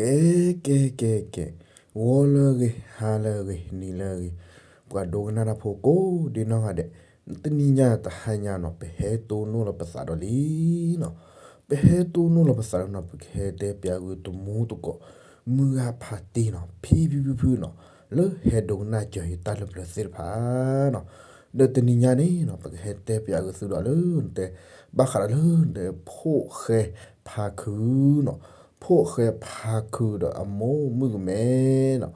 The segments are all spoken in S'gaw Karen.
ကဲ ကဲ ကဲ ကဲ, ဂီၤလၢအဂ့ၤ, ဟါလၢအဂ့ၤ, နံၤလၢအဂ့ၤ, ပှၤဒိကနၣ်တၢ်ဖိကိးဒဲးနီၢ်ဂၤဒဲး, တနံၤညါတဟါညါနီၤ ပဟဲတိၢ်နီၣ်လီၤပသးဒီးလံနီၤ, ပဟဲတိၢ်နီၣ်လီၤပသးဒီးနီၤ ပကဟဲတဲပၠးဂ့ၢ်တမူတကိး မုၢ်ဂၤဖးတံၢ်နီၤ ဖံဖံဖုဖုနီၤ လၢဟဲဒိကနၣ်စၢၤယတၢ်လၢပျၢၤသ့ၣ်တဖၣ်နီၤ, ဒီးတနံၤညါန့ၣ်နီၤ ပကဟဲတဲပၠးဂ့ၢ်သုဒီးလၢနတဲ ဘၣ်ဃးဒီးလၢနတဲ ဖိၣ်ဃဲဖါခုနီၤ, ဖိၣ်ဃဲဖါခုဒီးအမိၢ်မုၣ်ကမဲနီၤ,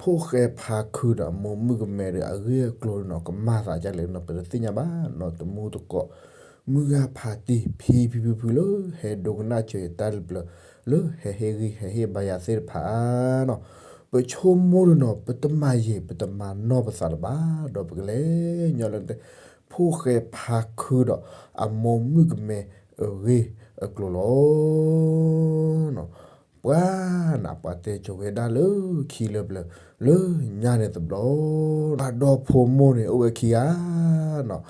ဖိၣ်ဃဲဖါခုဒီးအမိၢ်မုၣ်ကမဲဒီးအဂ့ၢ်အကျိၤနီၤ ကမၤသးဒ်လဲၣ်နီၤ ပတသ့ၣ်ညါဘၣ်နီၤ တမူတကိး မုၢ်ဂၤဖးတံၢ် ဖံဖံဖုဖုလၢဟဲဒိကနၣ်စၢၤယတၢ်လၢပျၢၤ လၢဟဲဟ့ၣ်ဂံၢ်ဟဲဟ့ၣ်ဘါယၤသ့ၣ်တဖၣ်နီၤ, ပဆိကမိၣ်ဒီးနီၤ ပတမၤယံာ် ပတမၤနီၢ်ပသးလၢၤဘၣ် ဒီးပကလဲၤညီလၢနတဲ ဖိၣ်ဃဲဖါခုဒီးအမိၢ်မုၣ်ကမဲအဂ့ၢ်အကျိၤလီၤ. ပှၤနၤ ပှၤတဲကၠိၤဝဲဒၣ်လၢခံလၢပျၢၤ လၢညါန့ၣ်တဘျီ ပှၤဒီဖိမိၢ်န့ၣ် အိၣ်ဝဲခံဂၤနီၤ,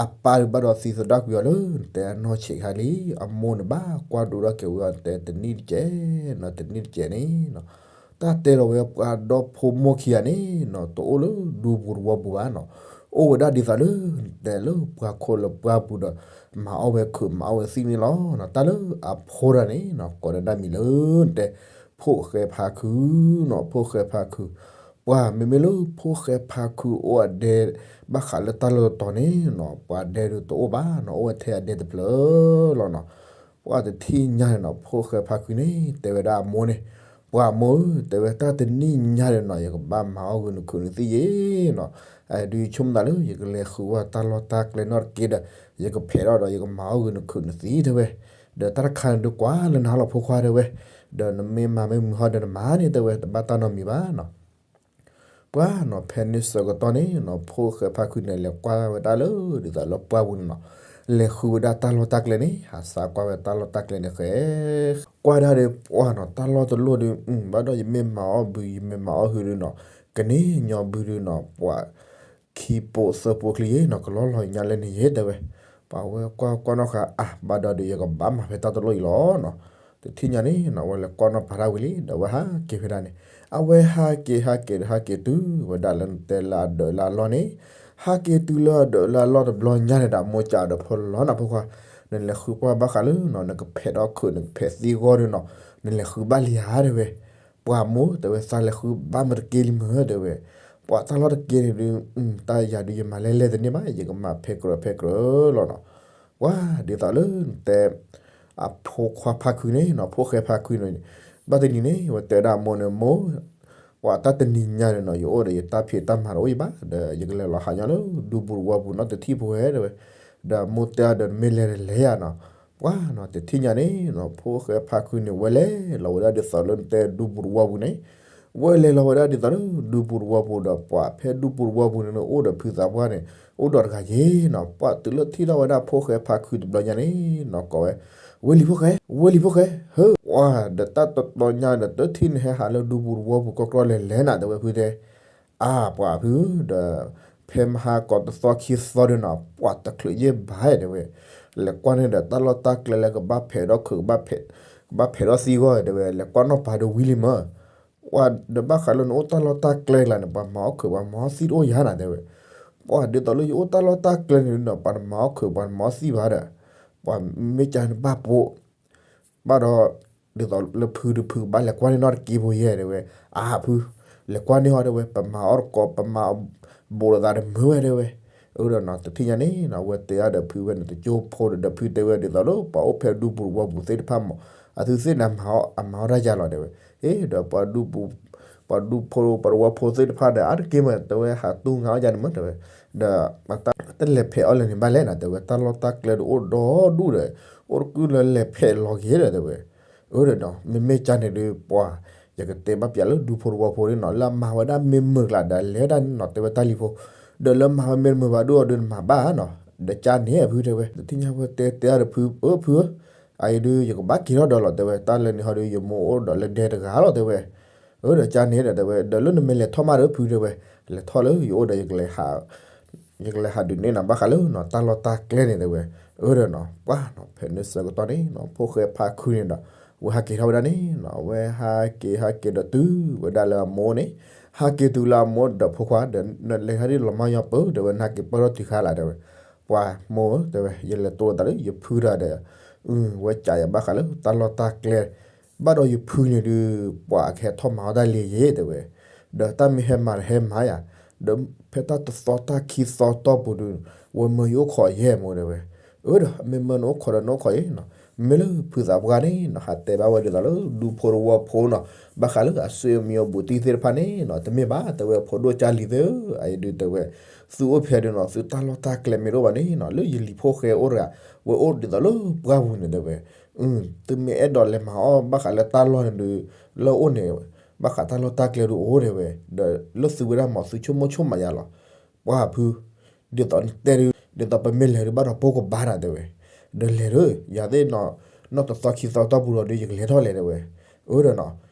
အပၢ်ဒုးဘၣ်ဒီးသံသဒၣ်ကွံာ်အီၤလၢနတဲအနီၢ်ဆံးခါလံ, အမိၢ်န့ၣ်ဘၣ်ကွၢ်ဒိၣ်ထီၣ်က့ၤဝဲအီၤတဲတနံၣ်တကဲးနီၤ တနံၣ်တကဲးန့ၣ်နီၤ, တၢ်တဲလီၤဝဲပှၤဒီဖိမိၢ်ခံဂၤန့ၣ်နီၤ တအိၣ်လၢဒူပူၤတဝီပူၤဘၣ်နီၤ, အိၣ်ဝဲဒၣ်ဒ်သိးလၢနတဲလၢပှၤခိၣ်လၢပှၢ်ပူၤဒီး မၤအီၣ်ဝဲခုးမၤအီၣ်ဝဲသံၣ်န့ၣ်လီၤ. တၢ်လၢအဖိတဂၤန့ၣ်နီၤ ကိးဒၣ်မံၤလၢနတဲ ဖိၣ်ဃဲဖါခုနီၤ ဖိၣ်ဃဲဖါခု, ပှၤမ့မ့ၢ်လၢဖိၣ်ဃဲဖါခုအိၣ်အဒဲ ဘၣ်ဃးလၢတၢ်လီၢ်တတီၤန့ၣ်နီၤ ပှၤဒဲဒုးတအိၣ်ဘၣ်နီၤ အိၣ်ဝဲထဲအဒဲတဖျၢၣ်လီၤနီၤ, ပှၤတထံၣ်ညါန့ၣ်နီၤ ဖိၣ်ဃဲဖါခုန့ၣ် တဲဝဲဒၣ်အမိၢ်န့ၣ်, ပှၤမိၢ်ဧၢ တဲဝဲတၢ်တနံၣ်ညါန့ၣ်နီၤ ယကဘၣ်မၤအီၣ်ဂုာ်နခုးနသံၣ်ယဲနီၤ, အဒုးဆိကမိၣ်သးလၢ ယကလဲၤဃုဝဲတၢ်လီၢ်တၢ်ကျဲနီၢ်တက့ၢ်ဒီး ယကဖဲးထီၣ်ဒီးယကမၤအီၣ်ဂုာ်နခုးနသံၣ်တဲဝဲ, ဒီးတၢ်တခါန့ၣ်ဒုးကွၢ်လၢနၤလီၤဖိခွါတဲဝဲ, ဒီးနမ့ၢ်မၤမ့ၢ်မုာ်ဟီဒီးနမၤန့ၣ်တဲဝဲ တဘၣ်တၢ်နီတမံၤဘၣ်နီၤ ပှၤနီၤ ဖဲန့ၣ်ဆၢကတီၢ်န့ၣ်နီၤ ဖိၣ်ဃဲဖါခုန့ၣ် လဲၤကွၢ်ဝဲဒၣ်လၢဒ်သိးလၢပှၢ်ပူၤန့ၣ်နီၤ, လဲၤဃုဝဲဒၣ်တၢ်လီၢ်တၢ်ကျဲန့ၣ် ဟးစးကွၢ်ဝဲတၢ်လီၢ်တၢ်ကျဲန့ၣ်ဃဲ, ကွၢ်ဒၣ်ဒီးပှၤနီၤ တၢ်လီၢ်တလီၢ်ဒီး ဘၣ်ဒီးယမ့ၢ်မၤအီၣ်ဘုး ယမ့ၢ်မၤအီၣ်ဟုဒီးနီၤ ကန့ၢ်ညီဘုဒီးနီၤ ပှၤ ခံပိသၢပိချံယဲနီၤ ကလီလီၤညါလၢန့ၣ်ယဲတဲဝဲ, ပှၤဝဲကွၢ်ကွၢ်နီၢ်ဃာ်အါ ဘၣ်ဒီးဒီးယကဘၣ်မၤဖဲတၢ်တလီၢ်အံၤလီၤနီၤ, တထံၣ်ညါန့ၣ်နီၤ ဝဲလဲၤကွၢ်နီၣ်ဖးဒၣ်ဝံၤလံ ဒီးဝဲဟးက့ၤဖဲဒၣ်န့ၣ်, အဝဲဟးက့ၤဟးက့ၤဒီးဟးက့ၤတုၤဝဲဒၣ်လၢနတဲလၢအဒၢးလၢအလီၢ်န့ၣ်, ဟးက့ၤတုၤလၢအဒၢးလၢအလီၢ်တဘျီညါန့ၣ်ဒီး မိၢ်ကးဒီးဖိလီၤနၤဖိခွါ, နလဲၤဃုကွၢ်ဘၣ်ဃးလၢနီၤ နကဖဲးထီၣ်ခုး နကဖဲးသံဂီၢ်ဒီးနီၤ နလဲၤဃုဘၣ်လံဧါတဲဝဲ, ပှၤမိၢ်တဲဝဲ သးလဲၤဃုဘၣ်မတက့ၢ်လံမၢတဲဝဲ, ပှၤတၢ်လီၢ်တက့ၢ်န့ၣ်ဒုး တၢ်ယၤဒုးယမၤလဲၣ်လဲၣ်တန့ၢ်ဘၣ် ယကမၤဖဲကြၢးဖဲကြၢးလီၤနီၤ, ပှၤဒ်သိးလၢနတဲ အဖိခွါဖါခုန့ၣ်နီၤ ဖိၣ်ဃဲဖါခုန့ၣ်, ဘၣ်တနံၤန့ၣ် ဝဲတဲဒၣ်အမိၢ်န့ၣ် မိၢ် ပှၤတၢ်တနံၤညါန့ၣ်နီၤ ယအိၣ်ဒီးယတၢ်ဖံးတၢ်မၤတအိၣ်အံၤဘၣ် ဒီးယကလဲၤလီၤဟးညီလၢဒူပူၤတဝီပူၤနီတထံၣ်ဖိဝဲတဲဝဲ, ဒီးမိၢ်တဲအီၤဒီးနမ့ၢ်လဲၤဒီးလဲၤယၤနီၤ, ပှၤနီၤ တထံၣ်ညါန့ၣ်နီၤ ဖိၣ်ဃဲဖါခုန့ၣ် ဝဲလဲၤလီၤဝဲဒၣ်ဒ်သိးလၢနတဲဒူပူၤတဝီပူၤန့ၣ်, ဝဲလဲၤလီၤဝဲဒၣ်ဒ်သိးလၢဒူပူၤတဝီပူၤဒီး ပှၤဖဲဒူပူၤတဝီပူၤန့ၣ် အိၣ်ဒီးဖုသးပှၢ်န့ၣ် အိၣ်ဒီးတဂၤယဲနီၤ, ပှၤတုၤလၢထံၣ်ထီၣ်ဝဲဒၣ်ဖိၣ်ဃဲဖါခုတဘျီညါန့ၣ်နီၤ ကိးဝဲ, ဝ့ၢ်လံၤဖိၣ်ဃဲ ဝ့ၢ်လံၤဖိၣ်ဃဲ ဟၢ ပှၤဒီးတၢ်တတီညါဒီး တထံၣ်နဟဲဟးလၢဒူပူၤတဝီပူၤကီၢ်ကီၢ်လဲၤလဲၤနၤတဲဝဲဖုတဲ အါ ပှၤဖုဒီး ဖဲမဟါကီးတသီခံသီဒုးနီၤ ပှၤတချုးယဲၢ်ဘၣ်တဲဝဲ, လဲၤကွၢ်န့ၣ်ဒီးတၢ်လီၢ်တၢ်ကျဲလၢကဘၣ်ဖဲးထီၣ်ခုး ကဘၣ်ဖဲးထီၣ်သံဂီၢ်တဲဝဲ လဲၤကွၢ်နီၣ်ပၤဒုးဝံၤလံမၢ်, ပှၤဒီးဘၣ်ဃးလၢနအိၣ်တၢ်လီၢ်တၢ်ကျဲကျါန့ၣ် ပှၤမၤအီၣ်ခုးပှၤမၤအီၣ်သံၣ်တအိၣ်ယၤနၤတဲဝဲ, ပှၤဒ်သိးလၢယအိၣ်တၢ်လီၢ်တၢ်ကျဲန့ၣ်ဒီး ပှၤတမၤအီၣ်ခုးပှၤတမၤအီၣ်သံၣ်ဘၣ်ဒီး, ပှၤမ့ၢ်ကါန့ၣ်ဘၣ်ပိာ် ဘၣ်ဒီး ဒ်သိးလၢဖုဒုးဖုကဘၣ်လဲၤကွၢ်န့ၢ်နီတက့ၢ်ဖိယဲၢ်တဲဝဲ, အါဖု, လဲၤကွၢ်န့ၢ်ဟီတဲဝဲ ပမၤအီၣ်တကိး ပမၤအီၣ်ဘူးလိာ်သးတမုာ်ဝဲတဲဝဲ, အၢဒီးနီၤ တထံၣ်ညါန့ၣ်နီၤ အဝဲတဲအါဒီးဖုဝဲန့ၣ် တကၠိဖိဒီး ဒီးဖုတဲဝဲဒ်သိးလၢ ပှၤအိၣ်ဖဲဒူပူၤတဝီပူၤသ့ၣ်တဖၣ်မး အသုသ့ၣ်န့ၣ် အမၤအီၣ်တၢ်ယၤလီၤတဲဝဲ, အ့ဒီး ပှၤဒူဖိ ပှၤတဝီဖိသ့ၣ်တဖၣ်ဒီး အါတက့ၢ်မး တဲဝဲဟးတူၢ်ငါအီၣ်ယၤန့ၣ်မးတဲဝဲ, ဒီး တလဲၤဖဲးအီၣ်လဲၣ်န့ၣ်ဘၣ်လဲၣ်နၤတဲဝဲ တၢ်လီၢ်တၢ်ကျဲဒီးအိၣ်ဒီဒူၣ်ဒီး အိၣ်တကုၢ်လၢလဲၤဖဲးလီၤက့ၤဒီးတဲဝဲ, အၢဒီးနီၤ မ့မ့ၢ်ကါန့ၣ်ဒုး ပှၤ ယကတဲဘၣ်ပျးလၢဒူဖိတဝီဖိန့ၣ်နီၤ လၢအမၤဝဲဒၣ်မ့ၢ်မုာ်ကျါဒီးလဲၤဝဲဒၣ်နီၤ တဲဝဲတၢ်လံၤဖိ, ဒီးလၢမၤဝဲမ့ၢ်တမုာ်ဘၣ်ဒုးအီၤဒုးနမၤဘၣ်နီၤ, ဒီးကါန့ၣ်အဖုတဲဝဲ တထံၣ်ညါဝဲတဲတဲအါဒီးဖု အၢဖုဧၢ, အအံၤဒုး ယကဘၣ်က့ၤထီၣ်ဒီးလီၤတဲဝဲ တၢ်လၢန့ၣ်ဟီဒုး ယမိၢ်အိၣ်ဒီးလၢဒဲတဂၤလီၤတဲဝဲ, အၢဒီးကါန့ၣ်ဒီးတဲဝဲ ဒီးလၢနမ့ၢ်လဲၤထီၣ်မးဒီးဖုတဲဝဲ, လဲၤထီၣ်လၢယအိၣ်ဒီး ယကလဲၤဟးဒုးနဲၣ်နၤဘၣ်ဃးလၢနီၤ တၢ်လီၢ်တၢ်ကျဲန့ၣ်တဲဝဲ, အၢဒီးနီၤ ပှၤနီၤ ဖဲန့ၣ်ဆၢကတီၢ်န့ၣ်နီၤ ဖိၣ်ဃဲဖါခုန့ၣ်ဒီး ဝဲဟးက့ၤထီၣ်ဝဲဒၣ်န့ၣ်နီၤ, ဝဲဟးက့ၤဟးက့ၤဒီးတုၤဝဲဒၣ်လၢအမိၢ်န့ၣ်, ဟးက့ၤတုၤလၢအမိၢ်ဒီး ဖိခွါဒီး နလဲၤဟဲဒ်လီၤမၢ်ညီပၢၢ် တဲဝဲ, နဟးက့ၤပၢၢ်ထီၣ်တုၤခါလၢ် တဲဝဲ, ပှၤမိၢ်ဧၢ တဲဝဲ, ယလဲၤတိၢ်လိာ်သးလၢယဖုတဂၤဒီး ဝဲကးယၤဘၣ်ဃးလၢတၢ်လီၢ်တၢ်ကျဲ, ဘၣ်ဒီးယဖုန့ၣ်ဒုး ပှၤကဟဲထီၣ်မၤအီၣ်တၢ်လံယ့ တဲဝဲ, ဒီးတၢ်မ့ၢ်ဟဲမၤဒီးဟဲမၤယၤ, ဒီးဖဲတၢ်တသီတၢ်ခံသီတီၢ်ပူၤဒုး ဝဲမၢယအိၣ်ခိးယဲၢ်မိၢ် တဲဝဲ, အၢဒီး မ့ၢ်မၢနအိၣ်ခိးဒီးနအိၣ်ခိးယဲၢ်နီၤ, မ့ၢ်လၢဖုသးပှၢ်န့ၣ်နီၤ ဟးတဲဘၣ်ဝဲဒ်သိးလၢဒူဖိတဝီဖိနီၤ, ဘၣ်ဃးလၢအဆွေမျိုးအဘူးအတံၢ်သ့ၣ်တဖၣ်န့ၣ်နီၤ, တမ့ၢ်ဘၣ် တဲဝဲ ဖိဒိၣ်ကၢ်လံၤသ့ၣ်ဧၢ, အအံၤဒုး တဲဝဲ သုအိၣ်ဖဲဒုးနီၤ သုတၢ်လီၢ်တၢ်ကျဲမ့ၢ်တအိၣ်ဘၣ်န့ၣ်နီၤ လၢယလံၤဖိၣ်ဃဲအိၣ်တဂၤ, ဝဲအိၣ်ဒ်သိးလၢပှၢ်ပူၤန့ၣ် တဲဝဲ, သုမ့ၢ်အဲၣ်ဒိးလဲၤမၤအီၣ်ဘၣ်ဃးလၢတၢ်လီၢ်န့ၣ်ဒုး လၢအအိၣ်န့ၣ် ဘၣ်ဃးတၢ်လီၢ်တၢ်ကျဲဒုးအိၣ် တဲဝဲ, ဒီးလၢသုဝဲဒၣ်မ့ၢ်သုဆိကမိၣ်ဆိကမးယၤလီၤ, ပှၤဖု ဒ်သိးနတဲဒုး ဒ်သိးပမ့ၢ်လဲၤဒုးဘၣ်ဒီးပိကဘါတၢ် တဲဝဲ, ဒီးလဲၤဒီး ယၤသ့ၣ်နီၤ နီၢ်တသီခံသီတီၢ်ပူၤဒီးဒုး ယကလဲၤထီၣ်လဲၤ တဲဝဲ, အၢဒီးနီၤ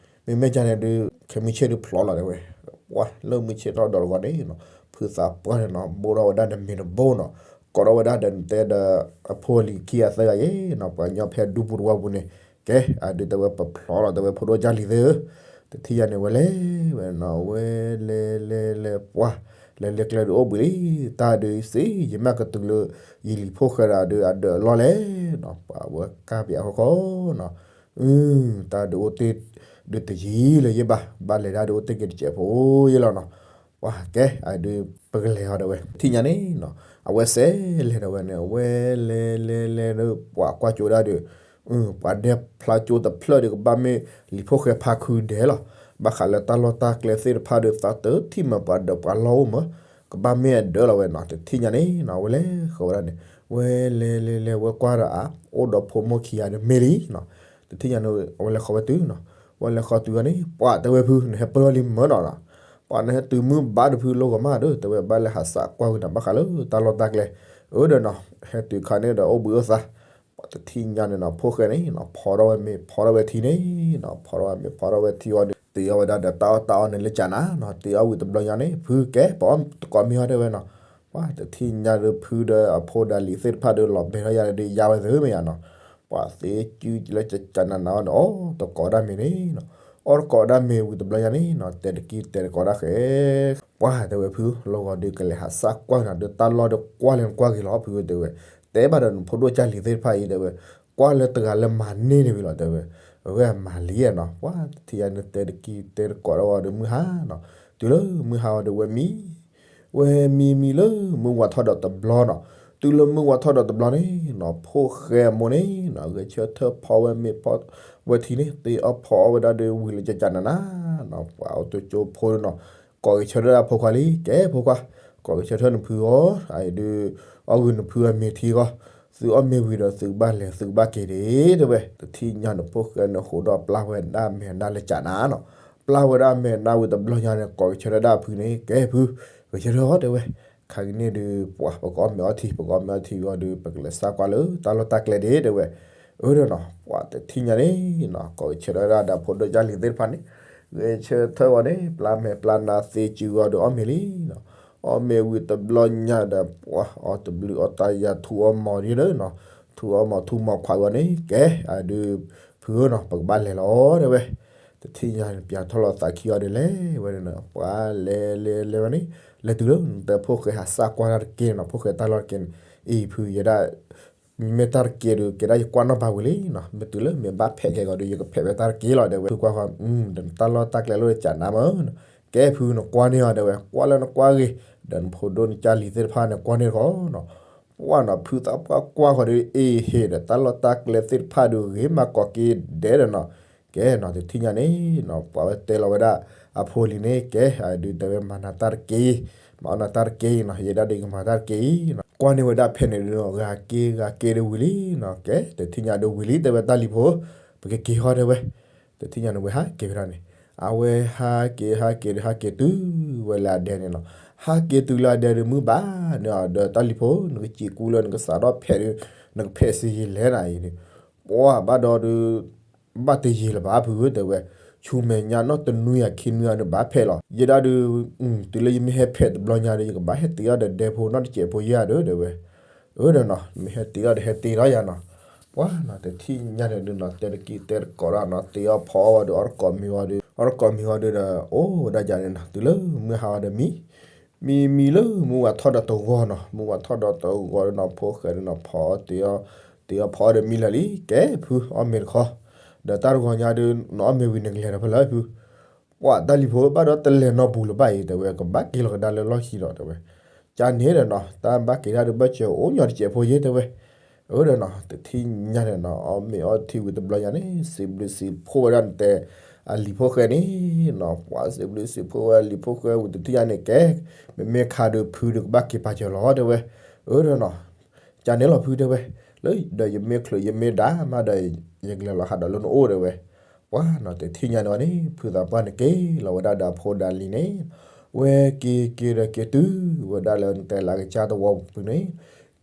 မ့မ့ၢ်ကန့ၣ်ဒုး ခဲမုၢ်ဆ့ၣ်ဒုးဖျိးလီၤ တဲဝဲ, ပှၤလၢမုၢ်ဆ့ၣ်ထီၣ်ဒီးတဂီၤန့ၣ်နီၤ ဖုသးပှၢ်န့ၣ်နီၤ ဘိထီၣ်ဝဲဒၣ်ဒီးမ့ၤတဘိနီၤ, ကိးထီၣ်ဝဲဒၣ်ဒီးနတဲဒီး အဖိအလံၤခံဂၤသၢဂၤယဲၢ်နီၤ ပှၤကညီဖဲဒူပူၤတဝီပူၤန့ၣ်, ကဲ အဒုးတဲဝဲပဖျိးလီၤ တဲဝဲ ဖိဒိၣ်ကၢ်လံၤသ့ၣ်ဧၢ, တထံၣ်ညါန့ၣ် ဝဲလဲၤဝဲနီၤ ဝဲလဲၤလဲၤလဲၤပှၤ လဲၤလဲၤကျဲဒုးအိၣ်ဘှံးလံ, တၢ်ဒုးစ့ ယမ့ၢ်ကတုၤလၢ ယလံၤဖိၣ်ဃဲဒီးဒုး အဒၢးအလီၢ်လဲၣ်နီၤ ပှၤဝဲကါပယီၤဃီဃီနီၤ, တၢ်ဒုးအိၣ်တ့ၢ် ဒုးတယံၤလၢၤယဲၢ်ဘၣ်, ဘၣ်လဲၤဒၣ်ဒုးအိၣ်တ့ၢ်က့ၤတစဲးဖိယဲၢ်လီၤနီၤ, ပှၤကဲ အဒုး ပကလဲၤအီၤ တဲဝဲ, တထံၣ်ညါန့ၣ်နီၤ အဝဲစဲးလဲၤဒီးဝဲန့ၣ် အဝဲလဲၤလဲၤလဲၤဒီး ပှၤကွၢ်ကၠိဒၣ်ဒီး ပှၤဒဲဖျါကၠိတဖျၢၣ်ဒီး ကဘၣ်မ့ၢ်လံၤဖိၣ်ဃဲဖါခုဒဲးလီၤ, ဘၣ်ဃးလၢတၢ်လီၢ်တၢ်ကျဲသ့ၣ်တဖၣ်ဒီး သးတထံၣ်မး ပှၤဒၢးပှၤလီၢ်အိၣ်မး, ကဘၣ်မ့ၢ်အဒၢးလီၤဝဲနီၤ, တထံၣ်ညါန့ၣ်နီၤ အဝဲလဲၤဃီၤဝဲဒၣ်န့ၣ် ဝဲလဲၤလဲၤလဲၤ ဝဲကွၢ်ဒီးအအိၣ်ဒီးဖိမုၣ်ခံဂၤဒီးမ့ၢ်လံနီၤ, တထံၣ်ညါန့ၣ် အဝဲလဲၤဃီၤဝဲတုၤနီၤ, ဝဲလဲၤဃီၤတုၤအီၤန့ၣ် ပှၤတဲဝဲဖု နဟဲပၢၢ်ထီၣ်လံမၢနီၤနီၤ, ပှၤနဟဲတုၤမုၢ်ဘါတဖု လီၤဂီၤမးဒီး တဲဝဲ ဘၣ်လဲၤဟးစးကွၢ်ဝံၤနီၤ ဘၣ်ဃးလၢတၢ်လီၢ်တၢ်ကျဲ, အၢဒီးနီၤ ဟဲတုၤခါန့ၣ်ဒီးအိၣ်ဘှံးအိၣ်သါ, ပှၤတထံၣ်ညါန့ၣ်နီၤ ဖိၣ်ဃဲန့ၣ်နီၤ ဖီထီၣ်ဝဲမ့ၤ ဖီထီၣ်ဝဲထံန့ၣ်နီၤ ဖီထီၣ်ဝဲမ့ၤ ဖီထီၣ်ဝဲထံအီၤဒီး တ့အီၣ်ဝဲဒၣ်ဒီးတၢ်အီၣ်တၢ်အီန့ၣ်လၢကၢ်နၤနီၤ, တ့အီၣ်ဝံၤတဘျီညါန့ၣ် ဖုကဲ ပအီၣ်တကိးမ့ၤအီၤ တဲဝဲနီၤ, ပှၤတထံၣ်ညါဒီးဖုဒီးအဖိဒီးလံၤသ့ၣ်တဖၣ်ဒီး လီၤဘဲထီၣ်ယၤဒီး ယါဝဲသ့မ့ၢ်ယါနီၤ, ပှၤသ့ကၠူကၠူလၢကၢ်နၤနၤအီၤန့ၣ် အီၣ်တကိးဒၣ်မ့ၤန့ၣ်နီၤ, အီၣ်တကိးဒၣ်မ့ၤဝံၤတဘျီညါန့ၣ်နီၤ တဲတကံၢ်တဲတကိးဒၣ်ဃဲ ပှၤတဲဝဲဖု လီၤဂီၤဒီးကလဲၤဟးစးကွၢ်နီၤ ဒီးတၢ်လီၢ်ဒီးကွၢ်လၢနကွၢ်က့ၤလီၤဖု တဲဝဲ, တဲဘၣ်ဒီးနဖိဒိၣ်ကၢ်လံၤသ့ၣ်တဖၣ်အံၤ တဲဝဲ, ကွၢ်လၢတဂၤလၢမၤန့ၢ်န့ၣ်ဝံၤလီၤ တဲဝဲ, အဝဲမၤလံနီၤ, ပှၤတထံၣ်ညါန့ၣ် တဲတကံၢ်တဲတကိးဒီးဝဲဒီးမုၢ်ဟါနီၤ, တုၤလၢမုၢ်ဟါဝဲဒီးဝဲမံ ဝဲမံမံလၢမုၢ်ဝါထီၣ်ဒီးတဘျီနီၤ, တုၤလၢမုၢ်ဝါထီၣ်ဒီးတဘျီန့ၣ်နီၤ ဖိၣ်ဃဲအမိၢ်န့ၣ်နီၤ ဂဲၤဆၢထၢၣ်ဖီဝဲမ့ၤဖီဝဲထံန့ၣ် တ့အီၣ်ဖီအီၣ်ဝဲဒၣ်ဒီးဝံၤလၢကၢ်ကၢ်နၤနၤနီၤ, ပှၤအိၣ်တကၠိဖိနီၤ ကိးက့ၤဆၢထၢၣ်ဒၣ်ဖိခွါလံ ကဲဖိခွါ ကိးက့ၤဆၢထၢၣ်နဖုအီၤ အံၤဒုး အီၣ်ဂုာ်နဖုအမ့ၤထံအဂီၢ်, သုအီၣ်မ့ၤဝံၤဒီးသုကဘၣ်လဲၤသုကဘၣ်က့ၤဒၣ် တဲဝဲ, တထံၣ်ညါန့ၣ် ဖိၣ်ဃဲန့ၣ် ဟးဒီးပျၢ်ဝဲဒၣ်မဲာ်နါလၢကၢ်နၤနီၤ, ပျၢ်ဝဲဒၣ်မဲာ်နါဝံၤတဘျီညါန့ၣ် ကိးက့ၤဆၢထၢၣ်ဒၣ်ဖုန့ၣ် ကဲဖု ဂဲၤဆၢထၢၣ်အီၤ တဲဝဲ, ခါကနံၣ်ဒုး ပှၤပကအီၣ်မ့ၤအီထံ ပကအီၣ်မ့ၤအီထံအဂီၢ်ဒီး ပကလဲၤစးကွၢ်လၢတၢ်လီၢ်တၢ်ကျဲဒၣ် တဲဝဲ, အၢဒီးနီၤ ပှၤတထံၣ်ညါန့ၣ်နီၤ ကိးက့ၤဆၢထၢၣ်ဒၣ်ဒီးဖိဒိၣ်ကၢ်လံၤသ့ၣ်တဖၣ်န့ၣ် ဂဲၤဆၢထၢၣ်ဝဲန့ၣ် ပျၢ်မဲာ်ပျၢ်နါသ့စုအီၤဒီးအီၣ်မ့ၤလံနီၤ, အီၣ်မ့ၤဝံၤတဘျီညါဒီး ပှၤအီၣ်တဘျုးအီၣ်တၢ်ယၤထူအီၣ်မီၤဒ်ဒီးနီၤ, ထူအီၣ်မီၤထူမီၤခွးအဂီၢ်န့ၣ် ကဲ အဒုး ဖုဧၢနီၤ ပကဘၣ်လဲၤလီၤ တဲဝဲ, တထံၣ်ညါန့ၣ် ပၠးထီၣ်လီၤသးခံအီၤဒီးလဲၤဝဲန့ၣ်နီၤ, ပှၤလဲၤလဲၤလဲၤဝဲန့ၣ် လဲၤတုၤလၢနတဲဖိၣ်ဃဲဟးစးကွၢ်တၢ်တက့ၢ်နီၤ, ဖိၣ်ဃဲတၢ်လီၢ်တက့ၢ်န့ၣ် အံၤဖုယဲဒၣ် မ့ၢ်တၢ်တက့ၢ်ဒီး ကဲဒၣ်ယကွၢ်နီၣ်ဘၣ်ဝံၤလံနီၤ, မ့ၢ်တုၤလၢမ့ၢ်ဘၣ်ဖဲးကဲကီးဒီး ယကဖဲးဝဲတၢ်တက့ၢ်လီၤ တဲဝဲ, ဖုကွၢ်ဃီ ဒီးနတၢ်လီၢ်တၢ်ကျဲလၢကၢ်နၤမးနီၤ, ကဲဖုနကွၢ်န့ၢ်အီၤ တဲဝဲ, ကွၢ်လၢနကွၢ်ဂ့ၤ, ဒီးနဖိဒိၣ်နကၢ်လံၤသ့ၣ်တဖၣ်န့ၣ် ကွၢ်န့ၢ်တခီနီၤ, ပှၢ်နီၤ ဖုသးပှၢ်ကွၢ်ဃီဒီး အ့ဟ့ၣ်ဒီးတၢ်လီၢ်တၢ်ကျဲသ့ၣ်တဖၣ်ဒီး ဂ့ၤမးကိးက့ၤဒဲးဒီးနီၤ, ကဲနီၤ တထံၣ်ညါန့ၣ်နီၤ ပှၤဝဲတဲလီၤဝဲဒၣ် အဖိလံၤန့ၣ် ကဲ အဒုးတဲဝဲမၤနၤတၢ်တက့ၢ်, မၤအီၣ်နၤတၢ်တက့ၢ်နီၤ, ယဲဒၣ်ဒီးယကမၤတၢ်တက့ၢ်နီၤ, ကွၢ်န့ၢ်ဝဲဒၣ်ဖဲန့ၣ်ဒီး ဂၤက့ၤဂၤက့ၤဒီးဝံၤလံနီၤ, ကဲ တထံၣ်ညါဒီးဝံၤလံ တဲဝဲတၢ်လံၤဖိ, ပကက့ၤဟီၣ်တဲဝဲ, တထံၣ်ညါန့ၣ်ဝဲဟးက့ၤဝဲဒၣ်န့ၣ်, အဝဲဟးက့ၤဟးက့ၤဒီးဟးက့ၤတုၤဝဲလၢအဒဲန့ၣ်နီၤ, ဟးက့ၤတုၤလၢအဒဲဒီးမုၢ်ဘၣ်န့ၣ်ဒီးတၢ်လံၤဖိ နကစံးကူလၢနကစးထီၣ်ဖဲးဒီး နကဖဲးစ့ယံာ်လဲၣ်နၤအံၤန့ၣ်, ပှၢ်ဘၣ်ဒီးဒုး ဘၣ်တယံာ်လၢၤဘၣ်ဖုဧၢ တဲဝဲ, ဆူမဲာ်ညါနီၢ်တနွံယၤခံနွံယၤဒီးဘၣ်ဖဲးလီၤ, ယဲဒၣ်ဒုး တုၤလၢယမ့ၢ်ဟဲဖဲးတဘျီညါဒီး ယကဘၣ်ဟဲတ့အီၣ်ဒီးဒဲဖိနီၢ်တစဲးဖိယဲၢ်ဒီး တဲဝဲ, အၢဒီးနီၤ မ့ၢ်ဟဲတ့အီၣ်ဒီးဟဲတ့ထီၣ်ယၤနီၤ, ပှၤနီၤ တထံၣ်ညါန့ၣ်ဒုးနီၤ တဲတကံၢ်တဲတကိးဒၣ်နီၤ တ့အီၣ်ဖီအီၣ်ဝဲဒီး အီၣ်တကိးမံဝဲဒီး အီၣ်တကိးမံဝဲဒီး အိၣ်ဝဲဒၣ်ယၤန့ၣ်နီၤ တုၤလၢမုၢ်ဟါဝဲဒီးမံ မံမံလၢမုၢ်ဝါထီၣ်ဒီးတဂီၤနီၤ မုၢ်ဝါထီၣ်ဒီးတဂီၤဒီးနီၤ ဖိၣ်ဃဲဒုးနီၤ ဖီအီၣ်တ့အီၣ် တ့အီၣ်ဖီအီၣ်ဒီးမံလၢာ်လံ ကဲဖု အီၣ်မ့ၤတခီ ဒီးတၢ်တဂီၤညါဒုး နအီၣ်မ့ၤဝံၤနကလဲၤဒီးဖဲလဲၣ်ဖု ပှၤတၢ်လံၤဖိဘၣ်ဒီးတလဲၤနီတပူၤလၢၤဘၣ်အံၤ တဲဝဲ ကဘၣ်က့ၤလီၤကဒါလၢလီၢ်ခံလီၤ တဲဝဲ ကန့ၣ်ဒီးနီၤ တၢ်ဘၣ်က့ၤတၢ်ဒုးဘၣ်စၢၤအိၣ်ညီတစဲးဖိယဲ တဲဝဲ အၢဒီးနီၤ တထံၣ်ညါန့ၣ်နီၤ အီၣ်မ့ၤအီထံဝံၤတဘျီညါန့ၣ် စံးဘျုးစံးဖှိၣ်ဝဲဒၣ်နတဲ အလံၤဖိၣ်ဃဲန့ၣ်နီၤ ပှၤစံးဘျုးစံးဖှိၣ်ဝဲအလံၤဖိၣ်ဃဲဝံၤတထံၣ်ညါန့ၣ် ကဲ မ့မ့ၢ်ခါဒုးဖုဒုးကဘၣ်က့ၤပာ်စၢၤလီၤ တဲဝဲ အၢဒီးနီၤ ကန့ၣ်လီၤဖု တဲဝဲ လၢဒီးယမ့ၢ်ချုးယမ့ၢ်ဒါမးဒီး ယကလဲၤလီၤဟးဒီးလၢနအိၣ် တဲဝဲ ပှၤနီၤ တထံၣ်ညါန့ၣ်ဝဲန့ၣ် ဖုသးပှၢ်န့ၣ်က့ၤလီၤဝဲဒၣ်ဒီးအဖိဒီးအလံၤန့ၣ် ဝဲက့ၤက့ၤဒီးက့ၤတုၤဝဲဒၣ်လၢနတဲလၢကစၢ်သဝီပူၤန့ၣ်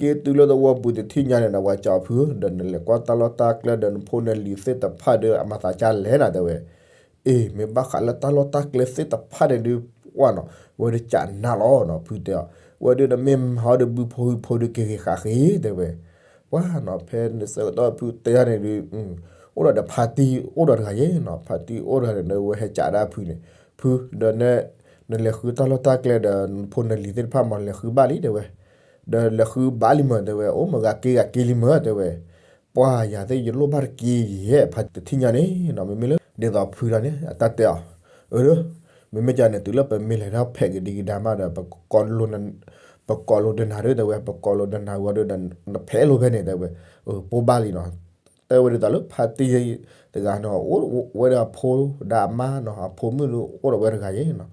က့ၤတုၤလၢသဝီပူၤတထံၣ်ညါန့ၣ်ဒီး ပှၤကၠီဖု ဒီးနလဲၤကွၢ်တၢ်လီၢ်တၢ်ကျဲဒီးနဖိနလံၤသ့ၣ်တဖၣ်ဒီး အမၤသးကၢ်လဲၣ်နၤ တဲဝဲ အ့ မ့ၢ်ဘၣ်ဃးလၢတၢ်လီၢ်တၢ်ကျဲသ့ၣ်တဖၣ်န့ၣ်ဒုး ပှၤနီၤ ဝဲဒုးကးနၤလီၤနီၤ ဖုတဲအီၤ ဝဲဒုးနမ့ၢ်မၤအီၤဒီးဘုဖိဟုဖိဒုးက့ၤဂ့ၤဃးဃ့ တဲဝဲ ပှၤနီၤ ဖဲန့ၣ်ဆၢကတီၢ်ဖုတဲယၤန့ၣ်ဒုး အိၣ်ဒီးဒီးဖါတံၢ်အိၣ်ဒီးတဂၤယဲနီၤ ဖါတံၢ်အိၣ်တဂၤန့ၣ် ဝဲဟဲကးဒၣ်ဖုန့ၣ် ဖု ဒီးနဲ နလဲၤဃုတၢ်လီၢ်တၢ်ကျဲဒီး နဖိနလံၤသ့ၣ်တဖၣ်မၤလဲၤဃုဘၣ်လံ တဲဝဲ ဒီးလဲၤဃုဘၣ်လံမၢ တဲဝဲ အိၣ်မၤဂၤက့ၤဂၤက့ၤလံမၢ တဲဝဲ ပှၤယၤသ့ၣ်ယလိၣ်ဘၣ်တက့ၢ်ယဲ ဖါတထံၣ်ညါန့ၣ်နီၤ မ့မ့ၢ်လၢ ဒ်သိးဖုလီၤန့ၣ် အတၢ်တဲအီၤ အၢ မ့မ့ၢ်ကန့ၣ် တုၤလၢပမ့ၢ်လဲၤထီၣ်ဖဲးကဒံကဒါမးဒီး ပကိးလိာ်တနၤဒုး တဲဝဲ ပကိးလိာ်တနၤဝံၤဒီး နဖဲးလိာ်ဖဲန့ၣ် တဲဝဲ ပိၢ်ဘၣ်လံနီၤ တဲဝဲဒ်သိးလၢဖါတံၢ်တဂၤန့ၣ် အိၣ်ဝဲဒၣ်အဖိဒီးအမါနီၤ အဖိမုၣ်ဒုးအိၣ်ဒီးဝဲတဂၤယဲနီၤ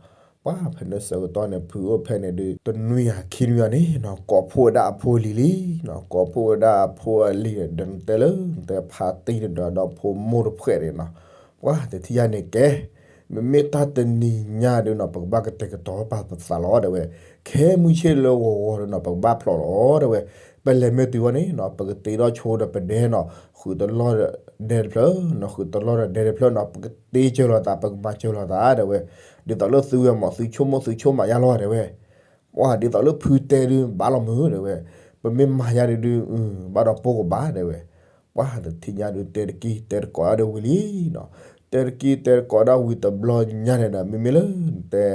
ပှၤဖဲန့ၣ်ဆၢကတီၢ်န့ၣ် ဖုအိၣ်ဖဲန့ၣ်ဒုး တနွံဂၤခံနွံဂၤန့ၣ်နီၤ ကိးဖှိၣ်ဝဲဒၣ်အဖိအလံၤလံနီၤ ကိးဖှိၣ်ဝဲဒၣ်အဖိအလံၤ ဒီးနတဲလၢ နတဲဖါတံၢ်န့ၣ်ဒီး ဒီးဖိမိၢ်တဖှဲးန့ၣ်နီၤ ပှၤတထံၣ်ယၤန့ၣ်ကဲ မ့မ့ၢ်တၢ်တနံၤညါဒုးနီၤ ပကဘၣ်ကတဲာ်ကတီၤပာ်ပသးလီၤ တဲဝဲ ခဲမုၢ်ဆ့ၣ်လၢဂီၤဂီၤဒီးနီၤ ပကဘၣ်ဖျိးလီၤ တဲဝဲ ပလဲၤမ့ၢ်တုၤဝဲန့ၣ်နီၤ ပကတ့ထီၣ်ဆိဒီးပဒဲနီၤ ဃုာ်တလီၢ်ဒဲတဖျၢၣ်နီၤ ဃုာ်တလီၢ်ဒီးဒဲတဖျၢၣ်နီၤ ပကတ့စၢၤလိာ်သး ပကမၤစၢၤလိာ်သး တဲဝဲ ဒ်သိးလၢသုဝဲမး သုဆိကမိၣ်သုဆိကမးယါလီၤ တဲဝဲ ပှၤဒ်သိးလၢဖုတဲဒုး ဘၣ်လီၤမုၢ် တဲဝဲ ပမ့ၢ်မၤယါဒုးဒုး ဘၣ်ဒီးပိၢ်ကဘၣ် တဲဝဲ ပှၤတထံၣ်ညါဒုး တဲတကံၢ်တဲတကိးဒၣ်ဒုးဝံၤလံနီၤ တဲတကံၢ်တဲတကိးဒၣ်ဝံၤတဘျီညါန့ၣ်ဒီး မ့မ့ၢ်လၢနတဲ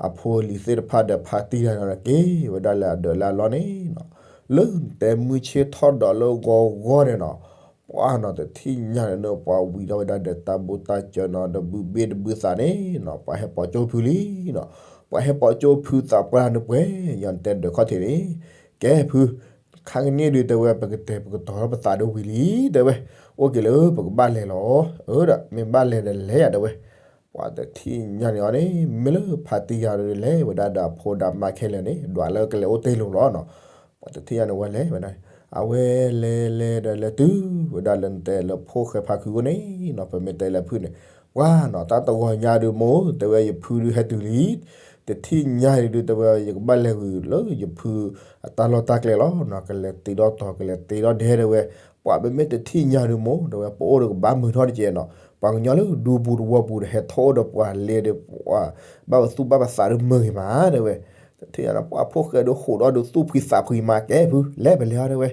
အဖိအလံၤသ့ၣ်တဖၣ်ဒီးဖါတံၢ်တဂၤန့ၣ်က့ၤဝဲဒၣ်လၢအဒၢးလၢအလီၢ်န့ၣ်နီၤ လၢနတဲမုၢ်ဆ့ၣ်ထီၣ်ဒီးလၢဂီၤဂီၤန့ၣ်နီၤ ပှၤနီၤတထံၣ်ညါန့ၣ် ပှၤဝံၤထီၣ်ဝဲဒၣ်ဒီးတၢ်ဘူးတၢ်စၢၤနီၤ ဒီးဘုဘ့ၣ်တဘုသးန့ၣ်နီၤ ပှၤဟဲပိာ်ကၠိဖုလံနီၤ ပှၤဟဲပိာ်ကၠိဖုသးပှၢ်န့ၣ်ပှဲၤ ယၤနတဲဒၢးခီၣ်ထံးန့ၣ် ကဲဖု ခါကန့ၣ်ဒုးတဲဝဲ ပကတဲာ်ပကတီၤပသးဒုးဝံၤလံ တဲဝဲ အိၣ်က့ၤလၢပကဘၣ်လဲၤလီၤ အၢဒီး မ့ၢ်ဘၣ်လဲၤဒီးလဲၤယၤ တဲဝဲ ပှၤတထံၣ်ညါန့ၣ်အီၤန့ၣ် မ့ၢ်လၢဖါတံၢ်ယၤဒုးလဲၤဝဲဒၣ်ဒီးအဖိဒီးအမါခဲလၢာ်န့ၣ် ဒွးလၢကလဲၤအိၣ်တ့ၢ်လိာ်လီၤနီၤ ပှၤတထံၣ်ညါန့ၣ်ဝဲလဲၤဝဲဒၣ် အဝဲလဲၤလဲၤဒီးလဲၤတုၤဝဲဒၣ်လၢနတဲလၢဖိၣ်ဃဲဖါခုအိၣ်န့ၣ်နီၤ ပမ့ၢ်တဲလၢဖုန့ၣ် ပှၤနီၤ တၢ်တဂီၤညါဒုးမိၢ် တဲဝဲယဖုဒုးဟဲတုၤလံ တထံၣ်ညါအံၤဒုးတဲဝဲ ယကဘၣ်လဲၤဂုာ်လၢယဖုအတၢ်လီၢ်တၢ်ကျဲလီၤနီၤ ကလဲၤတ့ထီၣ်တီၤ ကလဲၤတ့ထီၣ်ဒဲတဲဝဲ ပှၤမ့မ့ၢ်တထံၣ်ညါဒုးမိၢ် တဲဝဲ ပအိၣ်ဒီးကဘၣ်မုာ်ထီၣ်တက့ၢ်နီၤ ပှၤကညီလၢဒူပူၤသဝီပူၤဒီး ဟဲထီၣ်အိၣ်ဒီးပှၤလဲၤဒီး ပှၤဘၣ်ပသူၣ်ဘၣ်ပသးဒုးမုာ်ဂ့ၤမး တဲဝဲ တထံၣ်ညါနီၤ ပှၤဖိၣ်ဃဲဒုးဟးထီၣ်ဒီးသူၣ်ဖှံသးဖှံမး ကဲဖု လဲၤပလဲၤအီၤ တဲဝဲ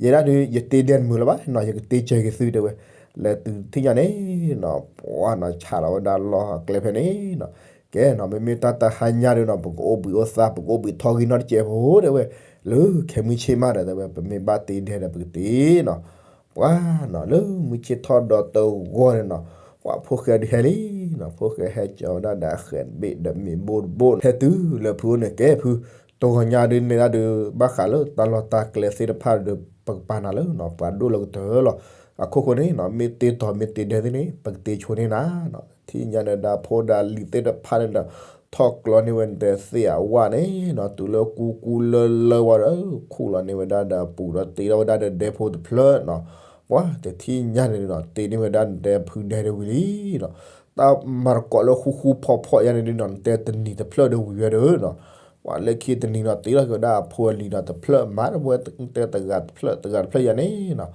ယဲဒၣ်ဒုး ယတ့ဒဲနမုာ်လၢၤဘၣ်နီၤ ယကတ့စၢၤက့ၤသု တဲဝဲ လဲၤတုၤတထံၣ်ညါန့ၣ်နီၤ ပှၤနီၤ ဆးလီၤဝဲဒၣ်လီၢ်အကျဲဖဲန့ၣ်နီၤ ကဲနီၤ မ့မ့ၢ်တၢ်တဟါညါဒုးနီၤ ပကအိၣ်ဘှံးအိၣ်သါ ပကအိၣ်ဘှံးထီၣ်ဂံၢ်နီၣ်တစဲးဖိ တဲဝဲ လၢခဲမုၢ်ဆ့ၣ်မးဒီး တဲဝဲ ပမ့ၢ်ဘၣ်တ့ဒဲဒီးပကတ့နီၤ ပှၤနီၤ လၢမုၢ်ဆ့ၣ်ထီၣ်ဒီးတဂီၤန့ၣ်နီၤ ပှၤဖိၣ်ဃဲဒုးဟဲလံနီၤ ဖိၣ်ဃဲဟဲကၠီၤဝဲဒၣ်ဒီးအဃဲးတဘ့ၣ်ဒီးမ့ၤဘိတဘိ ဟဲတုၤလၢဖုအိၣ်န့ၣ် ကဲဖု တဂီၤညါဒုးန့ၣ်ဒၣ်ဒုး ဘၣ်ဃးလၢတၢ်လီၢ်တၢ်ကျဲသ့ၣ်တဖၣ်ဒီး ပကပာ်နၤလၢနီၤ ပှၤဒိၣ်လၢကတၢၢ်လီၤ အခိၣ်ဃိန့ၣ်နီၤ မ့ၢ်တ့တီၤမ့ၢ်တ့ဒဲသ့ၣ်န့ၣ် ပကတ့ဆိန့ၢ်နၤနီၤ တထံၣ်ညါန့ၣ်ဒီးဖိဒီးလံၤသ့ၣ်တဖၣ်န့ၣ်ဒီး ထီၣ်ကျီန့ၢ်ဝဲနတဲသ့ၣ်အဝၣ်န့ၣ်နီၤ တုၤလၢကူကူလၢလၢဝဲဒီး ခူၣ်လီၤန့ၢ်ဝဲဒၣ်ဒီးအပူၤဒီး တ့ထီၣ်ဝဲဒၣ်ဒီးဒဲဖိတဖျၢၣ်နီၤ ပှၤတထံၣ်ညါန့ၣ်နီၤ တ့န့ၢ်ဝဲဒၣ်နတဲဖုဒဲဒီးဝံၤလံနီၤ တၢ်မၤသကိးလၢဃူဃူဖိးဖိးယါန့ၣ်ဒုးနီၤ နတဲတနံၤတဖျၢၣ်ဒီးဝံၤဝဲဒီးနီၤ ပှၤလၢခံတနံၤနီၤ တ့ထီၣ်က့ၤဝဲဒၣ်အဖိအလံၤဒီးတဖျၢၣ်မး တဝဲနတဲတဂၤတဖျၢၣ် တဂၤတဖျၢၣ်ယါန့ၣ်နီၤ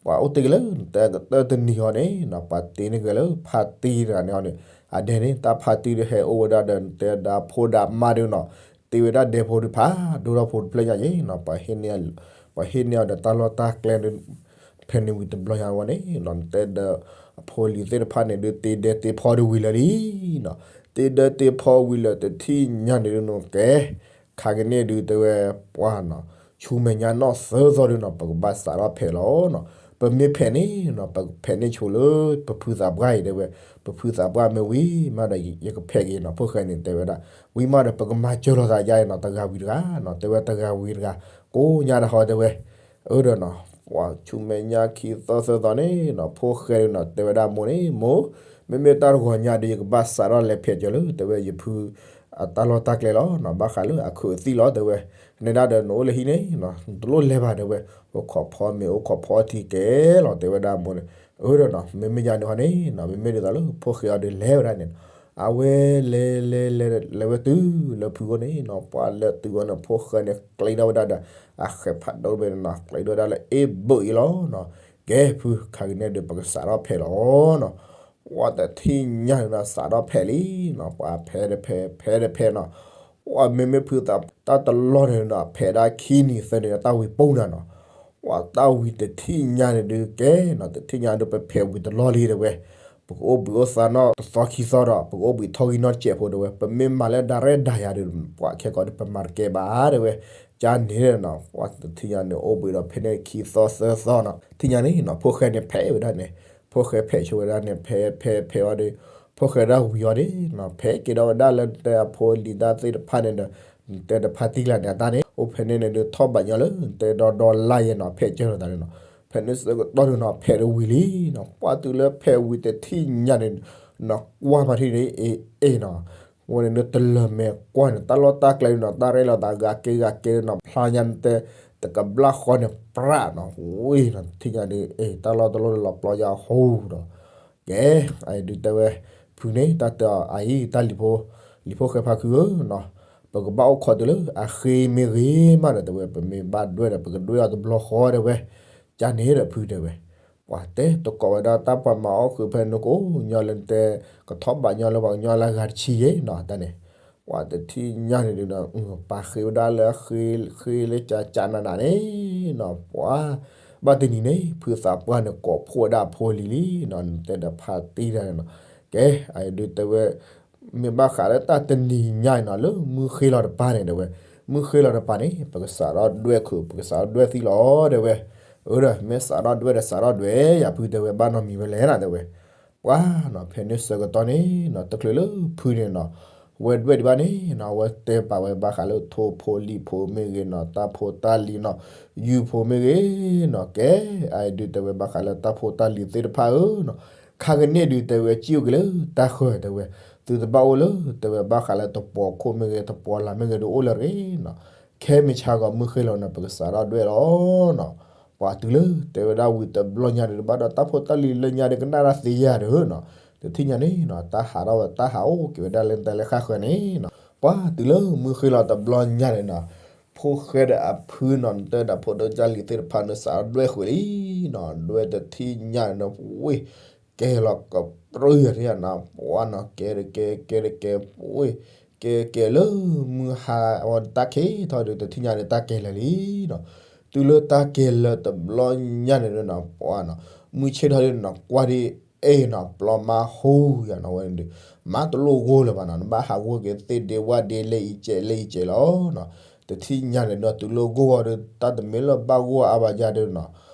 ပှၤအိၣ်တ့ၢ်က့ၤလၢနတဲကတၢၢ်တနံၤအီၤန့ၣ်နီၤ ပှၤတ့န့ၢ်က့ၤလၢဖါတံၢ်တဂၤန့ၣ်အီၤန့ၣ် အဒဲန့ၣ် တၢ်ဖါတံၢ်ဒီးဟဲအိၣ်ဝဲဒၣ်ဒီးနတဲဒီးဖိဒီးမါဒုးနီၤ တ့ဝဲဒၣ်ဒဲဖိဒုးဖးဒိၣ်ထီၣ်ဖိတဖျၢၣ်ညါယဲနီၤ ပှၤဟ့ၣ်န့ၢ်အီၤဒီးတၢ်လီၢ်တၢ်ကျဲဒုး ဖဲန့ၣ်ဝံၤတဘျီညါဝဲန့ၣ်နီၤ တဲဒီး အဖိအလံၤသ့ၣ်တဖၣ်န့ၣ်ဒုး တ့ဒဲတ့ဖီဒုးဝံၤလၢာ်လံနီၤ. တ့ဒဲတ့ဖီဝံၤလၢာ်တထံၣ်ညါန့ၣ်ဒုးနီၤ ကဲ ခါကန့ၣ်ဒုးတဲဝဲ ပှၢ်နီၤ ဆူမဲာ်ညါနီၢ်သၢသီဒုးနီၤ ပကဘၣ်စးထီၣ်ဖဲးလီၤနီၤ. ပမ့ၢ်ဖဲးန့ၣ်နီၤ ပကဖဲးန့ၢ်ဆိလၢ ပဖုသးပှၢ်အံၤတဲဝဲ, ပဖုသးပှၢ်မ့ၢ်ဝံၤမးဒီး ယကဖဲးက့ၤနီၤ ဖိၣ်ဃဲန့ၣ်တဲဝဲဒၣ်. ဝံၤမးဒီး ပကမၤစၢၤလိာ်သးယါအံၤနီၤ တဂၤဝံၤတဂၤနီၤ တဲဝဲတဂၤဝံၤတဂၤ ကိးညါတဟီတဲဝဲ အၢဒီးနီၤ ပှၢ်ဆူမဲာ်ညါခံသီသၢသီန့ၣ်နီၤ ဖိၣ်ဃဲဒုးနီၤ တဲဝဲဒၣ်မိၢ်န့ၣ် မိၢ် မ့မ့ၢ်တၢ်တဂီၤညါဒီး ယကဘၣ်စးထီၣ်လဲၤဖဲးစၢၤလၢ တဲဝဲ ယဖု အတၢ်လီၢ်တၢ်ကျဲလီၤနီၤ ဘၣ်ဃးလၢအခုးအသံၣ်လီၤ တဲဝဲ. နဒၣ်ဒီးနအိၣ်လၢဟံၣ်န့ၣ်နီၤ နတလိၣ်လဲၤဘၣ်တဲဝဲ, အိၣ်ခိးဖီမ့ၤအိၣ်ခိးဖီထံကဲလီၤ တဲဝဲဒၣ်မိၢ်န့ၣ်. အၢဒီးနီၤ မ့မ့ၢ်ယါန့ၣ်ဟီန့ၣ်နီၤ မ့မ့ၢ်ဒ်သိးလၢ ဖိၣ်ဃဲအီၤဒုးလဲၤဝဲဒၣ်န့ၣ်နီၤ အဝဲလဲၤလဲၤလဲၤလဲၤဝဲတုၤလၢဖုအိၣ်န့ၣ်နီၤ ပှၢ်လဲၤတုၤဝဲန့ၣ် ဖိၣ်ဃဲန့ၣ် ကျဲထီၣ်ဝဲဒၣ်ဒီး အဃဲးဖးဒိၣ်တဘ့ၣ်န့ၣ်နီၤ ကျဲထီၣ်ဝဲဒၣ်လၢအ့ၣ်ဘၢၣ်အံၤလီၤနီၤ. ကဲ ဖု ခါကန့ၣ်ဒုး ပကစးထီၣ်ဖဲးလီၤနီၤ. ပှၢ်တထံၣ်ညါန့ၣ်နီၤ စးထီၣ်ဖဲးလံနီၤ ပှၢ်ဖဲးတဖဲး ဖဲးတဖဲးနီၤ ပှၢ်မ့မ့ၢ်ဖုသးပှၢ်တၢ်တလီၢ်န့ၣ်နီၤ ဖဲးဒၣ်ခံနံၤသၢနံၤဒီး တၢ်ဝံၤပူၤနၤနီၤ. ပှၢ်တၢ်ဝံၤတထံၣ်ညါန့ၣ်ဒုး ကဲနီၤ တထံၣ်ညါဒုး ပဖဲးဝံၤတလီၢ်လံတဲဝဲ, ပကအိၣ်ဘှံးအိၣ်သါနီၣ်တသီခံသီဒီး ပကအိၣ်ဘှံးထီၣ်ဂံၢ်နီၣ်တစဲးဖိတဲဝဲ, ပမ့ၢ်မၤလၢဒၣ်ရဲၣ်ဒၣ်ယၤဒီး ပှၢ်ခဲကိာ်ဒီး ပမၤတကဲဘၣ်တဲဝဲ. ကန့ၣ်နီၤ ပှၢ်တထံၣ်ညါန့ၣ် အိၣ်ဘှံးဒီးဖဲန့ၣ်ခံသီသၢသီနီၤ ထံၣ်ညါန့ၣ်နီၤ ဖိၣ်ဃဲန့ၣ်ဖဲးဝဲဒၣ်န့ၣ်, ဖိၣ်ဃဲဖဲးဆိဝဲဒၣ်န့ၣ် ဖဲးဖဲးဖဲးအီၤဒီး ဖိၣ်ဃဲဒၣ်ဝံၤအီၤဒီးနီၤ ဖဲးက့ၤဒီးဝဲဒၣ်လၢတဲအဖိအလံၤတၢ်သ့ၣ်တဖၣ်န့ၣ်ဒီး တဲတဖၣ်တံၢ်လၢန့ၣ် အတၢ်န့ၣ် အိၣ်ဖဲန့ၣ်န့ၣ်ဒုး ထီၣ်ဘးညီလၢ တဲဒီဒီလါယဲနီၤ ဖဲးကၢၢ်လိာ်သးန့ၣ်နီၤ. ဖဲန့ၣ်ဆၢကတီၢ်ဒုးနီၤ ဖဲးတဝံၤလံနီၤ ပှၢ်တုၤလၢဖဲးဝံၤတထံၣ်ညါန့ၣ်နီၤ ကွၢ်မၤထံၣ်န့ၣ် အ့ၣ်အ့ၣ်နီၤ ဝဲန့ၣ်ဒုးတလၢၤမဲာ်ကွၢ်န့ၣ် တၢ်လီၢ်တၢ်ကျဲဒုးနီၤ တၢ်ရဲၣ်လီၤသးဂၤက့ၤဂၤက့ၤဒုးနီၤ ဖျါညါန့ၣ်တဲ တကဘျၣ်ဃီန့ၣ် ပြးနီၤ ဝံၤနီၤ ထံၣ်ညါဒုး အ့ၣ် တၢ်လီၢ်တလီၢ်လီၤပျီယါဟူဒီး ကဲ အအံၤဒုးတဲဝဲ ဖုန့ၣ် တၢ်တဲအီၤအအံၤ တၢ်လံၤဖိ လံၤဖိဃဲဖါခုဧၢနီၤ, ပကဘၣ်အိၣ်ခိးတုၤလၢအဃ့မ့ၢ်ဂ့ၤမးဒီးတဲဝဲ ပမ့ၢ်ဘၣ်ဒွဲၣ်ဒီး ပကဒွဲၣ်အီၤတဘျီဃီတဲဝဲ. ကန့ၣ်ဒီးဖုတဲဝဲ ပှၢ်တဲတကိးဝဲဒၣ်တၢ်ပှၤမၤအီၣ်ဃုာ်ဖဲန့ၣ်ကိးညီလၢနတဲ ကထီၣ်ဘးညီလၢပှၤကညီလၢအဂၤတဆံယဲနီၤ တၢ်န့ၣ် ပှၢ်တထံၣ်ညါန့ၣ်ဒုးနီၤ ပာ်ဃ့ဝဲဒၣ်လၢဃ့လၢကကနးနးန့ၣ်နီၤ ပှၢ် ဘၣ်တနံၤန့ၣ် ဖုသးပှၢ်န့ၣ် ကိးဖှိၣ်ဝဲဒၣ်အဖိအလံၤလံနီၤ နတဲဒီးဖါတံၢ်တၢ်န့ၣ်နီၤ. ကဲ အအံၤဒုးတဲဝဲ မ့ၢ်ဘၣ်ဃးလၢတၢ်တနံၤညါအံၤနီၤ လၢမုၢ်ဃ့လီၤတပၤန့ၣ်တဲဝဲ, မုၢ်ဃ့လီၤတပၤန့ၣ် ပကစးထီၣ်ဒွဲၣ်ခုး ပကစးထီၣ်ဒွဲၣ်သံလီၤတဲဝဲ. အၢဒီး မ့ၢ်စးထီၣ်ဒွဲၣ်ဒီးစးထီၣ်ဒွဲၣ်ယၤဖုတဲဝဲ ဘၣ်နီတမံၤဝဲလဲၣ်နီၤတဲဝဲ. ပှၢ်နီၤ ဖဲန့ၣ်ဆၢကတီၢ်န့ၣ်နီၤ တချုးလၢဖုန့ၣ်နီၤ ဝဲဒွဲၣ်ဒံးဘၣ်န့ၣ်နီၤ အဝဲတဲပာ်ဝဲဘၣ်ဃးလၢထိၣ်ဖိလံာ်ဖိမ့ၢ်ဂ့ၤနီၤ တၢ်ဖိတၢ်လံၤနီၤ ယူၤဖိမ့ၢ်ဂ့ၤနီၤ ကဲ အအံၤဒုးတဲဝဲဘၣ်ဃးလၢတၢ်ဖိတၢ်လံၤသ့ၣ်တဖၣ်ဧၢနီၤ ခါကန့ၣ်ဒုးတဲဝဲ စံၣ်အိၣ်က့ၤလၢတၢ်ဃၢၤတဲဝဲ, သုတဘၣ်အိၣ်လၢတဲဝဲဘၣ်ဃးလၢတပှီၤခိၣ်မ့ၢ်ဂ့ၤ တပှီၤလၢ်မ့ၢ်ဂ့ၤဒီးအိၣ်လၢၤတဂ့ၤနီၤ. ခဲမုၢ်ဆါဂီၤမုၢ်ဃ့လီၤန့ၣ် ပကစးထီၣ်ဒွဲၣ်လီၤနီၤ. ပှၢ်တုၤလၢတဲဝဲဒၣ်ဝံၤတဘျီညါန့ၣ် ဘၣ်ဒီးတၢ်ဖိတၢ်လံၤလၢညါဒီးကနၣ်တၢ်သ့ယၤဒီးနီၤ တထံၣ်ညါန့ၣ်နီၤ တၢ်ဟးထီၣ်ဝဲတၢ်ဟးအိၣ်က့ၤဝဲဒၣ်လၢတၢ်လၢဃၣ်ဃၢၤန့ၣ်နီၤ. ပှၢ်တုၤလၢမုၢ်ဃ့လီၤတဘျီညါန့ၣ်နီၤ ဖိၣ်ဃဲဒီးအဖုနီၤ နတဲဒီးဖိဒိၣ်ကၢ်လံၤသ့ၣ်တဖၣ်န့ၣ်စးထီၣ်ဒွဲၣ်ဃုာ်လံနီၤ ဒွဲၣ်တထံၣ်ညါန့ၣ်နီၤ ဝ့ၢ် ကဲလီၤကပြုၢ်ယၤထံၣ်ယၤနီၤ ပှၢ်နီၤ ကဲတကဲ ကဲတကဲ ဝ့ၢ် ကဲကဲလၢမုၢ်ဟါဝဲတၢ်ခံးထီၣ်ဒုး တထံၣ်ညါန့ၣ် တၢ်ကဲလၢာ်လံနီၤ. တုၤလၢတၢ်ကဲလၢာ်တဘျီညါန့ၣ်နီၤ ပှၢ်နီၤ မုၢ်ဆ့ၣ်ထီၣ်ဒုးနီၤ ကွၢ်ဒ်အ့ၣ်နီၤ ပျီမါဟူယၤနီၤဝဲန့ၣ်ဒုး မါတလိၣ်ဂိၢ်လၢၤဘၣ်နီၤ နဘၣ်ဟးဂိၢ်က့ၤသ့ၣ်ဒ့ဝၣ်ဒ့လၢအံၤကဲးလၢအံၤကဲးလီၤနီၤ. တထံၣ်ညါန့ၣ်ဒီး တုၤလၢဂိၢ်ဂီၤဒီး တၢ်တမ့ၢ်လၢဘၣ်ဂိၢ်အါဘၣ်ယၤဒီးနီၤ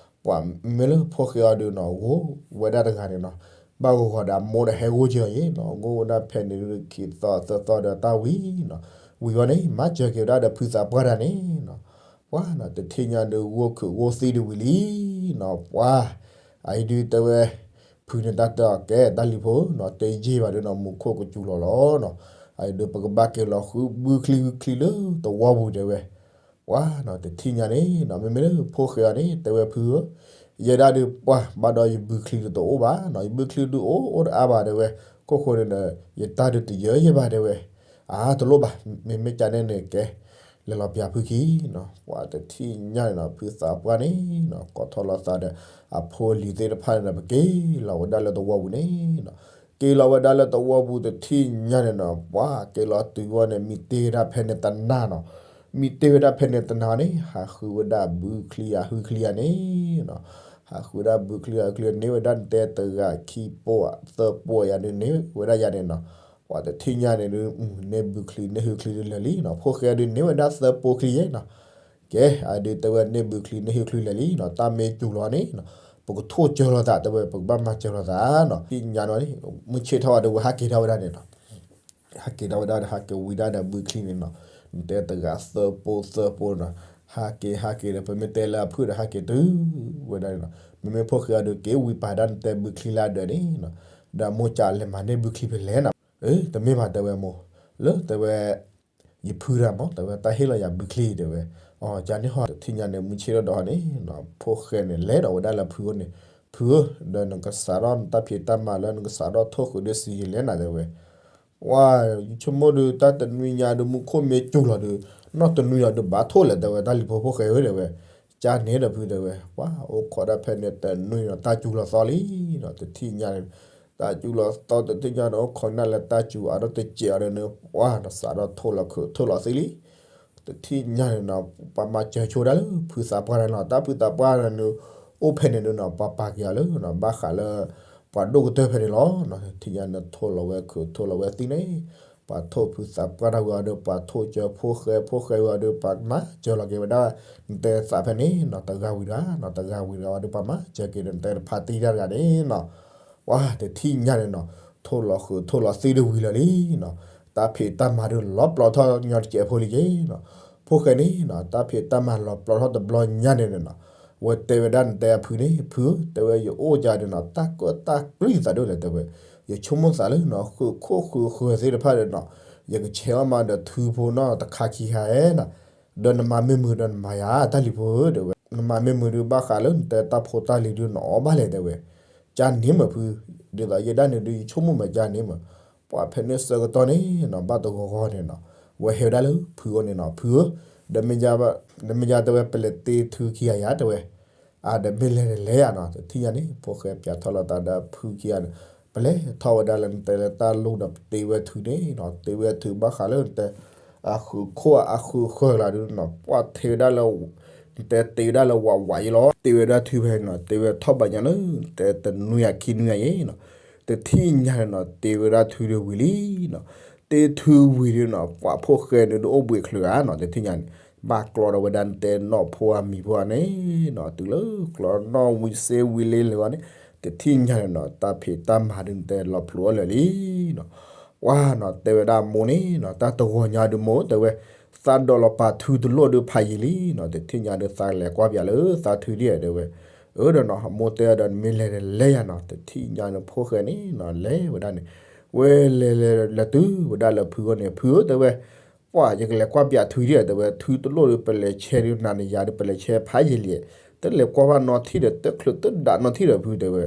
ပှၢ်မ့ၢ်လၢဖိၣ်ဃဲအီၤဒုးနီၤ ဂိၢ်ဝဲဒၣ်တဂၤန့ၣ်နီၤ ဘၣ်ဂီၤဂီၤဒီးအမိၢ်ဒီးဟဲဂိၢ်က့ၤအီၤယဲနီၤ ဂိၢ်ဝဲဒၣ်ဖဲန့ၣ်ဒုးခံသီသၢသီဒီးတၢ်ဝံၤနီၤ ဝံၤဝဲန့ၣ် မၤစၢၤက့ၤဝဲဒၣ်ဒီးဖုသးပှၢ်တၢ်န့ၣ်နီၤ ပှၢ်နီၤ တထံၣ်ညါဒုးဂိၢ်ခုးဂိၢ်သံဒုးဝံၤလံနီၤ ပှၢ် အအံၤဒုးတဲဝဲ ဖုန့ၣ်တၢ်တဲအီၤ ကဲတၢ်လံၤဖိနီၤ တယံာ်ဘၣ်ဒုးနီၤ မူခိၣ်ကစူၤလီၤလီၤနီၤ အအံၤဒုးပကဘၣ်က့ၤလီၤဃုဘုချံဃုချံလၢသဝီပူၤတဲဝဲ ပှၢ်နီၤ တထံၣ်ညါန့ၣ်နီၤ မ့မ့ၢ်လၢဖိၣ်ဃဲအီၤန့ၣ် တဲဝဲဖုဧၢ ယဲဒၣ်ဒုးပှၢ် ဘၣ်ဒီးယဘုချံဒုးတအိၣ်ဘၣ်နီၤ ယဘုချံဒုးအိၣ်အိၣ်တအါဘၣ်တဲဝဲ ခိၣ်ဃိန့ၣ်ဒီး ယတၢ်ဒုးတယၢယဲဘၣ်တဲဝဲ အါတလိၣ်ဘၣ် မ့မ့ၢ်ကန့ၣ်န့ၣ်ကဲ လဲၤလီၤပျးဖုခံနီၤ ပှၢ်တထံၣ်ညါန့ၣ်နီၤ ဖုသးပှၢ်န့ၣ်နီၤ ကိးထီၣ်လီၤသးဒီး အဖိအလံၤသ့ၣ်တဖၣ်န့ၣ်ဒီး ပက့ၤလီၤဝဲဒၣ်လၢသဝီပူၤန့ၣ်နီၤ က့ၤလီၤဝဲဒၣ်လၢသဝီပူၤတထံၣ်ညါန့ၣ်နီၤ ပှၢ်က့ၤလီၤတုၤဝဲန့ၣ် မံတ့ၢ်ဝဲဒၣ်ဖဲန့ၣ်တနၤနီၤ မံတ့ၢ်ဝဲဒၣ်ဖဲန့ၣ်တနၤန့ၣ် ဟးဃုဝဲဒၣ်ဘုချံယၤဟုချံယၤန့ၣ်နီၤ ဟးဃုဒၣ်ဘုချံ ဟးဃုချံန့ၢ်ဝဲဒၣ်နတဲတဂၤခံပိၢ်သၢပိၢ်ယၤဒုးန့ၢ်ဝဲဒၣ်ယၤန့ၣ်နီၤ, ပှၤတထံၣ်ညါန့ၣ်ဒုး န့ၢ်ဘုချံန့ၢ်ဟုချံဒုးလၢာ်လံနီၤ, ဖိၣ်ဃဲဒုးန့ၢ်ဝဲဒၣ်သၢပိၢ်ချံယဲနီၤ, ကဲ အဒုးတဲဝဲန့ၢ်ဘုချံန့ၢ်ဟုချံလၢာ်လံနီၤ, တၢ်မ့ၢ်စူၤလီၤန့ၣ်နီၤ, ပကထိၣ်စၢၤလိာ်သးတဲဝဲ ပကဘၣ်မၤစၢၤလိာ်သးနီၤ, ထံၣ်ညါနီၤန့ၣ် မုၢ်ဆ့ၣ်ထီၣ်ဝဲဒၣ်ဝဲဟးက့ၤထီၣ်ဝဲဒၣ်န့ၣ်နီၤ ဟးက့ၤထီၣ်ဝဲဒၣ်ဒီး ဟးက့ၤဝံဒၣ်ဒီးဘုချံန့ၣ်နီၤ, နတဲတဂၤသၢပိၢ်သၢပိၢ်နီၤ, ဟးက့ၤဟးက့ၤဒီး ပမ့ၢ်တဲလၢအဖုၣ်ဒီး ဟးက့ၤတုၤဝဲဒၣ်န့ၣ်နီၤ, မ့မ့ၢ်ဖိၣ်ဃဲအဒုးက့ၤဝံပာ်ဒၣ်နတဲဘုချံလၢအဒၢးန့ၣ်နီၤ, ဒီးမိၢ်ကလဲၤမၤန့ၢ်ဘုချံဖဲလဲၣ်နီၤ, တမ့ၢ်ဘၣ်တဲဝဲမိၢ်, လၢတဲဝဲ ယဖုတၢ်မး တဲဝဲတၢ်ဟ့ၣ်လီၤယၤဘုချံတဲဝဲ, အကန့ၣ်ဟီ တထံၣ်ညါန့ၣ် မုၢ်ဆ့ၣ်ထီၣ်ဒီးန့ၣ်နီၤ, ဖိၣ်ဃဲန့ၣ် လဲၤဒီးဝဲဒၣ်လၢဖုအိၣ်န့ၣ်, ဖုဧၢ, ဒီးနကစးထီၣ်နတၢ်ဖံးတၢ်မၤလၢနကစးထီၣ်ထိၣ်ဃုာ်ဒီးစံယလဲၣ်နၤတဲဝဲ ပှၤ ယဆိကမိၣ်ဒုး တၢ်တနွံညါဒုး မူခိၣ်မ့ၢ်စူၤလီၤဒုး နီၢ်တနွံလီၤဒုး ဘၣ်ထိၣ်လဲၣ်တဲဝဲ တၢ်လံၤဖိဖိၣ်ဃဲဧၢတဲဝဲ, ကန့ၣ်ဒီးဖုတဲဝဲ, ပှၤအိၣ်ခိးဒၣ်ဖဲန့ၣ်တနွံဒီး တၢ်စူၤလီၤသီလံနီၤ, တထံၣ်ညါန့ၣ် တၢ်စူၤလီၤသီတထံၣ်ညါန့ၣ် အိၣ်ခိးနၢ်လၢတၢ်စူၤအါထီၣ်တစဲးအီၤဒီးန့ၣ် ပှၤနီၤ စးထီၣ်ထိၣ်လီၤခုးထိၣ်လီၤသံလံ တထံၣ်ညါန့ၣ်နီၤ ပှၤမၤစၢၤဆိဒၣ်လၢ ဖုသးပှၢ်တၢ်န့ၣ်လီၤ. တၢ်ဖုသးပှၢ်တၢ်န့ၣ် အိၣ်ဖဲန့ၣ်ဒုးနီၤ ပှၤပာ်က့ၤအီၤလၢနီၤ ဘၣ်ဃးလၢ ပှၤဒိၣ်ကတၢၢ်ဖဲန့ၣ်လီၤ. တထံၣ်ညါန့ၣ် ထိၣ်လီၤဝဲခုးထိၣ်လီၤဝဲသံန့ၣ် ပှၤထိၣ်ဖုသးပှၢ်တၢ်ဝံၤအီၤဒီး ပှၤထိၣ်စၢၤဖိၣ်ဃဲ ဖိၣ်ဃဲဝံၤအီၤဒီး ပှၤမၤစၢၤလီၤက့ၤဝဲဒၣ် နတဲသးဖဲန့ၣ်နီၤ တဂၤဝံၤတဂၤနီၤ တဂၤဝံၤတဂၤဝံၤဒီး ပှၤမၤစၢၤက့ၤဒီး နတဲတဖါတံၢ်တၢ်တဂၤန့ၣ်နီၤ ပှၤတထံၣ်ညါန့ၣ်နီၤ ထိၣ်လီၤဃုာ်ထိၣ်လီၤသံတဝံၤလၢာ်လံနီၤ. တၢ်ဖံးတၢ်မၤဒုးလီၤပျီထီၣ်ညီတစဲးဖိလံက့နီၤ. ဖိၣ်ဃဲန့ၣ်နီၤ တၢ်ဖံးတၢ်မၤလီၤပျီထီၣ်တဘျီညါန့ၣ်နီၤ ဝဲတဲဝဲဒၣ်နတဲအဖုန့ၣ် ဖုဧၢ တဲဝဲယအိၣ်ကဒီးနီၤ တၢ်ကၢၣ်တၢ်ကျံသးဒိၣ်လဲၣ်တဲဝဲ ယဆိကမိၣ်သးလၢနီၤ ဃုာ်ခိၣ်ဃုာ်ဃၢၤသ့ၣ်တဖၣ်ဒီးနီၤ ယကဆဲးအီၣ်မးဒီးထုဖိနီတခါခံခါဧါနီၤ ဒီးနမၤမ့ၢ်မုာ်ဒီးနမၤယၤ တၢ်လံၤဖိဧၢ တဲဝဲ နမၤမ့ၢ်မုာ်ဒုးဘၣ်ဃးလၢနတဲတၢ်ဖိတၢ်လံၤဒုးနအီၣ်ဘၣ်လဲၣ်တဲဝဲ ကန့ၣ်မ့ၢ်ဖု ဒ်သိးယဲဒၣ်န့ၣ်ဒုး ယဆိကမိၣ်မ့ၢ်ကန့ၣ်မ့ၢ် ပှၤဖဲန့ၣ်ဆၢကတီၢ်န့ၣ်နီၤ ဘၣ်တဂီၤဂီၤန့ၣ်နီၤ ဝဲဟဲဝဲဒၣ်လၢဖုအိၣ်န့ၣ်နီၤ ဖုဧၢ ဒီးမ့ၢ်ယါတဲဝဲ ပလဲၤတ့ထုခံဂၤယၤတဲဝဲ အဒီးမ့ၢ်လဲၤလဲၤယၤနီၤ တထံၣ်ညါန့ၣ် ဖိၣ်ဃဲပၠးထီၣ်လီၤသးဒီးဖုခံဂၤန့ၣ် ပလဲၤထီၣ်ဝဲဒၣ်လၢနတဲလၢတၢ်လိၣ်ဒီးပတ့ဝဲထုန့ၣ်နီၤ တ့ဝဲထုဘၣ်ဃးလၢနတဲ အဃုာ်ခိၣ်အဃုာ်ဃၢၤလီၤဒုးနီၤ ပှၤထ့ဝဲဒၣ်လၢ နတဲတ့ဝဲဒၣ်လၢဝးဝးအံၤလီၤ တ့ဝဲဒၣ်ထုဖဲနီၤ တ့ဝဲထီၣ်ဘးညါလၢ တဲတနွံယၤခံနွံယၤအံၤနီၤ တထံၣ်ညါန့ၣ်နီၤ တ့ဝဲဒၣ်ထုဒုးဝံၤလံနီၤ တ့ထုဝံၤဒုးနီၤ ပှၤဖိၣ်ဃဲန့ၣ်ဒုးအိၣ်ဘှံးချုးဧါနီၤ တထံၣ်ညါန့ၣ် ဘၣ်ကျီဒီးဝဲဒၣ်နတဲနီၢ်ဖိအမံၤဖိဧါန့ၣ်နီၤ တုၤလၢကျီနီၢ်ဝံၤစ့ဝံၤလ့လၢာ်ဝဲန့ၣ် တထံၣ်ညါန့ၣ်နီၤ တၢ်ဖံးတၢ်မၤဒုးနတဲလီၤဖျိအီၤလၢာ်လံနီၤ ပှၤနီၤ တဲဝဲဒၣ်မိၢ်န့ၣ်နီၤ တၢ်တဂီၤညါဒုးမိၢ်တဲဝဲ သးဒိးလီၤပာ်ထုတလိၣ်ဒုးဖးယံာ်လံနီၤ တထံၣ်ညါဒုးသးလဲၤကွၢ်ပၠးလၢသးထုဒ်တဲဝဲ အၢဒီးနီၤ မိၢ်တဲဒီးနမ့ၢ်လဲၤလဲၤယၤနီၤ တထံၣ်ညါန့ၣ်ဖိၣ်ဃဲန့ၣ်နီၤ လဲၤဝဲဒၣ်န့ၣ် ဝဲလဲၤလဲၤလဲၤတုၤဝဲဒၣ်လၢဖုအိၣ်န့ၣ် ဖုဧၢ တဲဝဲ ပှၤယကလဲၤကွၢ်ပၠးထုဒ်တဲဝဲ ထုတလိၣ်ဒုးပလဲၤဆဲးဒုးနၤန့ၣ်ယၤဒုးပလဲၤဆဲးဖးယံာ်လံ တလဲၤကွၢ်ဘၣ်နီထံၣ်ဒီး တချုးတဒးနီထံၣ်ဒီးဖုတဲဝဲ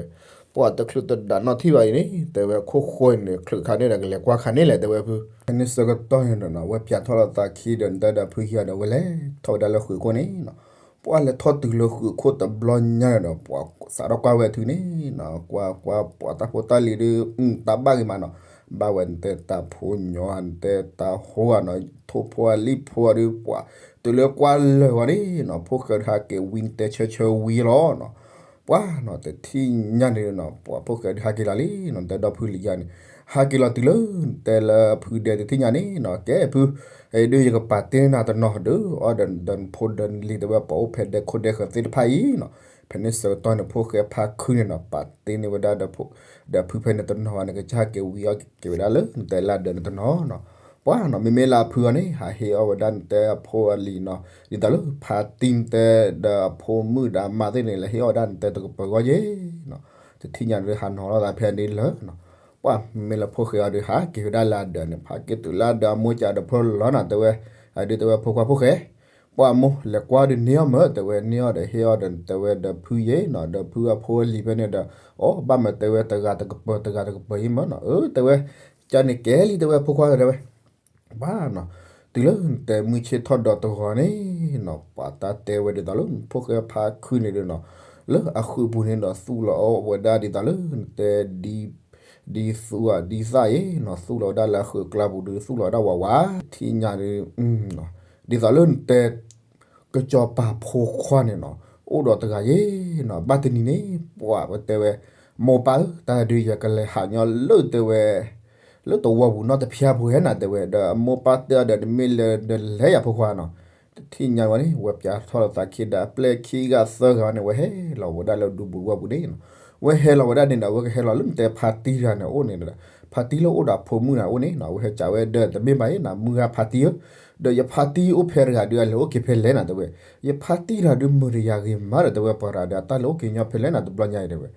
ပှၤတချုးတဒးနီထံၣ်ဘၣ်အံၤန့ၣ် တဲဝဲခိၣ်ဃိန့ၣ် ချုးခါန့ၣ်ဒီးကလဲၤကွၢ်ခါန့ၣ်လဲၣ် တဲဝဲဖု ဖဲန့ၣ်ဆၢကတီၢ်န့ၣ်နီၤ ဝဲပၠးထီၣ်လီၤသးခံဒီး နတဲဒီးဖုခံဂၤဒီးဝဲလဲၤထီၣ်ဝဲဒၣ်လၢဃုာ်ခိၣ်န့ၣ်နီၤ ပှၤလဲၤထီၣ်တုၤလၢဃုာ်ခိၣ်တဘျီညါန့ၣ်ဒီး ပှၤစးထီၣ်ကွၢ်ဝဲထုန့ၣ်နီၤ ကွၢ်ကွၢ်ပှၤတၢ်ဖိတၢ်လံၤဒုး တၢ်ဘၣ်ဂ့ၤမးနီၤ ဘၣ်ဝဲနတဲတၢ်ဖိညီ နတဲတၢ်ဟိဂၤနီၤ ထိၣ်ဖိအလံၣ်ဖိအီၤဒုး ပှၤတုၤလၢကွၢ်လၢာ်ဝဲန့ၣ်နီၤ ဖိၣ်ဃဲဒုးဟးက့ၤဝံနတဲဆၢဆၢဝံလီၤနီၤ ပှၤနီၤ တထံၣ်ညါန့ၣ်နီၤ ပှၤဖိၣ်ဃဲဒုးဟးက့ၤလီၤလံနီၤ နတဲဒီဖုလံၤယါန့ၣ် ဟးက့ၤလီၤတုၤလၢ နတဲလၢအဖုဒဲတထံၣ်ညါန့ၣ်နီၤ ကဲဖု အံၤဒုးယကပာ်တ့ၢ်နၤတနီၤဒီး အီၣ်ဒီးနဖိဒီးနလံၤတဲဝဲ ပှၤအိၣ်ဖဲဒဲခိၣ်ဒဲဃၢၤသ့ၣ်တဖၣ်အံၤနီၤ ဖဲန့ၣ်ဆၢကတီၢ်န့ၣ် ဖိၣ်ဃဲဖါခုန့ၣ်နီၤ ပာ်တ့ၢ်န့ၢ်ဝဲဒၣ်ဒီး ဒီးဖုဖဲန့ၣ်တနီၤဘၣ်န့ၣ် ကစၢ်ဟးက့ၤဝံအီၣ်က့ၤဝဲဒၣ်လၢ နတဲလၢအဒၢးန့ၣ်တနီၤနီၤ ပှၤနီၤ မ့မ့ၢ်လၢအဖုအီၤန့ၣ် ဟးဟ့ၣ်အီၣ်ဝဲဒၣ်နတဲအဖိအလံၤနီၤ ဒ်သိးလၢဖါတံၢ်နတဲဒီးအဖိမုၣ်ဒီးအမါသ့ၣ်န့ၣ် လဲၤဟ့ၣ်အီၣ်ဝဲဒၣ်နတဲတကပၤဂီၢ်ယဲနီၤ တထံၣ်ညါဒုးဟးနီၤလီၤသးဖဲန့ၣ်လၢနီၤ ပှၤမ့မ့ၢ်လၢဖိၣ်ဃဲအီၤဒုး ဟးက့ၤဝဲဒၣ်လၢအဒၢးန့ၣ် ဟးက့ၤတုၤလၢအဒၢးအမိၢ်ကးဒီးဖီလီၤနီၤ တဲဝဲ အဒုးတဲဝဲဖိခွါဖိၣ်ဃဲ ပှၤမိၢ်လဲၤကွၢ်ဒုးန့ၢ်အီၣ်မၢ တဲဝဲန့ၢ်အီၣ်ဒီးဟ့ၣ်အီၣ်ဒီး တဲဝဲဒီးဖုယဲနီၤ ဒီးဖုအဖိအလံၤဖဲန့ၣ်ဒီး အိၣ်ဘၣ်မးတဲဝဲတဂၤတကပၤတဂၤတကပၤအံၤမၢနီၤ အၢ တဲဝဲ ကန့ၣ်ကဲလံ တဲဝဲဖိခွါတဲဝဲ ဘၣ်နီၤ တုၤလၢနတဲမုၢ်ဆ့ၣ်ထီၣ်ဒီးတဂီၤန့ၣ်နီၤ ပှၤတၢ်တဲဝဲဒ်သိးလၢ ဖိၣ်ဃဲဖါခုန့ၣ်ဒီးနီၤ လၢအဃုာ်ပူၤန့ၣ်ဒီးသူၣ်လီၤအီၣ်ဝဲဒၣ်ဒ်သိးလၢနတဲ ဒ် ဒ်သူၣ်အဒ်သၣ်အံၤနီၤ သူၣ်လီၤဝဲဒၣ်လၢအဃုာ်ကျါပူၤဒုး သူၣ်လီၤဝဲဒၣ်ဝးဝး ထံၣ်ညါဒုး ဒ်သိးလၢနတဲ ကစီၤပၤဖိခွါန့ၣ်နီၤ အိၣ်ဒီးတဂၤယဲနီၤ, ဘၣ်တနံၤန့ၣ် ပှၤတဲဝဲ, မိၢ်ပၢ်ဧၢ, တၢ်ဒုးယကလဲၤဟးညီလၢတဲဝဲ လၢတဝီပူၤနီတဖျါဖိဟဲနၤတဲဝဲ, ဒီးအမိၢ်ပၢ်တဲအီၤဒီး တမ့ၢ်လၢဒီးလဲၤယၤဖိခွါနီၤ. တထံၣ်ညါဝဲန့ၣ် ဝဲပၠးထီၣ်လီၤသးခံဒီးအပျဲၢ်ခံဂၤသၢဂၤန့ၣ် ဝဲဟဲလီၤဝဲဒၣ်လၢဒူပူၤတဝီပူၤန့ၣ်နီၤ. ဝဲဟဲလီၤဝဲဒၣ်န့ၣ်ဒီး အဝဲကဟဲလီၤလၢနတဲဖါတံၢ်တဂၤန့ၣ်အိၣ်န့ၣ်ဒီး ဖါတံၢ်လၢအိၣ်ဒီးအဖိမုၣ်န့ၣ်အိၣ်န့ၣ်နီၤ. အဝဲဟဲကးဝဲဒီး တမ့ၢ်ဘၣ်အံၤနီၤ မုၢ်ဂၤဖါတံၢ်ဧၢ, ဒီးယဖါတံၢ်အိၣ်ဖဲတဂၤဒုး အလဲၤအိၣ်က့ၤဖဲလဲၣ်နၤတဲဝဲ, ယဖါတံၢ်တဂၤဒုးမုာ်တယၤဂ့ၤမးဒီးတဲဝဲ ပှၤတဂၤဒီးအတၢ်လဲၤအိၣ်က့ၤညီဖဲလဲၣ်နၤတဘျီညါအံၤတဲဝဲ.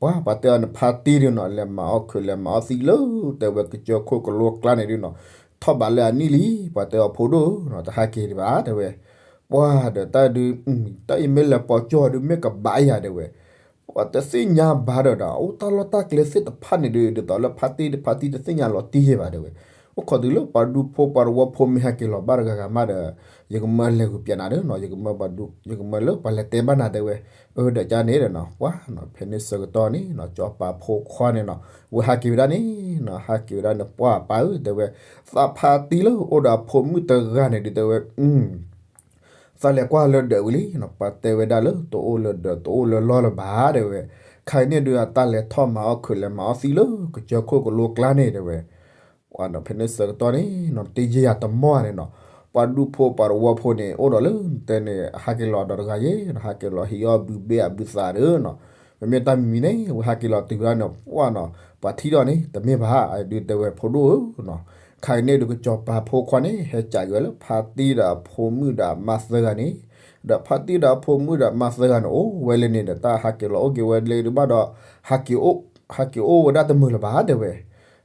ပှၤပှၤတဲအီၤနဖါတံၢ်ဒုးနီၤ လဲၤမၤအီၣ်ခုးလဲၤမၤအီၣ်သံလၢတဲဝဲကစၢၢ်ခိၣ်ကလိကျါန့ၣ်ဒုးနီၤ, ထီၣ်ဘးလၢအနံၣ်လံ ပှၤတဲအီၤဖိဒိၣ်နီၤ တဟးက့ၤဒံးဘၣ်တဲဝဲ. ပှၤဒီးတၢ်ဒုး တၢ်အံၤမ့ၢ်လဲၤပိာ်ကၠီဒုးမ့ၢ်ကဘၣ်ယၤတဲဝဲ, ပှၤတသ့ၣ်ညါဘၣ်ဒီးဒီး အိၣ်တၢ်လီၢ်တၢ်ကျဲသ့ၣ်တဖၣ်န့ၣ်ဒုး ဒ်သိးလၢဖါတံၢ်ဒီးဖါတံၢ်တသ့ၣ်ညါလီၤတံၢ်ယဲၢ်ဘၣ်တဲဝဲ. အိၣ်ခိးတုၤလၢပှၤဒူဖိပှၤတဝီဖိမ့ၢ်ဟဲက့ၤလီၤဘၣ်တဂၤဂၤမးဒီး ယကမၢလဲၤဂုာ်ပျးနၤဒီးနီၤ ယကမၢပှၤဒူ ယကမၢလၢပှၤလဲၤတဲဘၣ်နၤတဲဝဲ. အၢ ဒီးကန့ၣ်ဒီးနီၤ ပှၤနီၤ ဖဲန့ၣ်ဆၢကတီၢ်န့ၣ်နီၤ စီၤပၤဖိခွါန့ၣ်နီၤ ဝဲဟးက့ၤဝဲဒၣ်န့ၣ်နီၤ ဟးက့ၤဝဲဒၣ်န့ၣ် ပှၤပၢ်ဧၢတဲဝဲ, သးဖါတံၢ်လၢအိၣ်ဒီးအဖိမုၣ်တဂၤန့ၣ်ဒုးတဲဝဲ သးလဲၤကွၢ်လၢဒၢးဝံၤလံနီၤ ပှၤတဲဝဲဒၣ်လၢတအိၣ်လၢဒၢးတအိၣ်လၢလီၢ်လၢၤဘၣ်တဲဝဲ. ခဲအံၤန့ၣ်ဒုး အတၢ်လဲၤထီၣ်မၤအီၣ်ခုးလဲၤမၤအီၣ်သံလၢကစၢၢ်ခိၣ်ကလိကျါန့ၣ်တဲဝဲ. ပှၤနီၤ ဖဲန့ၣ်ဆၢကတီၢ်န့ၣ်နီၤ တ့ယဲၢ်ယၤတမီၢ်န့ၣ်နီၤ ပှၤဒူဖိပှၤတဝီဖိန့ၣ် အိၣ်ဒီးလၢတဲန့ၣ် ဟးက့ၤလီၤဒီးတဂၤယဲၢ် ဟးက့ၤလီၤဟံးအီၣ်ဘုဘ့ၣ်အဘုသးဒီးနီၤ. မ့မ့ၢ်တၢ်မံၤမံၤန့ၣ် ဝဲဟးက့ၤလီၤတုၤဝဲဒၣ်န့ၣ် ပှၤနီၤ ပှၤထံၣ်ထီၣ်န့ၣ် တမ့ၢ်ဘၣ် ဒုးတဲဝဲဖိဒိၣ်ဧၢနီၤ. ခဲအံၤန့ၣ်ဒုး ကစီၤပၤဖိခွါန့ၣ် ဟဲကးက့ၤဝဲလၢဖါတံၢ်ဒီးအဖိမုၣ်ဒီးအမါသၢဂၤန့ၣ်, ဒီးဖါတံၢ်ဒီးအဖိမုၣ်ဒီးအမါသၢဂၤန့ၣ် အိၣ်ဝဲလၢန့ၣ်ဒီး တၢ်ဟးက့ၤလီၤအိၣ်က့ၤဝဲလၢဒုးဘၣ်ဒီး ဟးက့ၤအိၣ် ဟးက့ၤအိၣ်ဝဲဒၣ်တမုာ်လၢၤဘၣ်တဲဝဲ.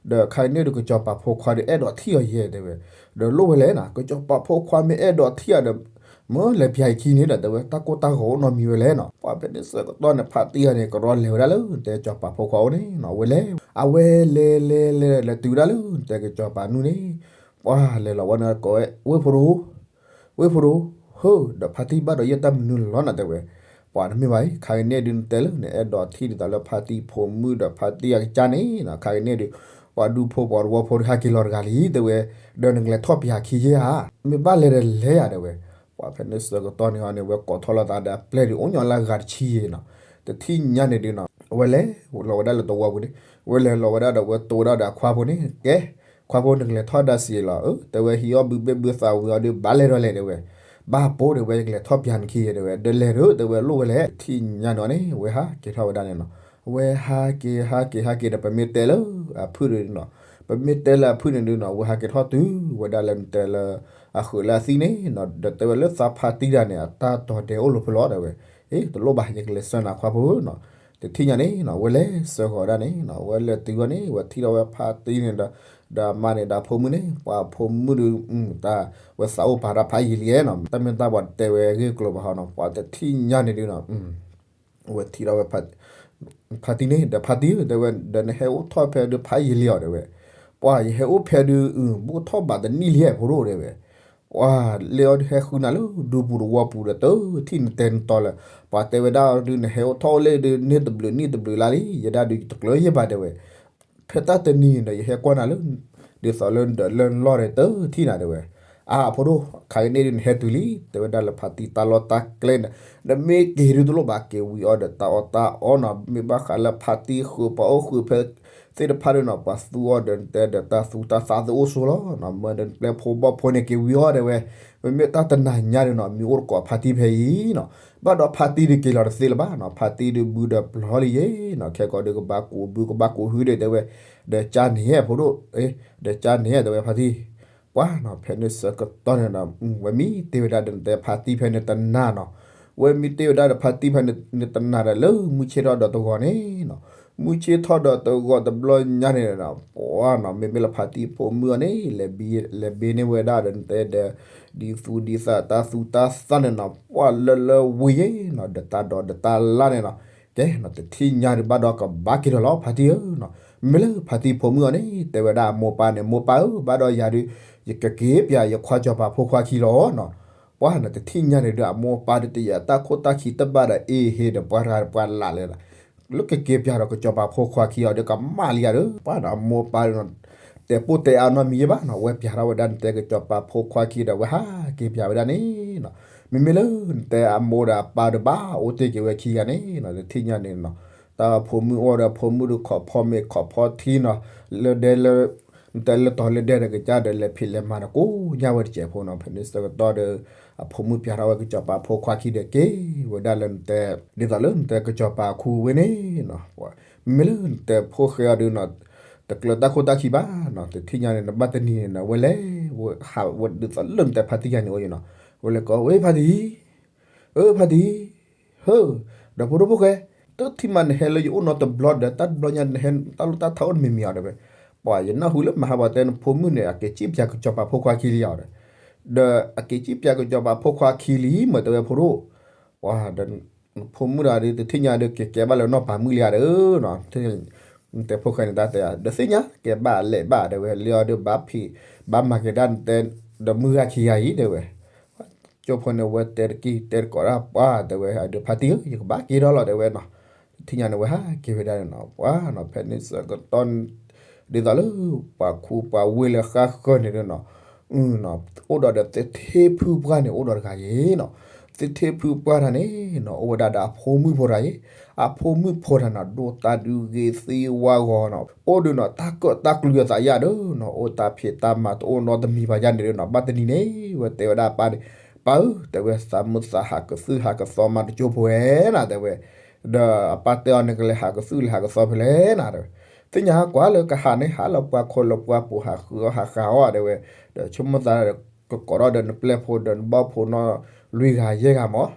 ဒီးခဲအံၤန့ၣ်ဒုး ကစီၤပၤဖိခွါဒီးအဲၣ်ဒိးထံၣ်အီၤယဲၢ်တဲဝဲ. ဒီးလိၣ်ဝဲလဲၣ်နီၤ ကစီၤပၤဖိခွါမ့ၢ်အဲၣ်ဒိးထံၣ်အီၤဒီး မၢလဲၤပၠးအခံန့ၣ်ဒီးတဲဝဲ တၢ်ကိၢ်တၢ်ဂီၤအိၣ်နီတမံၤဝဲလဲၣ်နီၤ. ပှၤဖဲန့ၣ်ဆၢကတီၢ်န့ၣ် ဖါတံၢ်အံၤန့ၣ် ကရီလဲၤဝဲဒၣ်လၢတဲကစီၤပၤဖိခွါအိၣ်န့ၣ်နီၤ ဝဲလဲၤ အဝဲလဲၤလဲၤလဲၤလဲၤတုၤဝဲဒၣ်လၢတဲကစီၤပၤနူၢ်န့ၣ် ပှၤလဲၤလီၤဝဲန့ၣ်ကိးဝဲ ဝ့ၢ်ဖိဒိၣ် ဝ့ၢ်ဖိဒိၣ် ဟၢ ဒီးဖါတံၢ်ဘၣ်ဒီးယဲၢ်တၢ်မနုၤလီၤနၤတဲဝဲ. ပှၤတမ့ၢ်ဘၣ်အံၤ ခဲအံၤန့ၣ်ဒုးနတဲလၢ နအဲၣ်ဒိးထံၣ်ဒ်သိးလၢဖါတံၢ်ဖိမုၣ်ဒီးဖါတံၢ်အကစၢ်န့ၣ်နီၤ ခဲအံၤန့ၣ်ဒုး ပှၤဒူဖိပှၤတဝီဖိဒုးဟးက့ၤလီၤတဂၤလံတဲဝဲ. ဒီးနကလဲၤထီၣ်ပၠးခံယဲၢ်ဧါ မ့ၢ်ဘၣ်လဲၤဒီးလဲၤယၤတဲဝဲ. ပှၤဖဲန့ၣ်ဆၢကတီၢ်န့ၣ်အီၤန့ၣ် ဝဲကိးထီၣ်လိာ်သးဒီးအပျဲၢ်ဒုးအိၣ်ညီလၢအဂၤတဆံယဲၢ်နီၤ. တထံၣ်ညါန့ၣ်ဒုးနီၤ အဝဲလဲၤလီၤဝဲဒၣ်လၢတဝီပူၤန့ၣ် ဝဲလဲၤလီၤဝဲဒၣ်ဒီးဝဲတိၤဝဲဒၣ်ဒီးအခွါဖိန့ၣ် ကဲ ခွါဖိနကလဲၤထီၣ်ဒၣ်စံးလီၤ အၢ တဲဝဲဟံးအီၣ်ဘုဘ့ၣ်ဘုသးဝံၤအီၤဒီးဘၣ်လဲၤဒီးလဲၤတဲဝဲ. ဘၣ်ပိၢ်တဲဝဲ ယကလဲၤထီၣ်ပၠးနခံယဲၢ်တဲဝဲ ဒီးလဲၤဒီးတဲဝဲလိၣ်ဝဲလဲၣ် တထံၣ်ညါန့ၣ်အီၤန့ၣ် ဝဲဟးက့ၤထီၣ်ဝဲဒၣ်န့ၣ်နီၤ. ဝဲဟးက့ၤဟးက့ၤဟးက့ၤဒီး ပမ့ၢ်တဲလၢအဖုၣ်ဒုးနီၤ ပမ့ၢ်တဲလၢအဖုၣ်န့ၣ်ဒုးနီၤ ဝဲဟးက့ၤထီၣ်တုၤဝဲဒၣ်လၢနတဲလၢ အဃုာ်လၢအသံန့ၣ်နီၤ ဒီးတဲဝဲလၢသးဖါတံၢ်တဂၤန့ၣ် အတၢ်တီၤဒဲးအိၣ်လၢဖဲလဲၣ်တဲဝဲ. အ့ တလိၣ်ဘၣ် ယကလဲၤဆှၢနၤခွါဖိနီၤ. တထံၣ်ညါန့ၣ်နီၤ ဝဲလဲၤဆှၢဃီၤဝဲဒၣ်န့ၣ်နီၤ ဝဲလဲၤတုၤဝဲန့ၣ် ဝဲထံၣ်ထီၣ်ဝဲဖါတံၢ်န့ၣ်ဒီး ဒီးအမါန့ၣ်ဒီးအဖိမုၣ်န့ၣ် ပှၤဖိမုၣ်ဒုး တၢ်ဝဲသးအိၣ်ပာ်တၢ်ဖးယံာ်လံနီၤ တၢ်မ့ၢ်တၢ်ပှၤတဲဝဲအဂ့ၢ်ကျိၤဘၣ်ဟီနီၤ ပှၤတထံၣ်ညါန့ၣ်ဒုးနီၤ ဝဲထံၣ်ထီၣ်ဝဲ ဖါတံၢ်န့ၣ် ဒီးဖါတံၢ်တဲဝဲ ဒီးနဟဲအိၣ်ထီၣ်ဖဲဒုးဖးယံာ်လံအီၤတဲဝဲ. ပှၤယဟဲအိၣ်ဖဲဒုး ဘိၣ်ထီၣ်ဘးတနံၣ်လံဖိဒိၣ်တဲဝဲ. ပှၤလၢအီၤဒုးဟဲဃုနၤလၢဒူပူၤတဝီပူၤဒီး တထံၣ်နတဲနတီၤလၢၤ ပှၤတဲဝဲဒၣ်အီၤဒုး နဟဲအိၣ်ထီၣ်အိၣ်လၢဒုး န့ၢ်တဘျုးနံၣ်တဘျုးလါလံ ယဲဒၣ်ဒုးတကျၢၤယဲၢ်ဘၣ်တဲဝဲ. ဖဲတၢ်တနံၤန့ၣ်ဒီး ယဟဲကွၢ်နၤလၢ ဒ်သိးလၢနဒၢးလၢလီၢ်ဒီး တထံၣ်နၤတဲဝဲ. အါ ဖိဒိၣ် ခါကန့ၣ်ဒုးနဟဲတုၤလံ တဲဝဲဒၣ်လၢဖါတံၢ်တၢ်လီၢ်တၢ်ကျဲန့ၣ် နမ့ၢ်က့ၤဒုးတလိၣ်ဘၣ်က့ၤဝံၤအီၤဒီးတၢ်အီၣ်တၢ်အီနီၤ မ့ၢ်ဘၣ်ဃးလၢဖါတံၢ်ဃုာ်ပှၤအိၣ်ဃုာ်ဖဲ သ့ၣ်တဖၣ်ဒုးနီၤ ပှၤသူအီၤဒီးနတဲဒီးတၢ်သူတၢ်သးသ့ၣ်အိၣ်ဆိလီၤနီၤ မၢဒီးနပျဲၢ်ဖိဘီၣ်ဖိန့ၣ်က့ၤဝံၤအီၤတဲဝဲ. မ့မ့ၢ်တၢ်တနၤညါဒုးနီၤ မံၤအိၣ်တကိးဖါတံၢ်ဖဲအံၤနီၤ ဘၣ်ဒီးဖါတံၢ်ဒုးက့ၤလီၤတသ့လၢၤဘၣ်နီၤ ဖါတံၢ်ဒုးဘုဒီးပျီလံယဲနီၤ ခဲကိးဒုးကဘၣ်ကူးဘုကဘၣ်ကူးဟုဒီးတဲဝဲ ဒီးကၠါန့ၣ်ဖိဒိၣ် ဒီးကၠါန့ၣ်တဲဝဲဖါတံၢ် ပှၤနီၤ ဖဲန့ၣ်ဆၢကတီၢ်န့ၣ်ဒီး ဝဲမံတ့ၢ်ဝဲဒၣ်ဒီးနတဲဖါတံၢ်ဖဲန့ၣ်တနၤနီၤ ဝဲမံတ့ၢ်ဝဲဒၣ်ဒီးဖါတံၢ်ဖဲန့ၣ်တနၤဒီးလၢမုၢ်ဆ့ၣ်ထီၣ်ဒီးတဂီၤန့ၣ်နီၤ မုၢ်ဆ့ၣ်ထီၣ်ဒီးတဂီၤတဘျီညါန့ၣ်ဒီး ပှၤနီၤ မ့မ့ၢ်လၢဖါတံၢ်ဖိမုၣ်အီၤန့ၣ် လဲၤဘ့န့ၢ်ဝဲဒၣ်ဒီးနတဲဒီး ဒ်သူဒ်သးတၢ်သူတၢ်သၣ်န့ၣ်နီၤ ပှၤလၢလၢဝံၤယဲနီၤ ဒီးတၢ်ဒိးဒီးတၢ်လၣ်န့ၣ်နီၤ ကဲနီၤ တထံၣ်ညါဒုးဘၣ်ဒီးကဘၣ်က့ၤလီၤလီၤဖါတံၢ်ဧၢနီၤ မ့မ့ၢ်လၢဖါတံၢ်ဖိမုၣ်အီၤန့ၣ် တဲဝဲဒၣ်အမိၢ်ပၢ်န့ၣ် မိၢ်ပၢ်ဧၢ ဘၣ်ဒီးယၤဒုး ယကက့ၤပၠးယခွါစီၤပၤဖိခွါခံလီၤနီၤ ပှၤနီၤ တထံၣ်ညါန့ၣ်ဒုး အမိၢ်ပၢ်ဒုးတယာ်တၢ်ခိၣ်တၢ်ခံတဘၣ်ဒီး အ့ဟ့ဒီးပှၤတဂၤဒီးပှၤလၢ်လၢ်ဒီး လၢကက့ၤပၠးဒီးကစီၤပၤဖိခွါခံအီၤဒီး ကမၣ်လံယၤဒီး ပှၤနီၤ အမိၢ်ပၢ်ဒုးနီၤ တဲပိၢ်တဲအါနီတမံၤယဲဘၣ်နီၤ ဝဲပၠးထီၣ်ဝဲဒၣ်နတဲကစီၤပၤဖိခွါခံဒီး ဝဲဟးက့ၤပၠးဝဲဒၣ်န့ၣ်နီၤ မ့မ့ၢ်လၢနတဲအမိၢ်ဒီးအပၢ်ဒီးဘၣ်အိၣ်တ့ၢ်က့ၤဝဲခံဂၤန့ၣ်နီၤ, တထံၣ်ညါန့ၣ်နီၤ, တၢ်ဖိမုၣ်အိၣ်ဒီးဖိမုၣ်ဒီးခီၣ်ဖီမ့ၤခီၣ်ဖီထံနီၤ, လၢဒဲလၢ နတဲလၢတီၤလၢဒဲဒီးကစၢ်ဒီးလဲၤဖံးလဲၤမၤဒီးကိးညါဝဲတစဲးဖိနီၤ, ဖဲန့ၣ်ဆၢကတီၢ်ဒီး အဖိမုၣ်ပျၢ်ထီၣ်ဝဲကစီၤပၤဖိခွါခံဒီးက့ၤဝဲဒၣ်လၢနတဲ ဒ်သိးလၢနတဲကစီၤပၤအခူဝဲန့ၣ်နီၤ, မ့မ့ၢ်လၢနတဲဖိၣ်ဃဲအီၤဒုးနီၤ, တကျၢၤတၢ်ခိၣ်တၢ်ခံဘၣ်နီၤ, တထံၣ်ညါန့ၣ် နဘၣ်တနံၤန့ၣ်နီၤ ဝဲလဲၤ ဟးဝဲဒ်သိးလၢနတဲဖါတံၢ်ယၤန့ၣ်အိၣ်ယနီၤ, ဝဲလဲၤကိးဝဲဖါတံၢ် အၢ ဖါတံၢ်, ဟၢ, ဒီးဖိဒိၣ်ဖိၣ်ဃဲ, တထံၣ်မးနဟဲလၢယအိၣ်နီတဘျီဒီး တၢ်တဘျီညါနဟဲတၢ်လိၣ်တၢ်ထီအိၣ်တမံၤမံၤအီၤတဲဝဲ, ပှၤယနၢ်ဟူလၢမၤဟးဘၣ်တဲနဖိမုၣ်န့ၣ် အက့ၤစံၣ်ပၠးကစီၤပၤဖိခွါခံလံအီၤဒီး, ဒီးအက့ၤစံၣ်ပၠးကစီၤပၤဖိခွါခံလံ မ့ၢ်တဲဝဲဖိဒိၣ်, ပှၤဒီး နဖိမုၣ်တဂၤဒီး တထံၣ်ညါဒီးက့ၤကဲဘၣ်လၢနီၢ်ပၤမုၣ်လံဧါဒီးနီၤ, နတဲဖိၣ်ဃဲန့ၣ်တၢ်တဲဧါ, ဒီးသ့ၣ်ညါကဲဘၣ်လဲၤဘၣ်တဲဝဲ, လၢအီၤဒီးဘၣ်ဖံး ဘၣ်မၤက့ၤဒၣ်နတဲ ဒီးမုၢ်ဂၤခံဂၤအံၤတဲဝဲ ကၠိဖိန့ၣ် ဝဲတဲတက့ၢ်တဲတကိးဒၣ်ပှၤတဲဝဲ, အဒုးဖါတံၢ်ဧၢ ယကဘၣ်က့ၤထီၣ်လီၤတဲဝဲနီၤ, တထံၣ်ညါန့ၣ် ဝဲဟးက့ၤဝဲဒၣ်န့ၣ်နီၤ, ပှၤနီၤ ဖဲန့ၣ်ဆၢကတီၢ် ဒ်သိးလၢ ပှၤခူပှၤဝ့ၢ်လၢဃၣ်ဃၢၤန့ၣ်နီၤ, အိၣ်ဒီးဒီးသထ့ဖုပှၢ်န့ၣ် အိၣ်ဒီးတဂၤယ့ၤနီၤ, သထ့ဖုပှၢ်တဂၤန့ၣ်နီၤ အိၣ်ဝဲဒၣ်ဒီးအဖိမုၣ်ဖိတဂၤယ့ၤ, အဖိမုၣ်ဖိတဂၤနီၤ ဒိၣ်တၢ်ဒုးဂ့ၤသ့ဝါဂီၤနီၤ, အိၣ်ဒီးနီၤ တၢ်ကၢၣ်တၢ်ကျူအသးယါဒီးနီၤ, အိၣ်တၢ်ဖံးတၢ်မၤတအိၣ်နီတမံၤဘၣ်ယါန့ၣ်ဒီးနီၤ, ဘၣ်တနံၤန့ၣ် ဝဲတဲဝဲဒၣ်အပၢ်န့ၣ်, ပၢ်ဧၢ တဲဝဲ သးမုာ်သးဟးကသုၣ်ဟးကသီမးတကၠိဖိဝဲနၤတဲဝဲ, ဒီးအပၢ်တဲအီၤ နကလဲၤဟးကသုၣ်လဲၤဟးကသီဖဲလဲၣ်နၤတဲဝဲ, သ့ၣ်ညါဟးကွၢ်လၢကဟးန့ၣ် ဟးလၢပှၤခိးလၢပှၤပိာ်ဟးဃုအီၣ်ဟးဃုအီၣ်တဲဝဲ, ဒီးဆိကမိၣ်သး ကကိးထီၣ်ဒီးနပျဲၢ်ဖိဒီးနဘီၣ်ဖိနီၤ လွံၢ်ဂၤယဲၢ်ဂၤမး,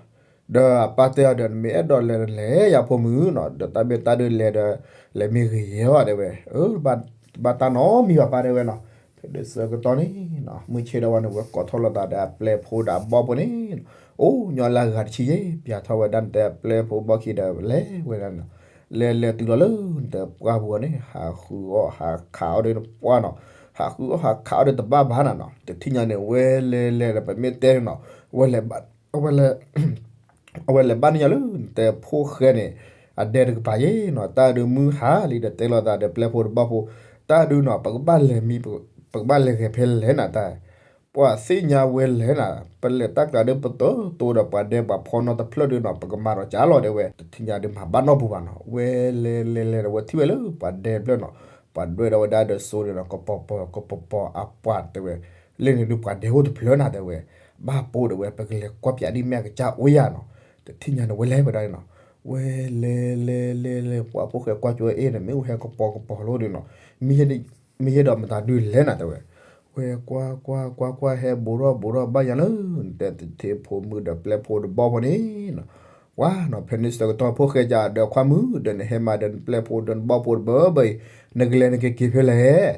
ဒီးအပၢ်တဲအီၤဒီး နမ့ၢ်အဲၣ်ဒိးလဲၤလဲၤယၤဖိမုၣ်နီၤ, ဒီးတၢ်မ့ၢ်တၢ်ဒုးလဲၤဒီး လဲၤမ့ၢ်ဂ့ၤယဲၢ်အီၤတဲဝဲ, အၢ ဘၣ်တၢ်နီတမံၤဘၣ်ပၢ်တဲဝဲနီၤ, ဖဲဒၣ်ဆၢကတီၢ်န့ၣ်နီၤ မုၢ်ဆ့ၣ်ဒီးဝဲန့ၣ် ဝဲကိးထီၣ်လိာ်သးဒီးအပျဲၢ်ဖိဒီးအဘီၣ်ဖိန့ၣ်, အိၣ်ညီလၢအဂၤတဆံယဲၢ် ပျၢ်ထီၣ်ဝဲဒၣ်နတဲအပျဲၢ်ဖိဘီၣ်ခံဒီးလဲၤဝဲဒၣ်နီၤ, လဲၤလဲၤတုၤလီၤလၢနတဲပှၢ်ပူၤန့ၣ် ဟးဃုအီၣ်ဟးခးအီၣ်ဒီးနပှၢ်နီၤ, ဟးဃုအီၣ်ဟးခးအီၣ်ဒီးတဘၣ်ဘၣ်နၤနီၤ, တထံၣ်ညါန့ၣ် ဝဲလဲၤလဲၤဒီးပမ့ၢ်တဲန့ၣ်နီၤ, ဝဲလဲၤဘၣ် အဝဲလဲၤဘၣ်န့ၣ်ညါလၢနတဲဖိၣ်ဃဲန့ၣ် အဒဲတကပၤယဲၢ်နီၤ, တၢ်ဒုးမုၢ်ဟါလံဒီးတဲလိာ်သးဒီးပျဲၢ်ဖိဒီးဘီၣ်ဖိ, တၢ်ဒုးနီၤ ပကဘၣ်လဲၤမံၤ ပကဘၣ်လဲၤဂဲၤဖဲလဲၣ်နၤတၢ်, ပှၤသ့ၣ်ညါဝဲလဲၣ်နၤ, ပလဲၤတၢ်ကျါဒီးပတတိၢ်ဒီးပှၤဒဲပှၤဖီနီတဖျၢၣ်ဒီးနီၤ ပကမၤဒီးကၢ်လီၤတဲဝဲ, တထံၣ်ညါဒီးမၤဘၣ်နီတပူၤဘၣ်နီၤ, ဝဲလဲၤလဲၤလဲၤဒီးဝဲထံၣ်ဝဲလၢပှၤဒဲတဖျၢၣ်နီၤ, ပှၤဒွဲၣ်ဒီးဝဲဒၣ်ဒီးစိဒီးနီၤ ကပီၤပီၤကပီၤပီၤအပှၤတဲဝဲ, လၢန့ၣ်ဒုးပှၤဒဲအိၣ်တဖျၢၣ်နၤတဲဝဲ, ဘၣ်ပိာ်ဒီးဝဲ ပကလဲၤကွၢ်ပၠးဒ်မ့ၢ်အကစၢ်အိၣ်ယၤနီၤ, တထံၣ်ညါန့ၣ်ဝဲလဲၤဝဲဒၣ်န့ၣ်နီၤ, ဝဲလဲၤလဲၤလဲၤလဲၤ ပှၤဖိၣ်ဃဲကွၢ်ကၠိအ့ၣ်န့ၣ် မ့ၢ်အိၣ်ဟဲကပီၤကပီၤလိဒီးနီၤ, မ့ၢ်ယဲဒီးမတၤဒုးလဲၣ်နၤတဲဝဲ, ဝဲကွၢ်ကွၢ်ကွၢ်ကွၢ်ဟဲဘူးထီၣ်ဘူးထီၣ်ဘၣ်ယၤလၢ နတဲသထ့ဖိမုၣ်ဒီးပျဲၢ်ဖိဒီးဘီၣ်ဖိန့ၣ်နီၤ, ပှၤနီၤ ဖဲန့ၣ်ဆၢကတီၢ်ဖိၣ်ဃဲကဒီးခွါမုၣ်ဒီးနဟဲမၤဒီးနပျဲၢ်ဖိဒီးနဘီၣ်ဖိတဘၢဘၢအံၤ, နကလဲၤနကက့ၤဖဲလဲၣ်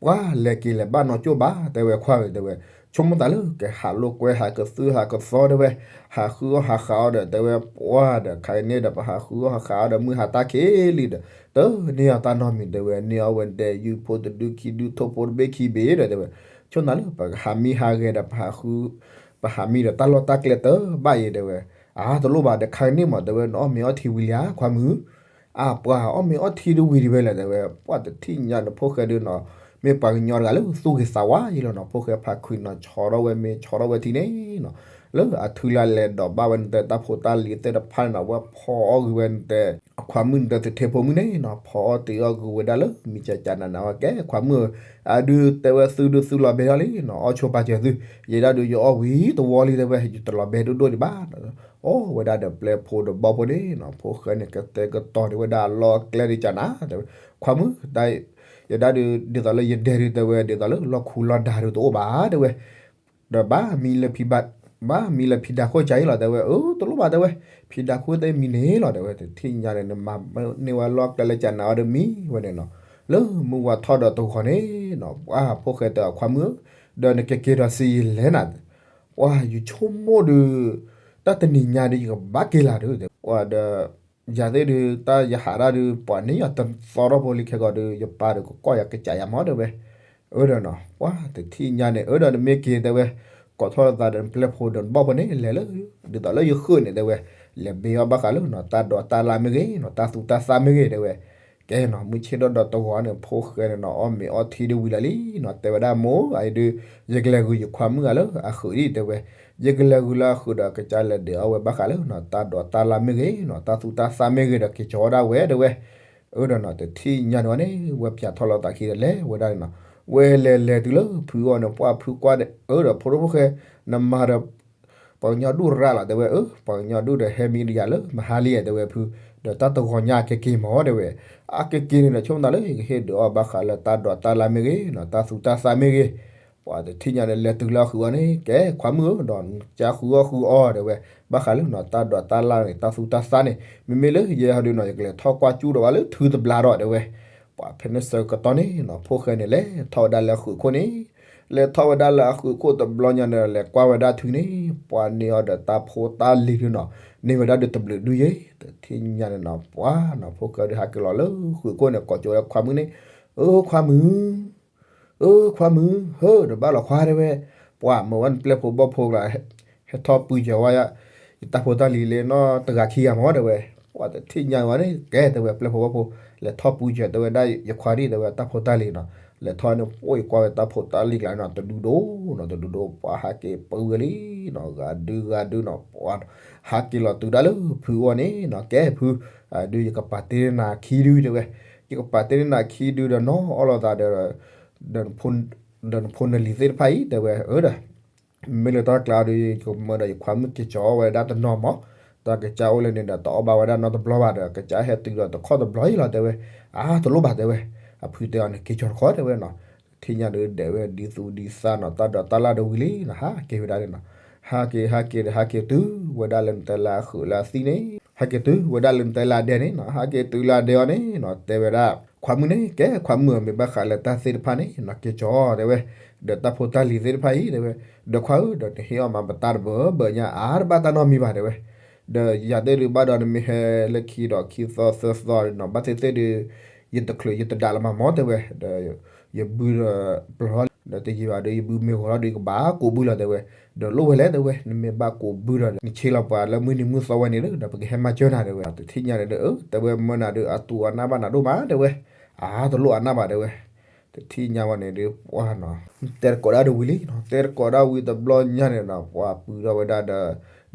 ပှၤလဲၤက့ၤလဲၤဘၣ်နီၢ်ကၠိၣ်ဘၣ်တဲဝဲခွါဝဲတဲဝဲ, ဆိကမိၣ်သးလၢကဟးလိာ်ကွဲဟးကသုၣ်ဟးကသီတဲဝဲ, ဟးဃုအီၣ်ဟးဃးအီၣ်ဒီးတဲဝဲ, ပှၤဒီးခါအံၤန့ၣ်ဒီး ပဟးဃုအီၣ်ဟးဃးအီၣ်ဒီးမုၢ်ဟါတၢ်ခံးလံဒီး, တန့ၢ်အီၤတၢ်နီတမံၤတဲဝဲ, န့ၢ်အီၣ်ဝဲဒဲယုၢ်ဖိတဒုခံဒုထိၣ်ဖိတဘ့ၣ်ခံဘ့ၣ်ဒီးတဲဝဲ, ဆိကမိၣ်သးလၢပကဟးမံဟးဂဲၤဒီး ပဟးဃု ပဟးမံဒီးတၢ်လီၢ်တၢ်ကျဲတဘၣ်အံၤတဲဝဲ, အါတလိၣ်ဘၣ်ဒီးခါအံၤန့ၣ်မးတဲဝဲ နအီၣ်မ့ၤအီထံဝံၤလံဧါခွါမုၣ် အါပှၤအီၣ်မ့ၤအီထံတဝံၤဒံးဝဲလဲၣ်တဲဝဲ, ပှၤတထံၣ်ညါန့ၣ်ဖိၣ်ဃဲဒုးနီၤ, မ့ၢ်ပှၤကညီတဂၤလၢသူၣ်ဂ့ၤသးဝါယံၤလီၤနီၤ, ဖိၣ်ဃဲဖးခွံနီၤ ဆီထီၣ်ဝဲမ့ၤဆီထီၣ်ဝဲထံန့ၣ်နီၤ, လၢအထုလၢလဲၤဒိးဘၣ်ဝဲနတဲတၢ်ဖိတၢ်လံၤသ့ၣ်တဖၣ်န့ၣ်နီၤ, ဝဲဖီအီၣ်ဂ့ၤဝဲနတဲ, အခွါမုၣ်နတဲသထ့ဖိမုၣ်န့ၣ်နီၤ, ဖီအီၣ်တ့ၤအီၣ်ဂ့ၤဝဲဒၣ်လၢမံၤကကနးနးဝဲကဲခွါမုၣ်ဧၢ, အဒုးတဲဝဲသုဒုးသုလီၤဘဲထီၣ်လံနီၤ, အီၣ်ဆိပာ်စၢၤသု, ယဲဒၣ်ဒုးယအီၣ်ဝံၤတဝီလံတဲဝဲ ယတလီၤဘဲဒိၣ်ဒိၣ်ဒံးဘၣ် အီၣ်ဝဲဒၣ်ဒီးပျဲၢ်ဖိဒီးဘီၣ်ဖိန့ၣ်နီၤ, ဖိၣ်ဃဲန့ၣ်ကတဲာ်ကတီၤဒံးဝဲဒၣ်အလီၢ်အကျဲဒုးကနၤတဲဝဲ, ခွါမုၣ်, ယဒၣ်ဒုး ဒ်သိးလၢယဒဲဒုးတဲဝဲ ဒ်သိးလၢလီၢ်ခူလီၢ်ဒါဒုးတအိၣ်ဘၣ်တဲဝဲ, ဒီးဘၣ်မံလၢဖံဘၣ်, ဘၣ်မံလၢဖံဒါခိၣ်ကၢ်အံၤလီၤတဲဝဲ, အၢ တလိၣ်ဘၣ်တဲဝဲ, ဖံဒါခိၣ်သ့ၣ်မံန့ၣ်လီၤတဲဝဲ, တထံၣ်ညါန့ၣ် နမၤန့ၢ်ဝဲလီၢ်ကျဲလၢကနၤအီၤဒီးမံဝဲန့ၣ်နီၤ, လၢမုၢ်ဝါထီၣ်ဒီးတဂီၤန့ၣ်နီၤ, ပှၤဖိၣ်ဃဲတဲအခွါမုၣ်ဧၢ, ဒီးနကက့ၤဒီးစံးယံာ်လဲၣ်နၤ ပှၤယဆိကမိၣ်ဒုး, တၢ်တနံၤညါဒုး ယကဘၣ်က့ၤလၢ်ဒုးတဲ, ပှၤဒီး, ယၤသ့ၣ်ဒုး တၢ်ယဟးတၢ်ဒုး ပှၤန့ၢ်ယၤတသီထီၣ်ဖိလံခဲကီးဒုး ယပၢ်ဒုးကကိးယၤကစးယၤမးတဲဝဲ, အၢဒီးနီၤ ပှၤတထံၣ်ညါန့ၣ် အၢဒီးနမ့ၢ်က့ၤတဲဝဲ, ကိးထီၣ်လိာ်သးဒီးနပျဲၢ်ဖိဒီးနဘီၣ်ဖိန့ၣ် လဲၤလၢ, ဒ်သိးလၢယဃုာ်န့ၣ်တဲဝဲ, လဲၤဘ့အီၣ်ဘၣ်ဃးလၢနီၤ တၢ်ဒိးတၢ်လၢ်မ့ၢ်ဂ့ၤနီၤ တၢ်သူတၢ်သၣ်မ့ၢ်ဂ့ၤတဲဝဲ, ကဲနီၤ မုၢ်ဆ့ၣ်ဒီၣ်ဒီးတဂီၤန့ၣ် ဖိၣ်ဃဲန့ၣ်နီၤ အီၣ်မ့ၤအီထံဒုးဝံၤလီၤလံနီၤ တဲဝဲဒၣ်မိၢ် အအံၤဒုး ယကလဲၤဂုာ်ယခွါမုၣ်ဂၤလၢအဃုာ်ဒံး တဲဝဲ, ယကလဲၤဂုာ်လၢအဃုာ်ဒီး ကစၢ်လဲၤဒုးအီၣ်ဝဲဘၣ်ဃးလၢနီၤ တၢ်ဒိးတၢ်လၢ်မ့ၢ်ဂ့ၤနီၤ တၢ်သူတၢ်သၣ်မ့ၢ်ဂ့ၤဒီး က့ၤကၠီၤဝဲဒၣ်ဝဲ တဲဝဲ. အၢဒီးနီၤ တထံၣ်ညါန့ၣ်ဝဲန့ၣ် ဝဲပၠးထီၣ်လီၤသးခံဒီး လဲၤဝဲဒၣ်န့ၣ်နီၤ, ဝဲလဲၤလဲၤတုၤလၢဖုအအိၣ်န့ၣ် ပှၢ်ဖုကွၢ်ဒီး အၢဒီးဖိဒိၣ်ဖိၣ်ဃဲ, နမၤဒီး ပှၤကညီဒူၣ်ရၣ်လီၤ တဲဝဲ, အၢ ပှၤကညီဒူၣ်ဒီးဟဲမံဒီးယၤလၢမဟါလံ တဲဝဲဖု, ဒီးတၢ်တဂီၤညါက့ၤက့ၤမၢ် တဲဝဲ, အါက့ၤက့ၤန့ၣ်ဒီး ဆိကမိၣ်သးလၢယကဟ့ၣ်ဒုးအီၣ်ဘၣ်ဃးလၢတၢ်ဒိးတၢ်လၢ်မ့ၢ်ဂ့ၤနီၤ တၢ်သူတၢ်သၣ်မ့ၢ်ဂ့ၤ, ပှၤတထံၣ်ညါန့ၣ် လဲၤတုၤလၢအဃုာ်အီၤန့ၣ် ကဲခွါမုၣ်ဧၢ ဒီးကဃုအီၣ်ဃုအီ တဲဝဲ, ဘၣ်ဃးလၢနီၤ တၢ်ဒိးတၢ်လၢ်န့ၣ် တၢ်သူတၢ်သၣ်န့ၣ် မ့မ့ၢ်လၢယဲဟီဒုးနီၤ ယကလဲၤထီၣ်ကွၢ်ကၠူဒီးဝဲလၢထုတဘျါဒီး တဲဝဲ ပှၤဖဲန့ၣ်ဆၢကတီၢ်န့ၣ်နီၤ ဖိၣ်ဃဲန့ၣ် လဲၤထီၣ်ဝဲဒၣ်လၢအဃုာ်ခိၣ်န့ၣ်, လဲၤထီၣ်ဝဲဒၣ်လၢအဃုာ်ခိၣ်တဘျီညါန့ၣ် လဲၤကွၢ်ဝဲဒၣ်ထုန့ၣ် ပှၤန့ၢ်အီၤဒီးတၢ်ဖိတၢ်လံၤဒုးနီၤ, န့ၢ်ဝဲဒၣ်ဒုးတဘျုးဒုယဲ, တထံၣ်ညါန့ၣ်နီၤ ပှၤနီၤ ဖိၣ်ဃဲဒုးဟးက့ၤလီၤလၢဃုာ်ခိၣ်န့ၣ် ကိးကၠိဝဲခွါမုၣ်န့ၣ်, အၢခွါမုၣ် အၢခွါမုၣ် ဟၢဒီးဘၣ်လီၤခွါ တဲဝဲ, ပှၤမၢဝဲနပျဲၢ်ဖိဘီၣ်ဖိကျါ ဟဲထီၣ်ပူၤစၢၤဝဲ ယတၢ်ဖိတၢ်လံၤလၢနီတဂၤခံဂၤမၢ် တဲဝဲ, ပှၤတထံၣ်ညါဝဲန့ၣ် ကဲ တဲဝဲ ပျဲၢ်ဖိဘီၣ်ဖိ လဲၤထီၣ်ပူၤစၢၤ တဲဝဲဒၣ်ယခွါဒံး တဲဝဲတၢ်ဖိတၢ်လံၤနီၤ, လဲၤထီၣ်န့ၣ် အိၣ်ယကွၢ်ဝဲတၢ်ဖိတၢ်လံၤကျါနီၤ တဒုဒိၣ်နီၤ တဒုဒိၣ် ပှၤဟးက့ၤပှဲၤဝဲလံနီၤ ဂၤဒုဂၤဒုနီၤ ပှၤ ဟးက့ၤလီၤတုၤဒၣ်လၢဖုအအိၣ်န့ၣ်နီၤ ကဲဖု ဒုးယကပာ်တ့ၢ်နၤခံဒု တဲဝဲ, ယကပာ်တ့ၢ်နၤခံဒုဒီးနီၤ အီၣ်လိာ်သးဒီး ဒီးနဖိနလံၤသ့ၣ်တဖၣ်အံၤ တဲဝဲ, အၢဒီး မ့ၢ်လၢတၢ်ကျါဒီး ယကမၢဒီးယခွါမုၣ်က့ၤကၠီဝဲဒၣ်တနီၤမး, တၢ်ကစၢ်အိၣ်လၢန့ၣ်ဒီး တအီၣ်ဘၣ်ဝဲဒၣ်နီတဘျီဘၣ်ဒီး ကစၢ်ဟဲတုၤဒီးတခီၣ်တဘျီအံၤလီၤ တဲဝဲ, အါတလိၣ်ဘၣ် တဲဝဲ, အဖုတဲအီၤန့ၣ် က့ၤကၠီတခီ တဲဝဲနီၤ, တထံၣ်ညါဒုးဒဲးဝဲဒ်သူဒ်သးနီၤ တၢ်ဒိးတၢ်လၢ်ဒီးဝံၤလံနီၤ ဟးက့ၤဝဲဒၣ်န့ၣ်နီၤ, ဟးက့ၤ ဟးက့ၤဒီး ဟးက့ၤတုၤဝဲဒၣ်လၢနတဲလၢအဃုာ်လၢအသံန့ၣ်, ဟဲက့ၤတုၤဝဲဒၣ်လၢနတဲလၢအဒဲန့ၣ်နီၤ ဟးက့ၤတုၤလၢအဒဲအီၤန့ၣ်နီၤ တဲဝဲဒၣ် ခွါမုၣ်န့ၣ် ကဲခွါမုၣ်ဧၢ မ့ၢ်ဘၣ်ဃးလၢတၢ်သ့ၣ်တဖၣ်န့ၣ်နီၤ က့ၤကၠီ တဲဝဲ, ဒီးတၢ်ဖိတၢ်လံၤသ့ၣ်တဖၣ်အံၤ တဲဝဲ, ဒီးခွါဧၢ ဒီးနဟ့ၣ်အီၣ်မးပတၢ်တဘၢဘၢညါ အါတဘၣ်တၢ်နီတမံၤဘၣ် တဲဝဲ, ဒီးယၤသ့ၣ်ဒုးဘၣ်ဒီးနမ့ၢ်ဟဲလၢခံဒီးခံသီသၢသီနီၤ ဘၣ်သ့ၣ်သ့ၣ်ဒုး ယတချုးယတဒၣ်လၢၤမးမၢ် တဲဝဲ, ဒီး ယဘုဒီးပျီၤထီၣ်လံ ဒီးတယံာ်ဘၣ်ဒီး ယဘုမ့ၢ်ဂီၤထီၣ်ဒီး ယကဘၣ်ကိးဘုလီၤ တဲဝဲ, ဒီးလိၣ်ဝဲလဲၣ် တဲဝဲ, နမ့ၢ်ဘၣ်ကိးဘုဒီး နဆ့လီၤပှၤလၢမုၢ်နံၤမုၢ်သီဝဲန့ၣ်ဒီး ပကဟဲမၤစၢၤနၤ တဲဝဲ, တထံၣ်ညါန့ၣ်ဒီး အၢ တဲဝဲ မၢနၤဒီးအသူအနၢ်ဘၣ်နၤဒိၣ်မး တဲဝဲ, အါတလိၣ်အနၢ်ဘၣ် တဲဝဲ, တထံၣ်ညါဝဲန့ၣ်ဒီး ပှၤနီၤ တဲတကိးဒၣ်ဒီးဝံၤလံနီၤ တဲတကိးဒၣ်ဝံၤတဘျီညါန့ၣ်နီၤ ပှၤပုၢ်ထီၣ်ဝဲဒၣ်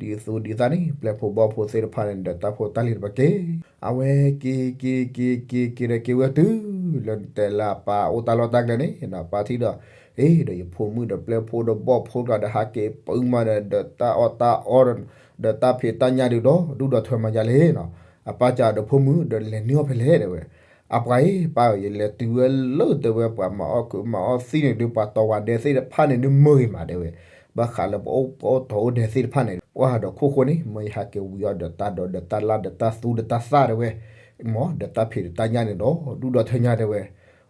ဒီး ဒ်သူဒ်သးန့ၣ် ပျဲၢ်ဖိဘီၣ်ဖိသ့ၣ်တဖၣ်န့ၣ်ဒီး တၢ်ဖိတၢ်လံၤတဖၣ်က့ၤ, အဝဲက့ၤက့ၤက့ၤက့ၤက့ၤဒီးက့ၤဝဲတုၤ လၢနတဲလၢအပၢ်အိၣ်တၢ်လီၢ်တၢ်ကျဲန့ၣ်နီၤ ပၢ်ထံၣ်ဒီး အ့ ဒီးယဖိမုၣ်ဒီးပျဲၢ်ဖိဒီးဘီၣ်ဖိကျါဒီး ဟးက့ၤပၢမးဒီး ဒီးတၢ်အီၣ်တၢ်အီဒီး ဒီးတၢ်ဖံးတၢ်ညၣ်ဒုးဒီး ဒူၣ်ဒီးထၢမၤယၤလဲၣ်နီၤ, အပၢ်စံးဒီးဖိမုၣ်ဒီး လဲၤနုာ်အီၣ်ဖဲလဲၣ် တဲဝဲ, အပှၤအံၤ ပၢ်ဧၢ ယလဲၤတုၤဝဲလၢ တဲဝဲ ပှၤမၤအီၣ်ခုးမၤအီၣ်သံန့ၣ်ဒုး ပှၤတီၤဝၤဒဲသ့ၣ်တဖၣ်န့ၣ်ဒုးမုာ်ဂ့ၤမး တဲဝဲ, ဘၣ်ဃးလၢပအိၣ်ပအိၣ်တီၤအိၣ်ဒဲသ့ၣ်တဖၣ်န့ၣ် ပှၤဒီးခိၣ်ဃိန့ၣ် မ့ၢ်ယဟးက့ၤဝံၤအီၤဒီးတၢ်ဒိးဒီးတၢ်လၢ်ဒီးတၢ်သူဒီးတၢ်သၣ် တဲဝဲ, မ့ၢ်ဒီးတၢ်ဖံးဒီးတၢ်ညၣ်န့ၣ်ဒီး ဒူၣ်ဒီးထၢညါ တဲဝဲ,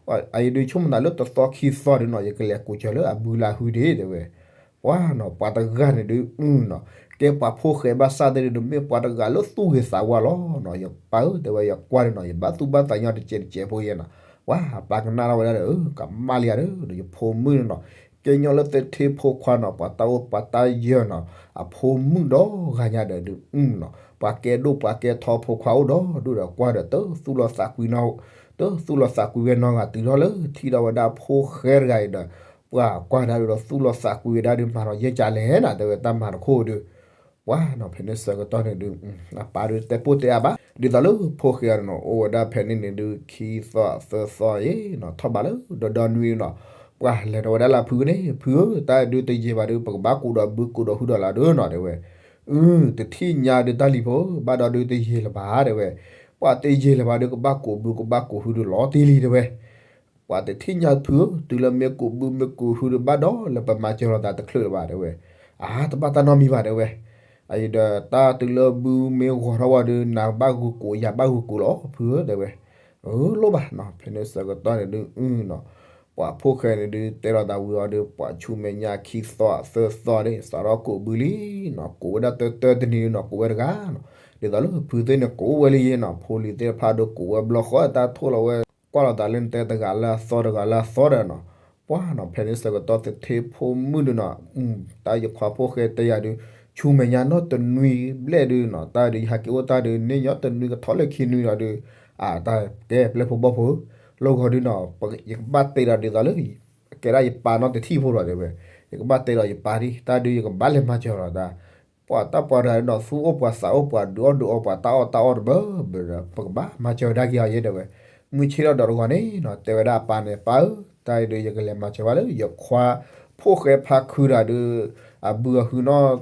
အအံၤဒုးဆိကမိၣ်သးလၢတသီခံသီဒုးနီၤ ယကလဲၤကိးစၢၤလၢအဘုလၢအဟုဒံး တဲဝဲ, ပှၤနီၤ ပှၤတဂၤန့ၣ်ဒုး အုနီၤ ကဲပှၤဖိၣ်ဃဲဘၣ်ဆၣ်သ့ၣ်ဒုး မ့ၢ်ပှၤတဂၤလၢသူၣ်ဂ့ၤသးဝါလီၤနီၤ ယပၢ်ဧၢ တဲဝဲ ယကွၢ်န့ၣ်နီၤ ယဘၣ်သူၣ်ဘၣ်သးညီတစဲးတစဲးဖိယဲနီၤ, ပှၤပၢ်ကနၣ်ထီၣ်ဝဲဒၣ်ဒီး အၢ ကမၣ်လံယၤဒီး ယဖိမုၣ်န့ၣ်နီၤ ကဲညီလၢသထ့ဖိခွါနီၤ ပှၤတၢ်အိၣ်ပှၤတၢ်ယၢၤနီၤ အဖိမုၣ်ဒီဂၤညါဒီးဒုး အုနီၤ ပှၤကဲဒိၣ်ပှၤကဲထီဖိခွါအိၣ်ဒီး ဒုးဒီးကွၢ်ဒီး တသူၣ်လီၤသးကွံနီၤ တသူၣ်လီၤသးကွံဝဲနီတဂၤတုၤထီၣ်လၢထံၣ်ဒီးဝဲဒၣ်ဖိၣ်ဃဲတဂၤအံၤဒီး ပှၤကွၢ်ဒၣ်ဒုးဒီးသူၣ်လီၤသးကွံဝဲဒၣ်ဒုး မၤဒီးယဲၢ်ကလဲၣ်နီၤ တဲဝဲတၢ်မၤတခိၣ်ဒုး ပှၤနီၤ ဖဲန့ၣ်ဆၢကတီၢ်န့ၣ်ဒုး အပၢ်ဒုးတဲပိၢ်တဲအါဘၣ် ဒ်သိးလၢဖိၣ်ဃဲအံၤနီၤ အိၣ်ဝဲဒၣ်ဖဲန့ၣ်န့ၣ်ဒုး ခံသီသၢသီအံၤနီၤ ထီၣ်ဘးလၢဒီဒီနွံနီၤ ပှၤလဲၤဒီးဝဲဒၣ်လၢဖုန့ၣ် ဖုဧၢ တၢ်ဒုးတယံာ်ဘၣ်ဒုး ပကဘၣ်ကိးဒီးဘုကိးဒီးဟုဒီးလၢဒုးနီၤ တဲဝဲ, အု တထံၣ်ညါဒုးတၢ်လံၤဖိ ဘၣ်ဒီးဒုးတယံာ်လၢၤဘၣ် တဲဝဲ, ပှၤတယံာ်လၢၤဘၣ်ဒုး ကဘၣ်ကိးဘုကဘၣ်ကိးဟုဒုးလီၤတံၢ်လံ တဲဝဲ ပှၤတထံၣ်ညါဖုဧၢ တုၤလၢမ့ၢ်ကိးဘုမ့ၢ်ကိးဟုဒုးဘၣ်ဒီး လၢပမၤစၢၤလိာ်သးတချုးလၢၤဘၣ် တဲဝဲ, အါ တဘၣ်တၢ်နီတမံၤဘၣ် တဲဝဲ, အအံၤဒီးတၢ်တုၤလၢဘုမ့ၢ်ဂီၤထီၣ်ဝဲဒုး နၤဘၣ်ဂုာ်ကိးယၤဘၣ်ဂုာ်ကိးလီၤ ဖုဧၢ တဲဝဲ, အၢ လိၣ်ဘၣ်နီၤ ဖဲန့ၣ်ဆၢကတီၢ်န့ၣ်ဒုး အုနီၤ ပှၤဖိၣ်ဃဲန့ၣ်ဒုး တဲလိာ်သးဝံၤအီၤဒုး ပှၤဆူမဲာ်ညါခံသီသၢသီန့ၣ် စးထီၣ်ကိးဘုလံနီၤ ကိးဝဲဒၣ်တၢတၢတနံၤဒုးနီၤ ကိးဝဲတဂၤနီၤ, ဒ်သိးလၢဖုသ့ၣ်န့ၣ် ကိးဝဲလံယဲနီၤ ဖိလံၤသ့ၣ်တဖၣ်ဒုးကိးဝဲဘျီဃီ တၢ်ထိၣ်လီၤဝဲ ကွၢ်လိာ်သးလၢနတဲတဂၤလၢအသီတဂၤလၢအသီဒီးနီၤ, ပှၤနီၤ ဖဲန့ၣ်ဆၢကတီၢ်သထ့ဖိမုၣ်ဒုးနီၤ တၢ်ယခွါဖိၣ်ဃဲတဲယၤဒုး ဆူမဲာ်ညါနီတနွံဘျဲၣ်ဒုးနီၤ တၢ်ဒုးယဟးက့ၤအိၣ်တၢ်ဒုး န့ၢ်ညီတနွံကထီၣ်လၢခံနွံဒီးဒုး အတၢ်ကဲပျဲၢ်ဖိဘီၣ်ဖိဧၢ, လီၢ်ဂီၤဒုးနီၤ ယကဘၣ်တဲဒီးဒ်သိးလၢ ကဲဒၣ်ယပၢ်နီတထံၣ်ဖိလီၤတဲဝဲ, ယကဘၣ်တဲဒီးယပၢ်ဒ် တၢ်ဒုးယကဘၣ်လဲၤမၤစၢၤလီၤတၢ်, ပှၤတၢ်ပှၤတဂၤဒီး သူၣ်အိၣ်ပှၤသးအိၣ်ပှၤ ဒုးအီၣ်ဒုးအီပှၤ တၢ်အီၣ်တၢ်အီတဘၢဘၢဒီး ပကဘၣ်မၤစၢၤဝဲဒၣ်က့ၤအီၤယဲတဲဝဲ, မုၢ်ဆ့ၣ်ထီၣ်ဒီးတဂီၤန့ၣ်နီၤ တဲဝဲဒၣ်အပၢ်န့ၣ် ပၢ်ဧၢ, တၢ်အံၤဒုးယကလဲၤမၤစၢၤဘၣ်လၢ ယခွါဖိၣ်ဃဲဖါခုတဂၤဒီး အဘုအဟုနီၢ်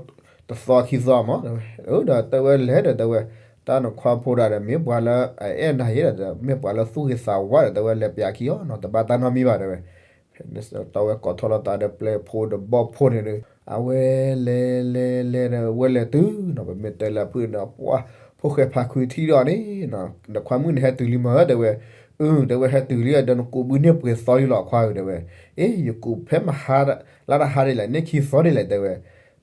တသီခံသီမး, ဒီးတဲဝဲလဲၤဒီးတဲဝဲ, တၢ်နခွါဖိတဂၤဒီးမ့ၢ်ပှၤလၢအအဲၣ်နၤယဲဒီး မ့ၢ်ပှၤလၢသူၣ်ဂ့ၤသးဝါဒီး တဲဝဲလဲၤပျးခံအီၤနီၤ တဘၣ်တၢ်နီတမံၤဘၣ်တဲဝဲ, ဖဲန့ၣ်ဆၢကတီၢ်ဝဲကိးထီၣ်လိာ်သးဒီးပျဲၢ်ဖိဒီးဘီၣ်ဖိန့ၣ်ဒီး အဝဲလဲၤလဲၤလဲၤဒီးဝဲလဲၤတုၤနီၤ ပမ့ၢ်တဲလၢအဖုၣ်န့ၣ်ဒီး ပှၤဖိၣ်ဃဲဖါခုထံၣ်ဒီးန့ၣ် နခွါမုၣ်န့ၣ်ဟဲတုၤလံမၢတဲဝဲ, အၢ တဲဝဲဟဲတုၤလံဒီးနကိးဘုန့ၢ်ပှဲၤသီလံလီၤခွါဧၢတဲဝဲ, အ့ ယကိးဖဲမဟါ လါတဟါဒ်လဲၣ် န့ၢ်ခံသီဒ်လဲၣ်တဲဝဲ,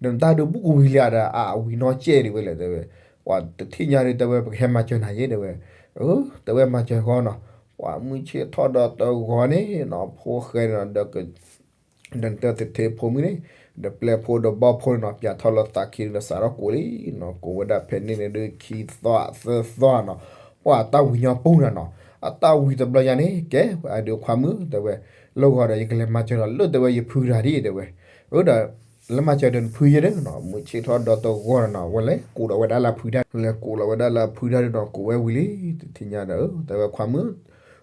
ဒီးနတၢ်ဒုးဘူးကဝံၤလံဧါဒီး အဝံၤနီၢ်ကဲဒ်ဝဲလဲၣ်တဲဝဲ, ပှၤတထံၣ်ညါဒုးတဲဝဲ ပကဟဲမၤစၢၤနၤယဲတဲဝဲ, အၢ တဲဝဲမၤစၢၤဃီနီၤ, ပှၤမုၢ်ဆ့ၣ်ထီၣ်ဒီးတဂီၤန့ၣ်နီၤ ဖိၣ်ဃဲန့ၣ်ဒီး ဒီးနတဲသထ့ဖိမုၣ်န့ၣ် ဒီးပျဲၢ်ဖိဒီးဘီၣ်ဖိန့ၣ်နီၤ ပျးထီၣ်လီၤသးခံဒီးစးထီၣ်ကိးလံနီၤ ကိးဝဲဒၣ်ဖဲန့ၣ်န့ၣ်ဒုးခံသီသၢသီနီၤ, ပှၤတၢ်ဝံၤညီပူၤနၤနီၤ, အတၢ်ဝံၤတဘျီညါန့ၣ် ကဲအဒုးခွါမုၣ်တဲဝဲ, လီၢ်ဂီၤဒီးယကလဲၤမၤစၢၤဒီးလၢတဲဝဲယဖုတဂၤဒ်တဲဝဲ, အၢဒီး လဲၤမၤစၢၤဒီးနဖုယဲဒီးနီၤ မုၢ်ဆ့ၣ်ထီၣ်ဒီးတဂီၤနီၤ ဝဲလဲၤကိးဒီးဝဲဒၣ်လၢအဖုတဂၤ လဲၤကိးလီၤဝဲဒၣ်လၢအဖုတဂၤဒီးနီၤ ကိးဝဲဝံၤလံ တထံၣ်ညါဒီး တဲဝဲခွါမုၣ်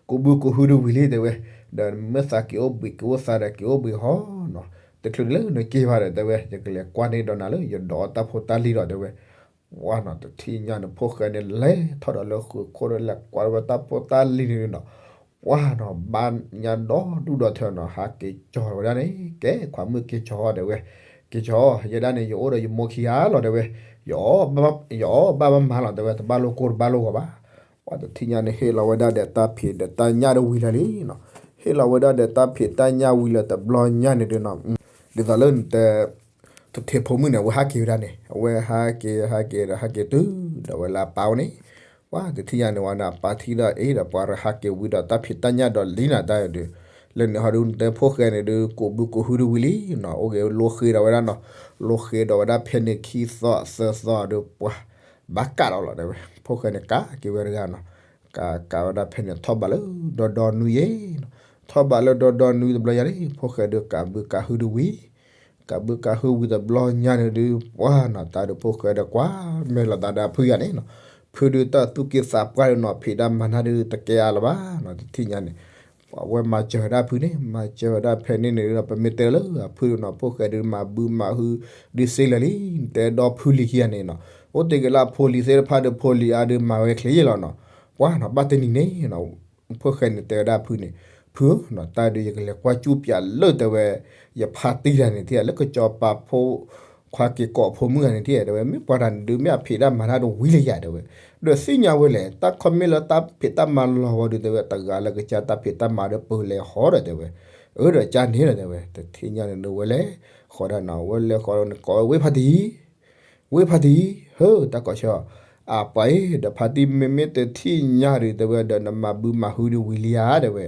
ကိးဘုကိးဟုဒုးဝံၤလံတဲဝဲ, ဒီးမ့ၢ်သးက့ၤအိၣ်ဘှံးက့ၤအိၣ်သးဒီးက့ၤအိၣ်ဘှံးဟီနီၤ, တချုးလၢနက့ၤဘၣ်ဒီးတဲဝဲ ယကလဲၤကွၢ်န့ၢ်ဒီးနၤလၢယဒီးတၢ်ဖိတၢ်လံၤဒီးတဲဝဲ, ပှၤနီၤ တထံၣ်ညါန့ၣ် ဖိၣ်ဃဲန့ၣ်လဲၤထီၣ်ဒီးလၢဃုာ်ခိၣ်ဒီးလဲၤကွၢ်ဝဲတၢ်ဖိတၢ်လံၤန့ၣ်နီၤ, ပှၤနီၤ ဘါညါဒီဒူၣ်ဒီထၢနီၤ ဟးက့ၤကၠီၤဝဲဒၣ်န့ၣ် ကဲခွါမုၣ်က့ၤကၠီၤတဲဝဲ, က့ၤကၠီၤ ယဲဒၣ်န့ၣ် ယအိၣ်ဒီးယမိၢ်ခံဂၤလီၤတဲဝဲ, ယအီၣ်ဘၣ်ဘၣ်မၤလီၤတဲဝဲ တဘၣ်လိၣ်ကိၢ်တဘၣ်လိၣ်ဂီၤဘၣ် ပှၤတထံၣ်ညါန့ၣ် ဟ့ၣ်လီၤဝဲဒၣ်ဒီးတၢ်ဖံးဒီးတၢ်ညၣ်တဝံၤလၢာ်လံနီၤ, ဟ့ၣ်လီၤဝဲဒၣ်ဒီးတၢ်ဖံးတၢ်ညၣ်ဝံၤလၢာ်တဘျီညါန့ၣ်ဒုးနီၤ, ဒ်သိးလၢနတဲ သထ့ဖိမုၣ်န့ၣ် အဝဲဟးက့ၤဝဲဒၣ်န့ၣ် အဝဲဟးက့ၤဟးက့ၤဒီးဟးက့ၤတုၤဒီးဝဲလၢအပၢ်အိၣ်န့ၣ်, ပှၤတထံၣ်ညါန့ၣ်ဝဲန့ၣ် အပၢ်ထံၣ်ဒီးအ့ၣ်ဒီးပှၤရဟးက့ၤဝံၤဒီးတၢ်ဖံးတၢ်ညၣ်ဒီးလံနၤတၢ်ဒုး, လၢန့ၣ်ဟီဒုးနတဲဖိၣ်ဃဲန့ၣ်ဒုး ကိးဘုကိးဟုဒုးဝံၤလံနီၤ, အိၣ်က့ၤလိဃ့ဒီးဝဲဒၣ်နီၤ, လိဃ့ဒီးဝဲဒၣ်ဖဲန့ၣ်ခံသီသၢသီဒုး ပှၤ ဘၣ်ကးဒီးလီၤတဲဝဲ, ဖိၣ်ဃဲန့ၣ်ကးက့ၤဝဲတဂၤနီၤ, ကးကးဝဲဒၣ်ဖဲန့ၣ်ထီၣ်ဘးလၢဒီဒီနွံယဲၢ်နီၤ, ထီၣ်ဘးလၢဒီဒီနွံတဘျီညါန့ၣ် ဖိၣ်ဃဲဒုးကးဘုကးဟုဒုးဝံၤ ကးဘုကးဟုဝံၤတဘျီညါန့ၣ်ဒုး ပှၤနီၤ တၢ်ဒုးဖိၣ်ဃဲဒီးကွၢ်မဲာ်လိာ်သးဒီးအဖုဂၤန့ၣ်နီၤ, ဖုဒုးတၢ်သူၣ်က့သးပှၢ်ဒုးနီၤ ဖံးတၢ်မၤတၢ်ဒုးတကဲအါလၢၤဘၣ်နီၤ, တထံၣ်ညါန့ၣ် ပှၤဝဲမၤစၢၤဝဲဒၣ်ဖုန့ၣ် မၤစၢၤဝဲဒၣ်ဖဲန့ၣ်န့ၣ်ဒီး ပမ့ၢ်တဲလၢအဖုဒုးနီၤ ဖိၣ်ဃဲဒုးမၤဘုမၤဟုဒုးစ့လၢာ်လံ, တဲဒီဖုလံခံဂၤန့ၣ်နီၤ, အိၣ်တ့ၢ်က့ၤလၢအဖိလံၤသ့ၣ်တဖၣ်ဒီး ဖိလံၤအါဒုးမၤဝဲချ့ယဲၢ်လီၤနီၤ, ပှၤနီၤ ဘၣ်တနံၤန့ၣ်နီၤ ဖိၣ်ဃဲန့ၣ်တဲဝဲဒၣ်ဖုန့ၣ်, ဖုဧၢနီၤ တၢ်ဒုးယကလဲၤကွၢ်ကၠူပၠးလၢတဲဝဲ ယဖါတံၢ်တဂၤန့ၣ်ထံၣ်ဧါ လၢကစီၤပၤဖိခွါက့ၤကိးဖိမုၣ်ဂၤန့ၣ်ထံၣ်ဧါ တဲဝဲ မ့ၢ်ပှၤတဂၤန့ၣ်ဒုး မ့ၢ်အဖံးတၢ်မၤတၢ်ဒုးဝံၤလၢယၤတဲဝဲ, ဒီးသ့ၣ်ညါဝဲလဲၣ် တၢ်ခီမ့ၢ်လၢတၢ်ဖံးတၢ်မၤလီၤဝဲဒုးတဲဝဲ တဂၤလၢကစၢ်တၢ်ဖံးတၢ်မၤဒီးပလဲၤဟီဒီးတဲဝဲ, အၢဒီးကၢ်န့ၣ်လီၤတဲဝဲ တထံၣ်ညါန့ၣ်ဒုးဝဲလဲၤဃီဒၣ်နီၤ ဝဲလဲၤဃီဒီးန့ၣ်ကိးဝဲဝ့ၢ်ဖါတံၢ် ဝ့ၢ်ဖါတံၢ် ဟၢ တၢ်ကိးဆၢ, အပှၤအံၤ ဒီးဖါတံၢ်မ့မ့ၢ်တထံၣ်ညါဒုးတဲဝဲ ဒီးနမၤဘုမၤဟုဒုးဝံၤလံဧါတဲဝဲ,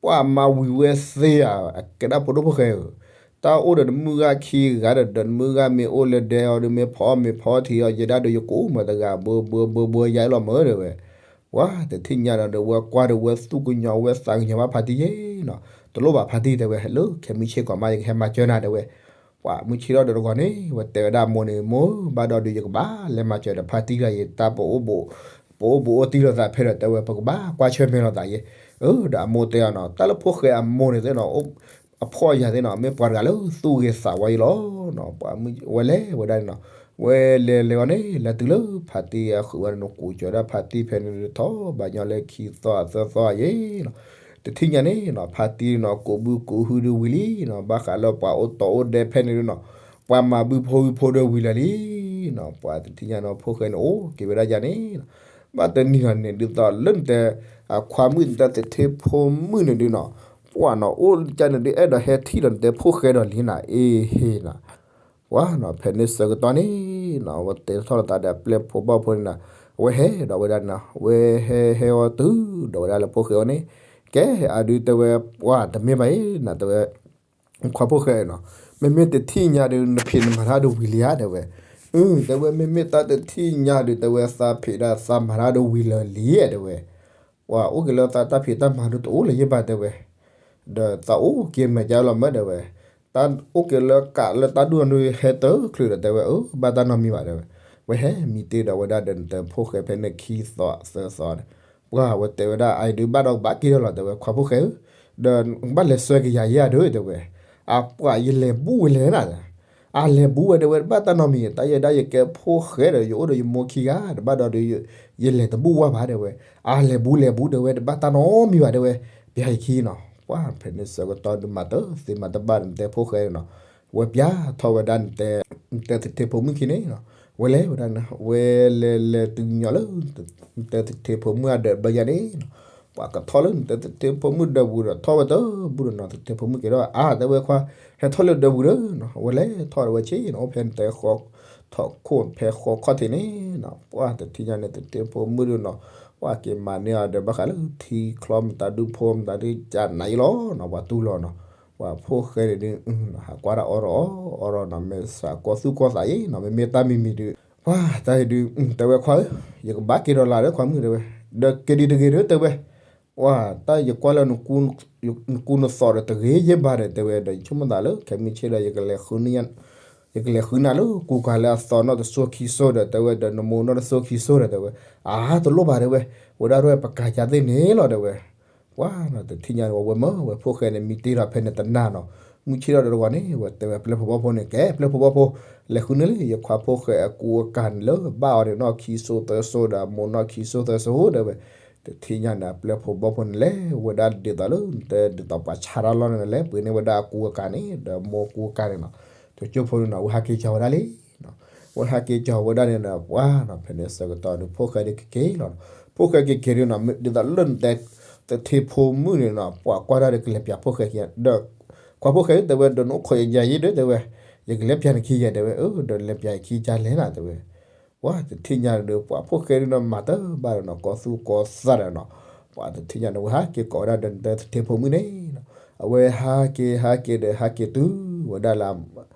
ပှၤမၤဝံၤဝဲသ့ဧါ အကဲဒၣ်ဖိဒိၣ်ဖိၣ်ဃဲဧၢ, တၢ်အိၣ်ဒီးနမုၢ်ဂၤခံဂၤဒီး ဒီးနမုၢ်ဂၤမ့ၢ်အိၣ်လၢဒဲအီၤဒီးမ့ၢ်ဖီအီၣ်မ့ၢ်ဖီထံးအီၤ ယဲဒၣ်ဒီးယကိးမၢတဂၤ ဘှီဘှီဘှီဘှီယၤအလီၤမၢတဲဝဲ, ပှၤတထံၣ်ညါဒီး ဒီးဝဲကွၢ်ဒီးဝဲသူၣ်ကညီၤဝဲသးကညီၤဘၣ်ဖါတံၢ်ယဲနီၤ, တလိၣ်ဘၣ်ဖါတံၢ်တဲဝဲ လၢခဲမုၢ်ဆ့ၣ်ကီးမး ယကဟဲမၤစၢၤနၤတဲဝဲ, ပှၤမုၢ်ဆ့ၣ်ထီၣ်ဒီးတဂီၤန့ၣ် ဝဲတဲဝဲဒၣ်အမိၢ်န့ၣ် မိၢ်ဘၣ်ဒီးဒုးယကဘၣ်လဲၤမၤစၢၤဒီးဖါတံၢ်တဂၤအံၤ တၢ်ပအိၣ်ဘိး ပအိၣ်ဘိးအိၣ်တံၢ်လိာ်သးဖဲဒီးတဲဝဲ ပကဘၣ်ကွၢ်ဆၢၣ်မဲာ်လိာ်သးယဲ, အၢ ဒီးအမိၢ်တဲအီၤနီၤ တၢ်လၢဖိၣ်ဃဲအမိၢ်န့ၣ်သ့ၣ်နီၤ အဖှီၣ်ယာ်သ့ၣ်နီၤ မ့ၢ်ပှၤတဂၤလၢသူၣ်ဂ့ၤသးဝါယဲလီၤနီၤ, ပှၤမုၢ်ဝဲလဲၤဝဲဒၣ်န့ၣ်နီၤ, ဝဲလဲၤလဲၤဝဲန့ၣ် လဲၤတုၤလၢဖါတံၢ်အဃုာ်ဝဲန့ၣ် ကိးကၠီၤဒၣ်ဖါတံၢ်ဖဲန့ၣ်ထီၣ်ဘးညီလၢခံသီသၢသီယဲနီၤ, တထံၣ်ညါန့ၣ်နီၤ ဖါတံၢ်နီၤ ကိးဘုကိးဟုဒုးဝံၤလံနီၤ, ဘၣ်ဃးလၢပှၤအိၣ်တီအိၣ်ဒဲးဖဲန့ၣ်ဒုးနီၤ, ပှၤမၤဘုဖိဝံၤဖိဒီးဝံၤလၢာ်လံနီၤ, ပှၤတထံၣ်ညါနီၤ ဖိၣ်ဃဲန့ၣ်အိၣ်က့ၤဝဲဒၣ်ယၤန့ၣ်နီၤ, ဘၣ်တနံၤနီၤန့ၣ် ဒ်သိးလၢနတဲ အခွါမုၣ်နတဲသထ့ဖိမုၣ်န့ၣ်ဒုးနီၤ, ပှၤနီၤ အိၣ်ကၢ်န့ၣ်ဒုး အဲၣ်ဒိးဟဲထံၣ်လီၤနတဲဖိၣ်ဃဲဒီးလံနၤ အ့ဟ့နီၤ ပှၤနီၤ ဖဲန့ၣ်ဆၢကတီၢ်န့ၣ်နီၤ ဝဲတဲထီၣ်လိာ်သးဒီးအပျဲၢ်ဖိဘီၣ်ဖိန့ၣ်နီၤ, အဝဲဟဲဒီးဝဲဒၣ်န့ၣ်နီၤ ဝဲဟဲဟဲအီၤတုၤဒီးဝဲဒၣ်လၢဖိၣ်ဃဲအအိၣ်န့ၣ်, ကဲအဒုးတဲဝဲ ပှၤတမ့ၢ်ဘၣ်အံၤနီၤ တဲဝဲ ခွါဖိၣ်ဃဲနီၤ, မ့မ့ၢ်တထံၣ်ညါဒုး နဖံးနမၤတၢ်ဒုးဝံၤလံဧါ တဲဝဲ, အၢ တဲဝဲ မ့မ့ၢ်တၢ်တထံၣ်ညါဒုး တဲဝဲ သးဖံးတၢ်သးမၤတၢ်ဒုးဝံၤလၢာ်လံ တဲဝဲ, ပှၤအိၣ်က့ၤလၢတၢ်ဖံးတၢ်မၤဒုးတအိၣ်လၢၤယဲၢ်ဘၣ်တဲဝဲ, ဒီးသးအိၣ်က့ၤမဲာ်ကၢလီၤမၢတဲဝဲ, တၢ်အိၣ်က့ၤလၢကးလၢတၢ်ဒူၣ်အီၤဒုးဟဲတချုးဒီးတဲဝဲ, အၢ ဘၣ်တၢ်နီတမံၤဘၣ်တဲဝဲ, ဝဲဟဲမံတ့ၢ်ဒီးဝဲဒၣ်ဒီးနတဲဖိၣ်ဃဲဖဲန့ၣ်ခံသီသၢသီန့ၣ်, ပှၤဝဲတဲဝဲဒၣ်အံၤဒုးဘၣ်ဒီးကဘၣ်က့ၤဒီးလီၤတဲဝဲ ခွါဖိၣ်ဃဲဧၢ, ဒီးဘၣ်လဲၤဆှၢက့ၤယၤယဲၢ်ဒုးတဲဝဲ, အပှၤယလဲၤဘူးဝဲလဲၣ်နၤ အလဲၤဘူးဝဲတဲဝဲ တဘၣ်တၢ်နီတမံၤ တၢ်ယဲဒၣ်ယကဲဖိၣ်ဃဲဒီး ယအိၣ်ဒီးယမိၢ်ခံဂၤ တဘၣ်ဒီးဒီး ယလဲၤတဘူးဝဲဘၣ်တဲဝဲ, အလဲၤဘူးလဲၤဘူးတဲဝဲ တဘၣ်တၢ်နီတမံၤဘၣ်တဲဝဲ, ပျၢ်ယခံနီၤ, ပှၤဖဲန့ၣ်ဆၢကတီၢ်ဒုးမၤတသ့မၤတဘၣ်ဒီးနတဲဖိၣ်ဃဲနီၤ, ဝဲပျၢ်ထီၣ်ဝဲဒၣ်နတဲ နတဲသထ့ဖိမုၣ်ခံန့ၣ်နီၤ, ဝဲလဲၤဝဲဒၣ် ဝဲလဲၤလဲၤတုၤညီလၢ နတဲသထ့ဖိမုၣ်အဒၢးဘၢယါန့ၣ်နီၤ, ပှၤကထီၣ်လၢနတဲသထ့ဖိမုၣ်ဒၢးပူၤဒီးထီၣ်ဝဲတဘူးဒီးနီၤ သထ့ဖိမုၣ်က့ၤဒီး အါ တဲဝဲခွါ ဟဲထီၣ်လၢဒၢးပူၤဒီးနီၤ, ဝဲလဲၤထီၣ်ဒီးဝဲဆ့နီၤ အိၣ်ဖဲနတဲဃီ ထီၣ်ခိၣ်ဖဲဃီခီၣ်ထံးန့ၣ်နီၤ, ပှၤတထံၣ်ညါန့ၣ်သထ့ဖိမုၣ်ဒုးနီၤ, ပှၤက့ၤမၤန့ၢ်အီၤဒီးဘၣ်ဃးလၢထံချီမတၤဒုဖိမတၤဒုကနၤအံၤလီၤနီၤ, ပှၤတူၢ်လီၤနီၤ, ပှၤဖိၣ်ဃဲန့ၣ်ဒုး ဟးကွၢ်တၢ်အီၣ်ဒီးအီၣ်အီၣ်ဒီးနီၤ မ့ၢ်စးကီသူၣ်ကီသးအံၤနီၤ မ့မ့ၢ်တၢ်မံၤမံၤဒုး ပှၤတၢ်အံၤဒုး တဲဝဲခွါဧၢ, ယကဘၣ်က့ၤဒီးလၢ်ဒီးခွါမုၣ်တဲဝဲ, ဒီးက့ၤဒံးတဂ့ၤဒီးတဲဝဲ, ပှၤတၢ်ယကွၢ်လၢ နကူနသိးဒီးတဂ့ၤယဲၢ်ဘၣ်ဒီးတဲဝဲဒီး ယဆိကမိၣ်သးလၢခဲမုၢ်ဆ့ၣ်ဒီး ယကလဲၤဃုနၤလၢကူကၤလၢအသီနီၣ်တစိၢ်ခံစိၢ်ဒီးတဲဝဲဒီးနမိၢ်နီၣ်တစိၢ်ခံစိၢ်ဒီးတဲဝဲ, အါ တလိၣ်ဘၣ်တဲဝဲ, ဝဲဒၣ်ရဲၣ်ပကၤကၢ်သ့ၣ်န့ၣ်လီၤတဲဝဲ ပှၤနီၤ တထံၣ်ညါန့ၣ် ဝဲမၢဝဲဖိၣ်ဃဲန့ၣ် မံတ့ၢ်ထီၣ်ဖဲန့ၣ်တနၤနီၤ, မုၢ်ဆ့ၣ်ထီၣ်ဒီးတဂီၤန့ၣ် ဝဲတဲဝဲပျဲၢ်ဖိဘီၣ်ဖိန့ၣ် ကဲပျဲၢ်ဖိဘီၣ်ဖိ, လဲၤဃုန့ၢ်လၢယခွါဖိၣ်ဃဲအကူအကၤန့ၣ်လၢဘၣ်အီၤန့ၣ်နီၣ်ခံစိၢ်သၢစိၢ်ဒီးအမိၢ်နီၣ်ခံစိၢ်သၢစိၢ်တဲဝဲ, တထံၣ်ညါန့ၣ် အပျဲၢ်ဖိဘီၣ်ဖိန့ၣ်လဲၤဝဲဒၣ်ဒ်သိးလၢ နတဲဒ်သိးပှၤဆါတၢ်လီၢ်န့ၣ် လဲၤပှ့ၤန့ၢ်ဝဲဒၣ်အကူအကၤန့ၣ် ဒီးအမိၢ်ကူအကၤန့ၣ်နီၤ, တကၠိဖိန့ၣ်နီၤ ဝဲဟးက့ၤကၠီၤဝဲဒၣ်လံ ဝဲဟးက့ၤကၠီၤဝဲဒၣ်န့ၣ်ဒီး ပှၤနီၤ ဖဲန့ၣ်ဆၢကတီၢ်ဒီး ဖိၣ်ဃဲဒုးကက့ၤလီၤနီၤ, ဖိၣ်ဃဲကက့ၤဒုးနီၤ ဒ်သိးလၢနတဲ သထ့ဖိမုၣ်န့ၣ်နီၤ ပှၤကွၢ်တၢ်ဒီးကလဲၤပျးဖိၣ်ဃဲခံ ဒီး ခွါဖိၣ်ဃဲဧၢ တဲဝဲ ဒီးနအိၣ်ခိးယၤယံၤဒီး တဲဝဲ ယကလဲၤပျးနခံယဲၢ် တဲဝဲ အၢ ဒီးလဲၤပျးယခံကလဲၣ်နၤ တဲဝဲ ပှၤတထံၣ်ညါဒီး ပှၤဖိၣ်ဃဲဒုးနီၤ မၤတဘၣ်ဒီးနီၤ ကီသူၣ်ကီသးဒီးနီၤ, ပှၤတထံၣ်ညါန့ၣ် ဝဲဟးက့ၤကိးဝဲဒၣ်ဒီးနတဲသထ့ဖိမုၣ်န့ၣ်နီၤ, အဝဲဟးက့ၤဟးက့ၤဒီး ဟးက့ၤတုၤဝဲဒၣ်လၢ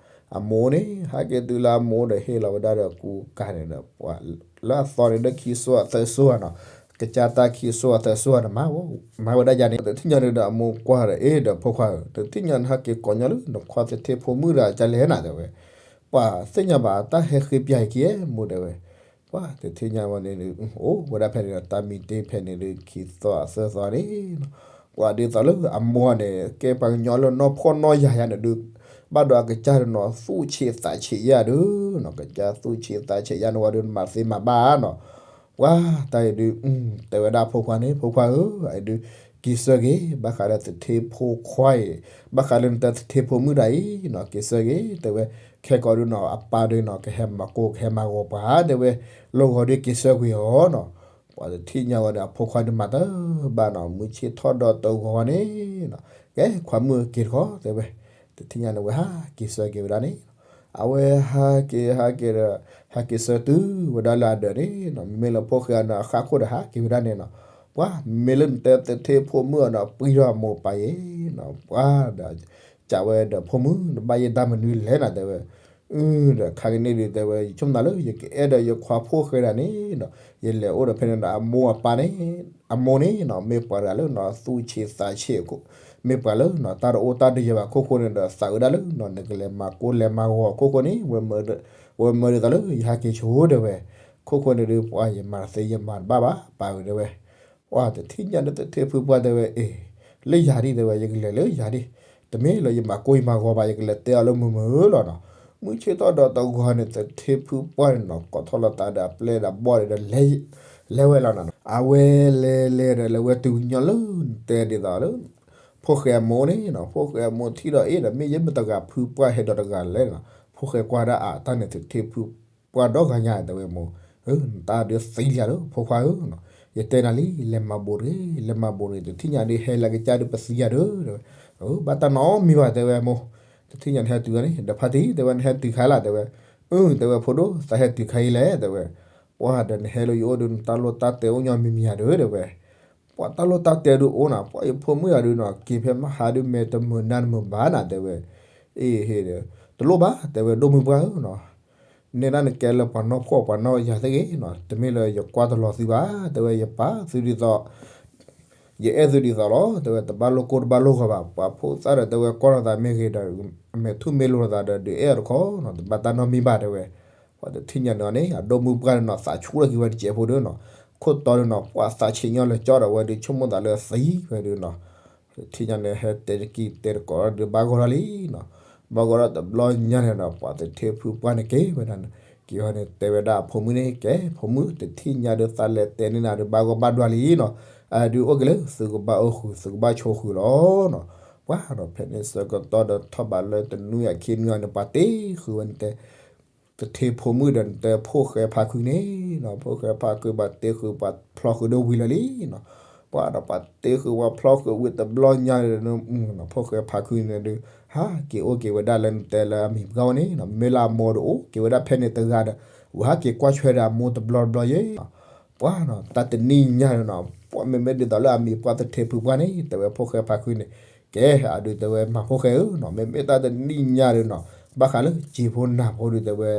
အမိၢ်န့ၣ် ဟးက့ၤတုၤလၢအမိၢ်ဒီး ဟ့ၣ်လီၤဝဲဒၣ်ဒီးကူကၤန့ၣ်ဒီး ပှၤလၢအသီန့ၣ်ဒီးခံစိၢ်အသၢစိၢ်ဧါနီၤ, ကစၢ်တၢ်ခံစိၢ်အသၢစိၢ်ဧါန့ၣ် မၤဝဲဒၣ်ယၤန့ၣ် တထံၣ်ညါန့ၣ်ဒီး အမိၢ်ကွၢ်ဒီး အ့ ဒီးဖိခွါဧၢ တထံၣ်ညါန့ၣ် ဟဲက့ၤကိးညီလၢ နခွါသထ့ဖိမုၣ်ဒီးကလဲၣ်နၤ တဲဝဲ, ပှၤသ့ၣ်ညါဘၣ်တၢ်ဟဲဃ့ပျးအံၤခံ မိၢ်တဲဝဲ ပှၤတထံၣ်ညါဝဲန့ၣ်ဒီး အိၣ်ဝဲဒၣ်ဖဲန့ၣ်ဒီး တၢ်မံတ့ၢ်ဖဲန့ၣ်ဒီး ခံသီအသၢသီန့ၣ်နီၤ, ပှၤဒ်သိးလၢအမိၢ်န့ၣ် ကဲပှၤကညီလၢနီၢ်ဖှီၣ်နီၢ်ယာ်ယၤန့ၣ်ဒုး ဘၣ်ဒီးအကစၢ်ဒီးနီၤ သူၣ်ဆံးသးဆံးယၤဒီးနီၤ ကစၢ်သူၣ်ဆံးသးဆံးယၤန့ၣ်ဝဲဒီး မၤသ့မၤဘၣ်နီၤ, ပှၤတၢ်အံၤဒုး တဲဝဲဒၣ်ဖိခွါန့ၣ် ဖိခွါဧၢ အအံၤဒုး က့ၤဆၢက့ၤ ဘၣ်ဃးလၢသထ့ဖိခွါအံၤ ဘၣ်ဃးလၢနတဲသထ့ဖိမုၣ်တၢ်အံၤနီၤ က့ၤဆၢက့ၤ တဲဝဲ ခဲကီးဒုးနီၤ အပၢ်ဒုးနီၤ ကဟဲမၤကိၢ် ကဟဲမၤဂီၤပှၤ တဲဝဲ လီၤဂီၤဒုးက့ၤဆၢကွံာ်အီၤနီၤ, ပှၤတထံၣ်ညါဝဲဒီး အဖိခွါဒုးမၤတဘၣ်နီၤ မုၢ်ဆ့ၣ်ထီၣ်ဒီးတဂီၤန့ၣ်နီၤ ကဲခွါမုၣ်က့ၤတခီ တဲဝဲ တထံၣ်ညါန့ၣ် ဝဲဟးက့ၤဆၢက့ၤဝဲဒၣ်န့ၣ်နီၤ, အဝဲဟးက့ၤဟးက့ၤဒီး ဟဲက့ၤဆၢတုၤဝဲဒၣ်လၢအဒၢးန့ၣ်နီၤ မ့မ့ၢ်လၢဖိၣ်ဃဲအီၤန့ၣ် အဃၣ်ခိၣ်ဒီးဟးက့ၤဝဲဒၣ်န့ၣ်နီၤ, ပှၤမ့မ့ၢ်လၢနတဲသထ့ဖိမုၣ်အီၤန့ၣ် ပှံၤထီၣ်အမိၢ်အပၢ်အံၤနီၤ ပှၤဒီး ကးဝဲဒီးဖိမုၣ် နဘၣ်ယဲၢ်တၢ်မနုၤလဲၣ်နၤ တဲဝဲ, ဒီးခါကန့ၣ်ဒုး တဲဝဲ ယဆိကမိၣ်သးလၢ ယကအဲၣ်ဒိးယခွါဖိၣ်ဃဲဒၣ်န့ၣ်နီၤ ယလဲၤအိၣ်ဒီးဖဲန့ၣ်ဒီး အမိၢ်အပၢ်န့ၣ် အမိၢ်န့ၣ်နီၤ မ့ၢ်ပှၤတဂၤလၢနီၤ သူၣ်ဆံးသးဆံး မ့ၢ်ပှၤလၢနီၤ တၢ်တအိၣ်တၢ်တယၢၤဘၣ်ခိၣ်ဃိန့ၣ်ဒီး သးဝဲဒၣ်လၢနီၤ နကလဲၤမၤကိၢ်လဲၤမၤဂီၤခိၣ်ဃိန့ၣ် ဝဲမၢဒ်သိးလၢ ယဟးက့ၤဆိတဲဝဲ, ခိၣ်ဃိန့ၣ်ဒုး ပှၤယမၤတသ့ယမၤတဘၣ်ဘၣ် ပၢ်ဝဲတဲဝဲ ပှၤတထံၣ်ညါဒီးသထ့ဖုပှၢ်တဲဝဲ အ့ လၢယၤဒံးတဲဝဲ ယကလဲၤလၢယၤဒံး, တမ့ၢ်လၢယမၤကိၢ်ယမၤဂီၤဘၣ် ယကလဲၤတဲအီၤလၢမုာ်မုာ်လီၤနီၤ, မုၢ်ဆ့ၣ်ထီၣ်ဒီးတဂီၤန့ၣ် သထ့ဖုပှၢ်န့ၣ်နီၤ ကိးထီၣ်လီၤသးဒီးအပျဲၢ်ဒီးဘီၣ်န့ၣ်ဒီး လဲၤဝဲလီၤနီၤ, အဝဲလဲၤလဲၤဒီး လဲၤဝဲတုၤညီလၢနတဲဒ်သိးလၢ ဖိၣ်ဃဲအမိၢ်န့ၣ်နီၤ ဖိၣ်ဃဲအမိၢ်ထံၣ်ဒီး အ့ ဒီးမ့ၢ်ယဲၢ်မတဂၤဖုပှၢ်ဟဲဒီးတဂၤလဲၣ်နီၤ, ဖိၣ်ဃဲကွၢ်ဒၣ်အတၢ်န့ၣ်သထ့ဖု ပှၢ်ဒီဂၤညါတဲဝဲမိၢ်, နတၢ်ဒုးသံလံဧါလၢဖိခွါဧၢ, ယတဲနၤလံ လဲၤမၤဘိးတဂ့ၤ လဲၤမၤဘိးတဂ့ၤ တထံၣ်ညါဒုးဟဲလၢကစၢ်ဒုးပသံယၤဒုးတဲဝဲ, ဘၣ်တၢ်နီတမံၤဘၣ်တဲဝဲမိၢ်, တထံၣ်ညါနဟဲတုၤဂၤန့ၣ် ဒီးဖါတံၢ်တဲဝဲ နဟဲတုၤခါလၢ်တဲဝဲ, အၢ တဲဝဲဖိဒိၣ် သးဟဲတုၤခါအံၤလဲၣ်တဲဝဲ, ပှၢ်ဒီးနဟဲလၢယအိၣ်ဒုး နတၢ်လိၣ်တၢ်တဲအိၣ်ညီမံၤမံၤယၤဒုးတဲဝဲ ပှၤတၢ်လိၣ်တၢ်တဲဒုးအိၣ်နၤ ပှၢ်ယဖိမုၣ်ယၤဒုးနီၤ က့ၤဖဲမဟါဒုးမဲာ်တမုာ်နါတမုာ်ဘၣ်နၤတဲဝဲ, အ့ဟ့ဒီး တလိၣ်ဘၣ်တဲဝဲ ဒိၣ်မုၢ်ပှၢ်ဧၢနီၤ, နဲဒၣ်နကဲလၢပှၤနီၢ်ဖှီၣ်ပှၤနီၢ်ယၤသ့ၣ်ဂ့ၤနီၤ တမ့ၢ်လၢယကွၢ်တလီၤသုဘၣ် တဲဝဲ ယပာ်သုဒ်သိး ယအဲၣ်သုဒ်သိးလီၤ တဲဝဲ တဘၣ်လိၣ်ကိၢ်တဘၣ်လိၣ်ဂီၤဘၣ်, ပှၤဖိသၣ်ဒီးတဲဝဲ ကွၢ်ထီၣ်သးမ့ၢ်ဂ့ၤဒီး အမဲာ်ထူၣ်မ့ၢ်လိာ်သးဒီး ဒုးအဲၣ်အီၤတခီနီၤ, တဘၣ်တၢ်နီတမံၤဘၣ် တဲဝဲ. ပှၤတထံၣ်ညါန့ၣ်န့ၣ် အဒိၣ်မုၣ်ပှၢ်န့ၣ်နီၤ သးဆူၣ်ထီၣ်က့ၤဝဲတစဲးဖိဒီးနီၤ, ခိၣ်တီဒီးနီၤ ပှၤသးဆံးညီလၢာ်ကၠီဒီး ဝဲဒုးဆိကမိၣ်သးလၢသံဝဲဒုးနီၤ တထံၣ်ညါန့ၣ် ဟဲတဲတကံၢ်တဲတကိးဒီး ဘၣ်ဂီၢ်ထီၣ်လံနီၤ. ဘၣ်ဂီၢ်ထီၣ်တဘျီညါန့ၣ်ဒီး ပှၤသထ့ဖုပှၢ်န့ၣ်က့ၤဝဲဒၣ်န့ၣ်, က့ၤဝဲန့ၣ် တဲဝဲဒၣ်အဖိမုၣ်န့ၣ် ကဲ ဖိမုၣ် တထံၣ်ညါဒီး သးလဲၤတဲန့ၢ်နၤဒီး ဘၣ်ဂီၢ်ဘၣ်ဒွးလံနီၤ, အဒုးအိၣ်က့ၤလၢ သုကဘၣ်အိၣ်ဃုာ် သုကဘၣ်ဆိးဃုာ်လီၤနီၤ. ပှၤဒီးဖဲန့ၣ်ဆၢကတီၢ်ဒီး ထီၣ်ဘးလၢတနွံအခံနွံအံၤန့ၣ် ပှၤတ့ဃုာ်ဝဲန့ၣ်တဲ သထ့ဖိမုၣ်ဒီး နတဲဖိၣ်ဃဲဖါခုန့ၣ်နီၤ, ဖိၣ်ဃဲဖါခု ပှၤတ့ဃုာ်ပှၤဖျီဃုာ်ဒီးဝံၤလၢာ်လံနီၤ. ပှၤဒီးပှၤတ့ဃုာ်ပှၤဖျီဃုာ်ဝံၤတဘျီညါဒီး ဖိၣ်ဃဲဖါခုန့ၣ်ဒုး ဟးက့ၤအိၣ်က့ၤဝဲဒၣ်လၢနတဲလၢအမံၤပှၢ်ဝဲန့ၣ်နီၤ, မ့ၢ်လၢအမိၢ်ဒီးအိၣ်က့ၤဝဲဒၣ်ဖဲန့ၣ်တဂၤဒီး ဝဲဟးက့ၤကွၢ်ဆွဲဒီးအမိၢ်တဘျီတဘျီယဲနီၤ. ပှၤနီၤ တၢ်တနံၣ်ညါန့ၣ်နီၤ ပှၤမ့မ့ၢ်ဒ်သိးလၢအမံၤပှၢ်သထ့ဖုပှၢ်န့ၣ် တဲဝဲဖိၣ်ဃဲဖါခုန့ၣ် ကဲ အဒုးတဲဝဲမၤဖိၣ်ဃဲဧၢနီၤ, မ့မ့ၢ်တၢ်တနံၣ်ညါဒီးနီၤ ဘၣ်ဃးလၢစံာ်ဖိနၢ်ဖိဒုးတဲဝဲ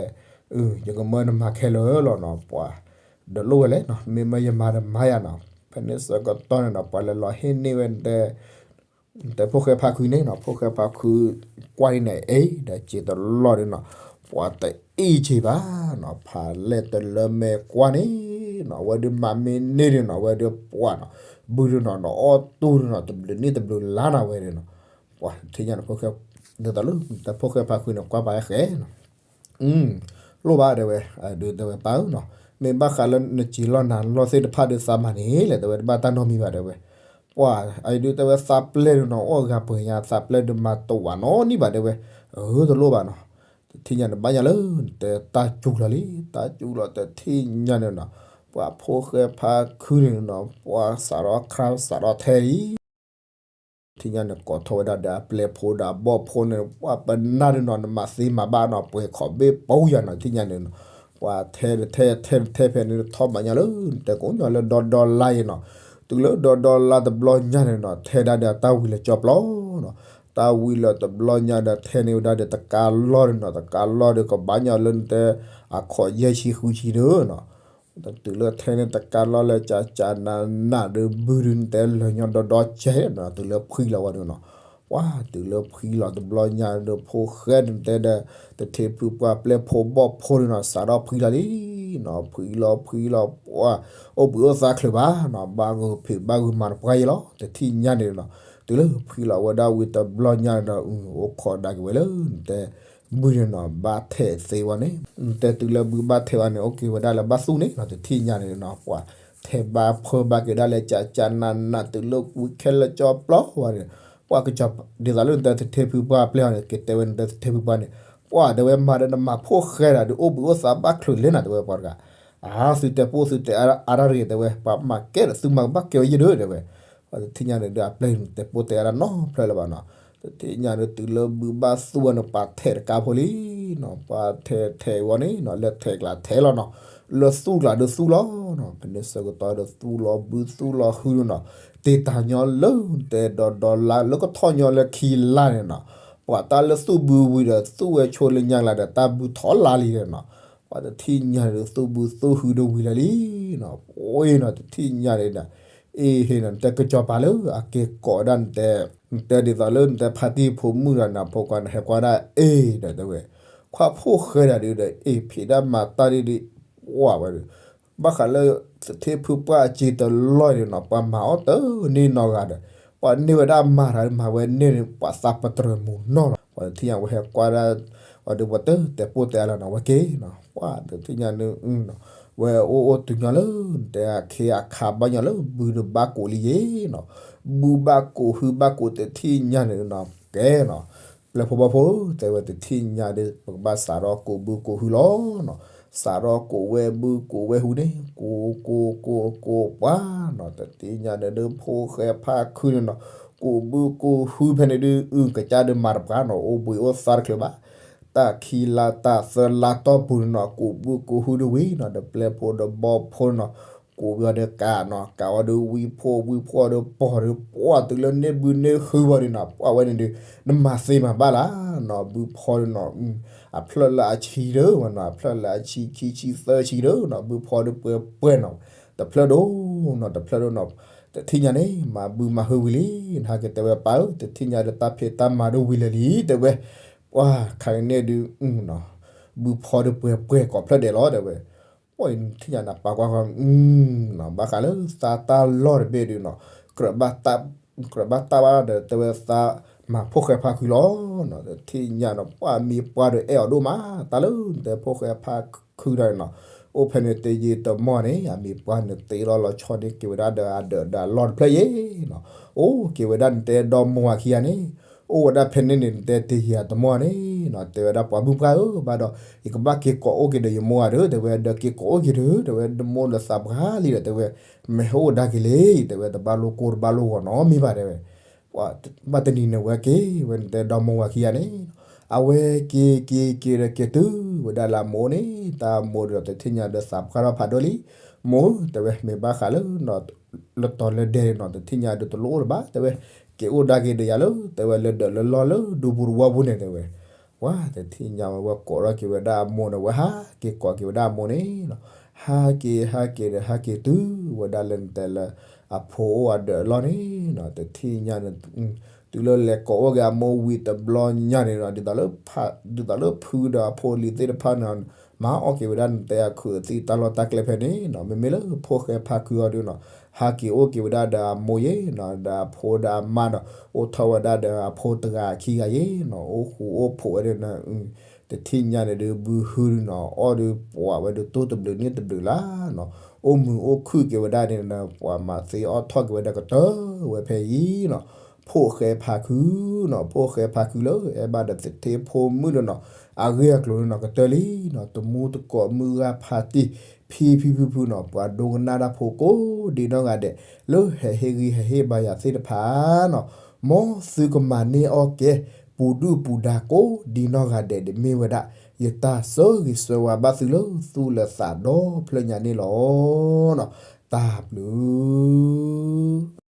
ယကမၢနမၤခဲလၢာ်လီၤနီၤ, ပှၤဒီးလိၣ်ဝဲလဲၣ်နီၤ, မ့မ့ၢ်ယမၤဒီးမၤယၤနီၤ. ဖဲန့ၣ်ဆၢကတီၢ်န့ၣ်နီၤ ပှၤလဲၤလီၤဟ့ၣ်န့ၢ်ဝဲ တဲဖိၣ်ဃဲဖါခုန့ၣ်နီၤ, ဖိၣ်ဃဲဖါခု ကွၢ်ဒ်န့ၣ် အ့ ဒီးစံာ်တလီၢ်ဒုးနီၤ, ပှၤတအ့ၣ်စ့ဘၣ်နီၤ, ဖးလဲၢ်တလၢမဲာ်ကွၢ်န့ၣ်နီၤ, အဝဲဒုးမၤမ့ၢ်န့ၢ်ဒုးနီၤ, အဝဲဒုးပှၤနီၤ, ဘုဒုးနီၤ နအီၣ်တူၢ်ဒုးနီၤ တဘျုးနံၣ်တဘျုးလါနီၤဝဲဒုးနီၤ, ပှၤတထံၣ်ညါန့ၣ် ဖိၣ်ဃဲ ဒ်သိးလၢ တၢ်ဖိၣ်ဃဲဖါခုန့ၣ် ကွၢ်ပာ်ဃဲနီၤ လိၣ်ဘၣ်တဲဝဲ, ဒုးတဲဝဲပၢ်ဧၢနီၤ, မ့ၢ်ဘၣ်ဃးလၢနစံာ်လီၢ်နၤလီၢ်သ့ၣ်တဖၣ်ဒုးသးမၤန့ၣ်လဲၣ် တဲဝဲတဘၣ်တၢ်နီတမံၤဘၣ်တဲဝဲ, ပှၤအံၤဒုးတဲဝဲသးပျဲၢ်ဒုးနီၤ အိၣ်အဂၤပှဲၤညါ သးပျဲၢ်ဒုးမၤတဝးနီတမံၤဘၣ်တဲဝဲ, အၢတလိၣ်ဘၣ်နီၤ, တထံၣ်ညါန့ၣ်ဘၣ်ညါလၢ နတဲတၢ်စူၤလီၤလံ တၢ်စူၤလီၤတထံၣ်ညါန့ၣ်နီၤ, ပှၤဖိၣ်ဃဲဖါခုန့ၣ်နီၤ ပှၤစးထီၣ်ခရၣ်စးထီၣ်ထဲလံ ထံၣ်ညါန့ၣ် ကိးထီၣ်ဝဲဒၣ်ဒီးအပျဲၢ်ဖိဒီးအဘီၣ်ဖိန့ၣ် ပှၤပနၢ်ဒုးနီၤ နမၤသ့မၤဘၣ်နီၤ ပှဲၤခီၣ်ဘ့ၣ်ပူၤယၤနီၤ ထံၣ်ညါန့ၣ်နီၤ, ပှၤထဲထဲထဲထဲဖဲန့ၣ် ထီၣ်ဘးညါလၢ နတဲကိးညီလၢဒီဒီလါယဲနီၤ, တုၤလၢဒီဒီလါတဘျီညါန့ၣ်နီၤ ထဲဒၣ်ဒီးတၢ်ဝံၤလၢကၠီပျီနီၤ, တၢ်ဝံၤလၢတဘျီညါဒီး ထဲန့ၢ်ဝဲဒၣ်ဒီးတကါလီၢ်ဒုးနီၤ, တကါလီၢ်ဒုးကဘၣ်ညီလၢနတဲ အခီၣ်ယဲၢ်ဆံဃုဆံဒုးနီၤ တုၤလၢထဲန့ၣ်တကါလီၢ်လၢကကနနၣ်ဒုးဘုဒုးနတဲလၢာ်ညီဒီဒီကဲနီၤ တုၤလၢဖှံလီၤဝဲဒုးနီၤ, ပှၤတုၤလၢဖှံလီၤတဘျီညါဒုး ဖိၣ်ဃဲဒုးနတဲဒီး တထံၣ်ဖုပှၢ်ပျဲၢ်ဖိဘီၣ်ဖိဒုးနီၤ စးထီၣ်ဖှံလီၤလံ, ဖှံလီၤဖှံလီၤပှၤ အိၣ်ဘှံးအိၣ်သါချုးဘၣ်နီၤ ဘၣ်ဂုာ်ဖံးဘၣ်ဂုာ်မၤတပှၢ်ယဲလီၤ တထံၣ်ညါန့ၣ်နီၤ, တုၤလၢဖှံလီၤဝဲဒၣ်ဝံၤတဘျီညါန့ၣ်ဒီး အိၣ်ခိးဒၣ်က့ၤဝဲလၢနတဲ ဘုန့ၣ်နီၤ ဘၣ်ထဲးသ့ဝဲန့ၣ် နတဲတုၤလၢဘုဘၣ်ထဲးဝဲန့ၣ် အိၣ်က့ၤဝဲဒၣ်လၢဘၣ်သူၣ်န့ၣ်နီၤ တထံၣ်ညါန့ၣ်နီၤ ပှၤထဲးဘၣ်ဖၢဘၣ်က့ၤဒၣ်လၢကကနနၣ်တုၤလၢဝံၤခဲလၢာ်ကၠီပျီဝဲန့ၣ်, ပှၤကစၢ်ဒ်သိးလၢနတဲသထ့ဖုပှၢ်ပျဲၢ်အီၤန့ၣ် ကတဲဝဲနတဲသထ့ဖုပှၢ်န့ၣ်, ပှၤတဲဝဲမၤဒီးနမၤဖိၣ်ဃဲဒၣ်ဒုးအိၣ်ဘှံးအိၣ်သါဘၣ်ချုးလဲၣ်နၤ တဲဝဲပှၤတဂၤ အါ သုတဲပိၢ်သုတဲအါတၢ်တဂ့ၤ တဲဝဲ ပှၤမၤကဲဒီးသုမၤကဘၣ်ကဲဝဲယဲၢ်ဒုး တဲဝဲ, ပှၤတထံၣ်ညါန့ၣ်ဒုး အပျဲၢ်န့ၣ် တဲပိၢ်တဲအါတၢ်နီတဖျၢၣ်လၢၤဘၣ်နီၤ, တထံၣ်ညါန့ၣ် တုၤလၢဘုဘၣ်သူၣ်ဝဲန့ၣ် ပှၤထဲးတကါဖိလံနီၤ, ပှၤထဲးထဲးဝဲန့ၣ်နီၤ လၢထဲးကျါထဲးလီၤနီၤ, လၢသူၣ်ကျါဒုးသူၣ်လီၤနီၤ, ဖဲန့ၣ်ဆၢကတီၢ်ဒီးသူၣ်လီၤဘုသူၣ်လီၤဟုန့ၣ်နီၤ, တ့တၢ်ညီလၢတဲဒီဒီလါ လၢကထီၣ်ညီလၢခံလါန့ၣ်နီၤ, ပှၤတၢ်လၢသူၣ်ဘုဝံၤဒီး သူၣ်ဝဲဆိလၢညါကျါဒီး တၢ်ဘုထီၣ်လါလံနီၤ, ပှၤတထံၣ်ညါန့ၣ် သူၣ်ဘုသူၣ်ဟုဒီးဝံၤလၢာ်လံနီၤ, ပှၤနီၤ တထံၣ်ညါန့ၣ်ဒီး အ့ဟ့ၣ်နီၤ နတဲကစီၤပၤလၢအက့ၤကိးဒၣ်နတဲ, နတဲဒ်သိးလၢနတဲဖါတံၢ်ဖိမုၣ်ဒီး နဖိခွါန့ၣ် ဟဲကွၢ်ဒၣ်အ့ဒီးတဲဝဲ, ခွါဖိၣ်ဃဲဒၣ်ဒုးဒီး အ့ၣ်ဖံးဒၣ်မၤတၢ်ဒ်ဒ် ပှၤဝဲဒီး ဘၣ်ဃးလၢသထ့ဖုပှၢ်အစ့တလီၢ်န့ၣ်နီၤ ပှၤမၤအီၣ်တန့ၢ်နီတဂၤဒီး ပှၤန့ၢ်ဝဲဒၣ်မၤတၢ်မၤဝဲန့ၢ်န့ၣ် ပှၤသးပတြၢၤမုာ်နီၢ်လီၤ, ပှၤတထံၣ်ညါဝဲဟဲကွၢ်ဒၣ် အီၤဒုးပှၤတတဲပိၢ်တဲအါလၢၤနီၤ ဝဲက့ၤနီၤ, ပှၤတထံၣ်ညါန့ၣ် ဝဲအိၣ်အိၣ်တုၤညီလၢ နတဲအခ့အခါဘၣ်ညီလၢ ဘုဒီးဘၣ်ကိးလံယ့ၤနီၤ, ဘုဘၣ်ကိးဟုဘၣ်ကိးတထံၣ်ညါန့ၣ်နီၤ ကဲနီၤ, ပျဲၢ်ဖိဘီၣ်ဖိ တဲဝဲတထံၣ်ညါဒီး ပကဘၣ်စးထီၣ်ကိးဘုကိးဟုလီၤနီၤ, စးထီၣ်ကိးဝဲဘုကိးဝဲဟုန့ၣ် ကိးကိးကိးကိးပှၤနီၤ, တထံၣ်ညါန့ၣ်ဒုး ဖိၣ်ဃဲဖါခုန့ၣ်နီၤ, ကိးဘုကိးဟုဖဲန့ၣ်ဒုး အုၣ်ကစၢ်ဒုးမၤတပှၢ်နီၤ အိၣ်ဘှံးအိၣ်သါတချုးဘၣ် တၢ်ခံလါတၢ်သၢလါတီၢ်ပူၤန့ၣ်နီၤ ကိးဘုကိးဟုဒုးဝံၤနီၤ ဒီးပျဲၢ်ဖိဒီးဘီၣ်ဖိနီၤ ကိးဝံၤအီၤဒီးကးနီၤ ကးအီၤဒီးဝံဖိ ဝံဖိအီၤဒီးပီၢ်ဒီးပှၢ်တုၤလၢန့ၢ်ဘုန့ၢ်ဟုဝဲဒၣ်နီၤ ပှၢ်ဝဲန့ၣ်ဒုး နမၤသ့မၤဘၣ်လၢနီၤ ဘုဖီဒုးနီၤ အဖျၢၣ်လၢအဆံဒုးဝဲနီၤ အဖျၢၣ်လၢအဆံ ဆံ ဆံသၢဆံဒုးနီၤ ဘုဖီဒုးပှဲၤပှဲၤနီၤ တဖျၢၣ်ဒိၣ်နီၤ တဖျၢၣ်ဒိၣ်နီၤ တထံၣ်ညါန့ၣ် မၤဘုမၤဟုဝံၤလံ, နဟဲက့ၤတဲဝဲပၢ်ဧၢ, တထံၣ်ညါဒီးတၢ်ဖံးတၢ်မၤဒိၣ်ဝံၤလၢာ်လံ တဲဝဲ, ပှၤခါန့ၣ်ဒုး ဘုဖီဒီးပှဲၤပှဲၤကိးဖျၢၣ်ဒဲးလီၤ တဲဝဲ, ပှၤထံၣ်ညါနပၢ်ကွၢ်ဃီ ဘၣ်ဃးလၢသးတၢ်လီၢ်တဘ့ၣ်ဒုးနီၤ, ကြၢးဘၣ်တၢ်ဘၣ်ဒီး တဲဝဲသးမၤဖိၣ်ဃဲဖါခုလီၤ, တထံၣ်ညါနီၤ ပှၤမံၤပှၢ်ဒီးအဲၣ်အီၤဒိၣ်မး တၢ်လၢနတဲဖိၣ်ဃဲဖါခုတၢ်န့ၣ်နီၤ, အိၣ်ဖဲန့ၣ်တယံာ်တမီၢ်န့ၣ် အမံၤပှၢ်န့ၣ်တ့လီၤလီၤဆီန့ၣ် က့ၤဝဲဒၣ်ဒီးအဒၢးဒီးအလီၢ်တဖျၢၣ်ယဲနီၤ, အိၣ်က့ၤဝဲဒၣ်နတဲဒီမိၢ်ဝၤခံဂၤန့ၣ်, အိၣ်ဝဲဒၣ်ဖဲန့ၣ်န့ၣ် နတဲတယံာ်တမီၢ်န့ၣ်နီၤ, တဲဝဲဒၣ်ပှၤမုၣ်ပှၢ်ဧၢ ဘၣ်ဒီး ယကဘၣ်က့ၤကိးအိၣ်က့ၤဒီးယမိၢ်ဧါဒီး တဲဝဲဒီးက့ၤကိးအိၣ်က့ၤဒီး တဲဝဲ နမိၢ်ဒီးသးပှၢ်လံဒီး တဲဝဲ မ့ၢ်ဟဲအိၣ်ဒါက့ၤလံ တဲဝဲ တဘၣ်လိာ်ကိၢ်တဘၣ်လိာ်ဂီၤနီတမံၤဘၣ် တဲဝဲ ဘၣ်တနံၤန့ၣ်ဝဲက့ၤဝဲ နတဲဒီမိၢ်ဝၤခံဂၤန့ၣ်, အဝဲက့ၤက့ၤက့ၤဒီးက့ၤတုၤဝဲဒၣ်လၢအမိၢ်န့ၣ် တၢ်မိၢ်ဒီးတထံၣ်ညါဒီးသးပှၢ်ထီၣ်ဖးဒိၣ်လံ, မိၢ်ဧၢ တဲဝဲ မ့ၢ်ဘၣ်ဃးလၢ လၢတီၤလၢဒဲးနီၤ တထံၣ်ညါဒီးတလိၣ်အိၣ်လၢၤဘၣ် တဲဝဲ, က့ၤအိၣ်ဒါက့ၤဒီးယၤလၢ တဲဝဲ လၢဒၢးလၢလီၢ်လၢဒူပူၤတဝီပူၤန့ၣ် တဲဝဲ ပှၤတထံၣ်ညါဝဲ ဝဲကိးထီၣ်က့ၤဝဲဒၣ်အမိၢ်န့ၣ် ဝဲဟးက့ၤကိးက့ၤဝဲဒၣ်အမိၢ်န့ၣ်နီၤ, ဟးက့ၤဟးက့ၤဒီးဟးက့ၤတုၤဝဲဒၣ်လၢနတဲလၢ အဖိအိၣ်အဒၢးအလီၢ်န့ၣ်နီၤ, တထံၣ်ညါန့ၣ် တုၤလၢလဲၤကိးအိၣ်က့ၤအမိၢ်ဝံၤတဘျီညါန့ၣ်နီၤ, ဒ်သိးလၢဖုဒီးအဖိလံၤသ့ၣ်တဖၣ်န့ၣ် မၤအီၣ်က့ၤဝဲဒၣ်နတဲအခုးအသံၣ်တၢ်လီၢ်တၢ်ကျဲဖဲန့ၣ်နီၤ, မ့မ့ၢ်လၢဖိၣ်ဃဲဖါခုအီၤဒုးနီၤ, ဟးက့ၤအိၣ်က့ၤဝဲဒၣ်ဒီးအမိၢ်ယဲနီၤ, ဒီးအဖိဒီးအမါဒီး အိၣ်ထီၣ်ဝဲဒၣ်ဒီးအဖိတဂၤခံဂၤယဲနီၤ, အိၣ်ဃူအိၣ်ဖိးဝဲဒၣ် တထံၣ်ညါန့ၣ်ဒုး ဘုဟုဒုးနီၤ အီၣ်ဒုးပှၤဝဲဒုးတိၢ်တဘျုးန့ၢ်တဘျုးလၢ်နီၤ, အိၣ်မုာ်အိၣ်ခုၣ်က့ၤဝဲဒၣ်န့ၣ်နီၤ, ပှၤမၤသ့အီၣ်ထီၣ်က့ၤဝဲဒၣ်ကတၢၢ်ဝဲဖဲအံၤနီၤ, ဖိၣ်ဃဲဖါခုနီၤ, ဖိၣ်ဃဲဖါခုလၢအဲၣ်ဘၣ်ဒီးသထ့ဖိမုၣ်ဒုးနီၤ, အဂ့ၢ်အကျိၤဒုးနီၤ ကတၢၢ်လံနီၤ, တမူတကိးမုၢ်ဂၢ်ဖါတံၢ် ဖံဖံဖုဖုနီၤ, ပှၤဒိကနၣ်တၢ်ဖိကိးဒ်နီၢ်ဂၤဒဲး လၢဟဲဟ့ၣ်ဂံၢ်ဟဲဟ့ၣ်ဘါယၤသ့ၣ်တဖၣ်နီၤ, မ်သုကမၤန့ၢ်အီၣ်ကဲ ပူၤဒုၣ်ပူၤဒါကိးဒ်နီၢ်ဂၤဒဲးဒ်မ့ၢ်ဝဲဒၣ် ယတၢ်ဆၢဂ့ၤဆၢဝါဘၣ်သုလၢသူၣ်လၢသးဒီဖျၢၣ်ညါန့ၣ်လီၤ. တၢ်ဘျုး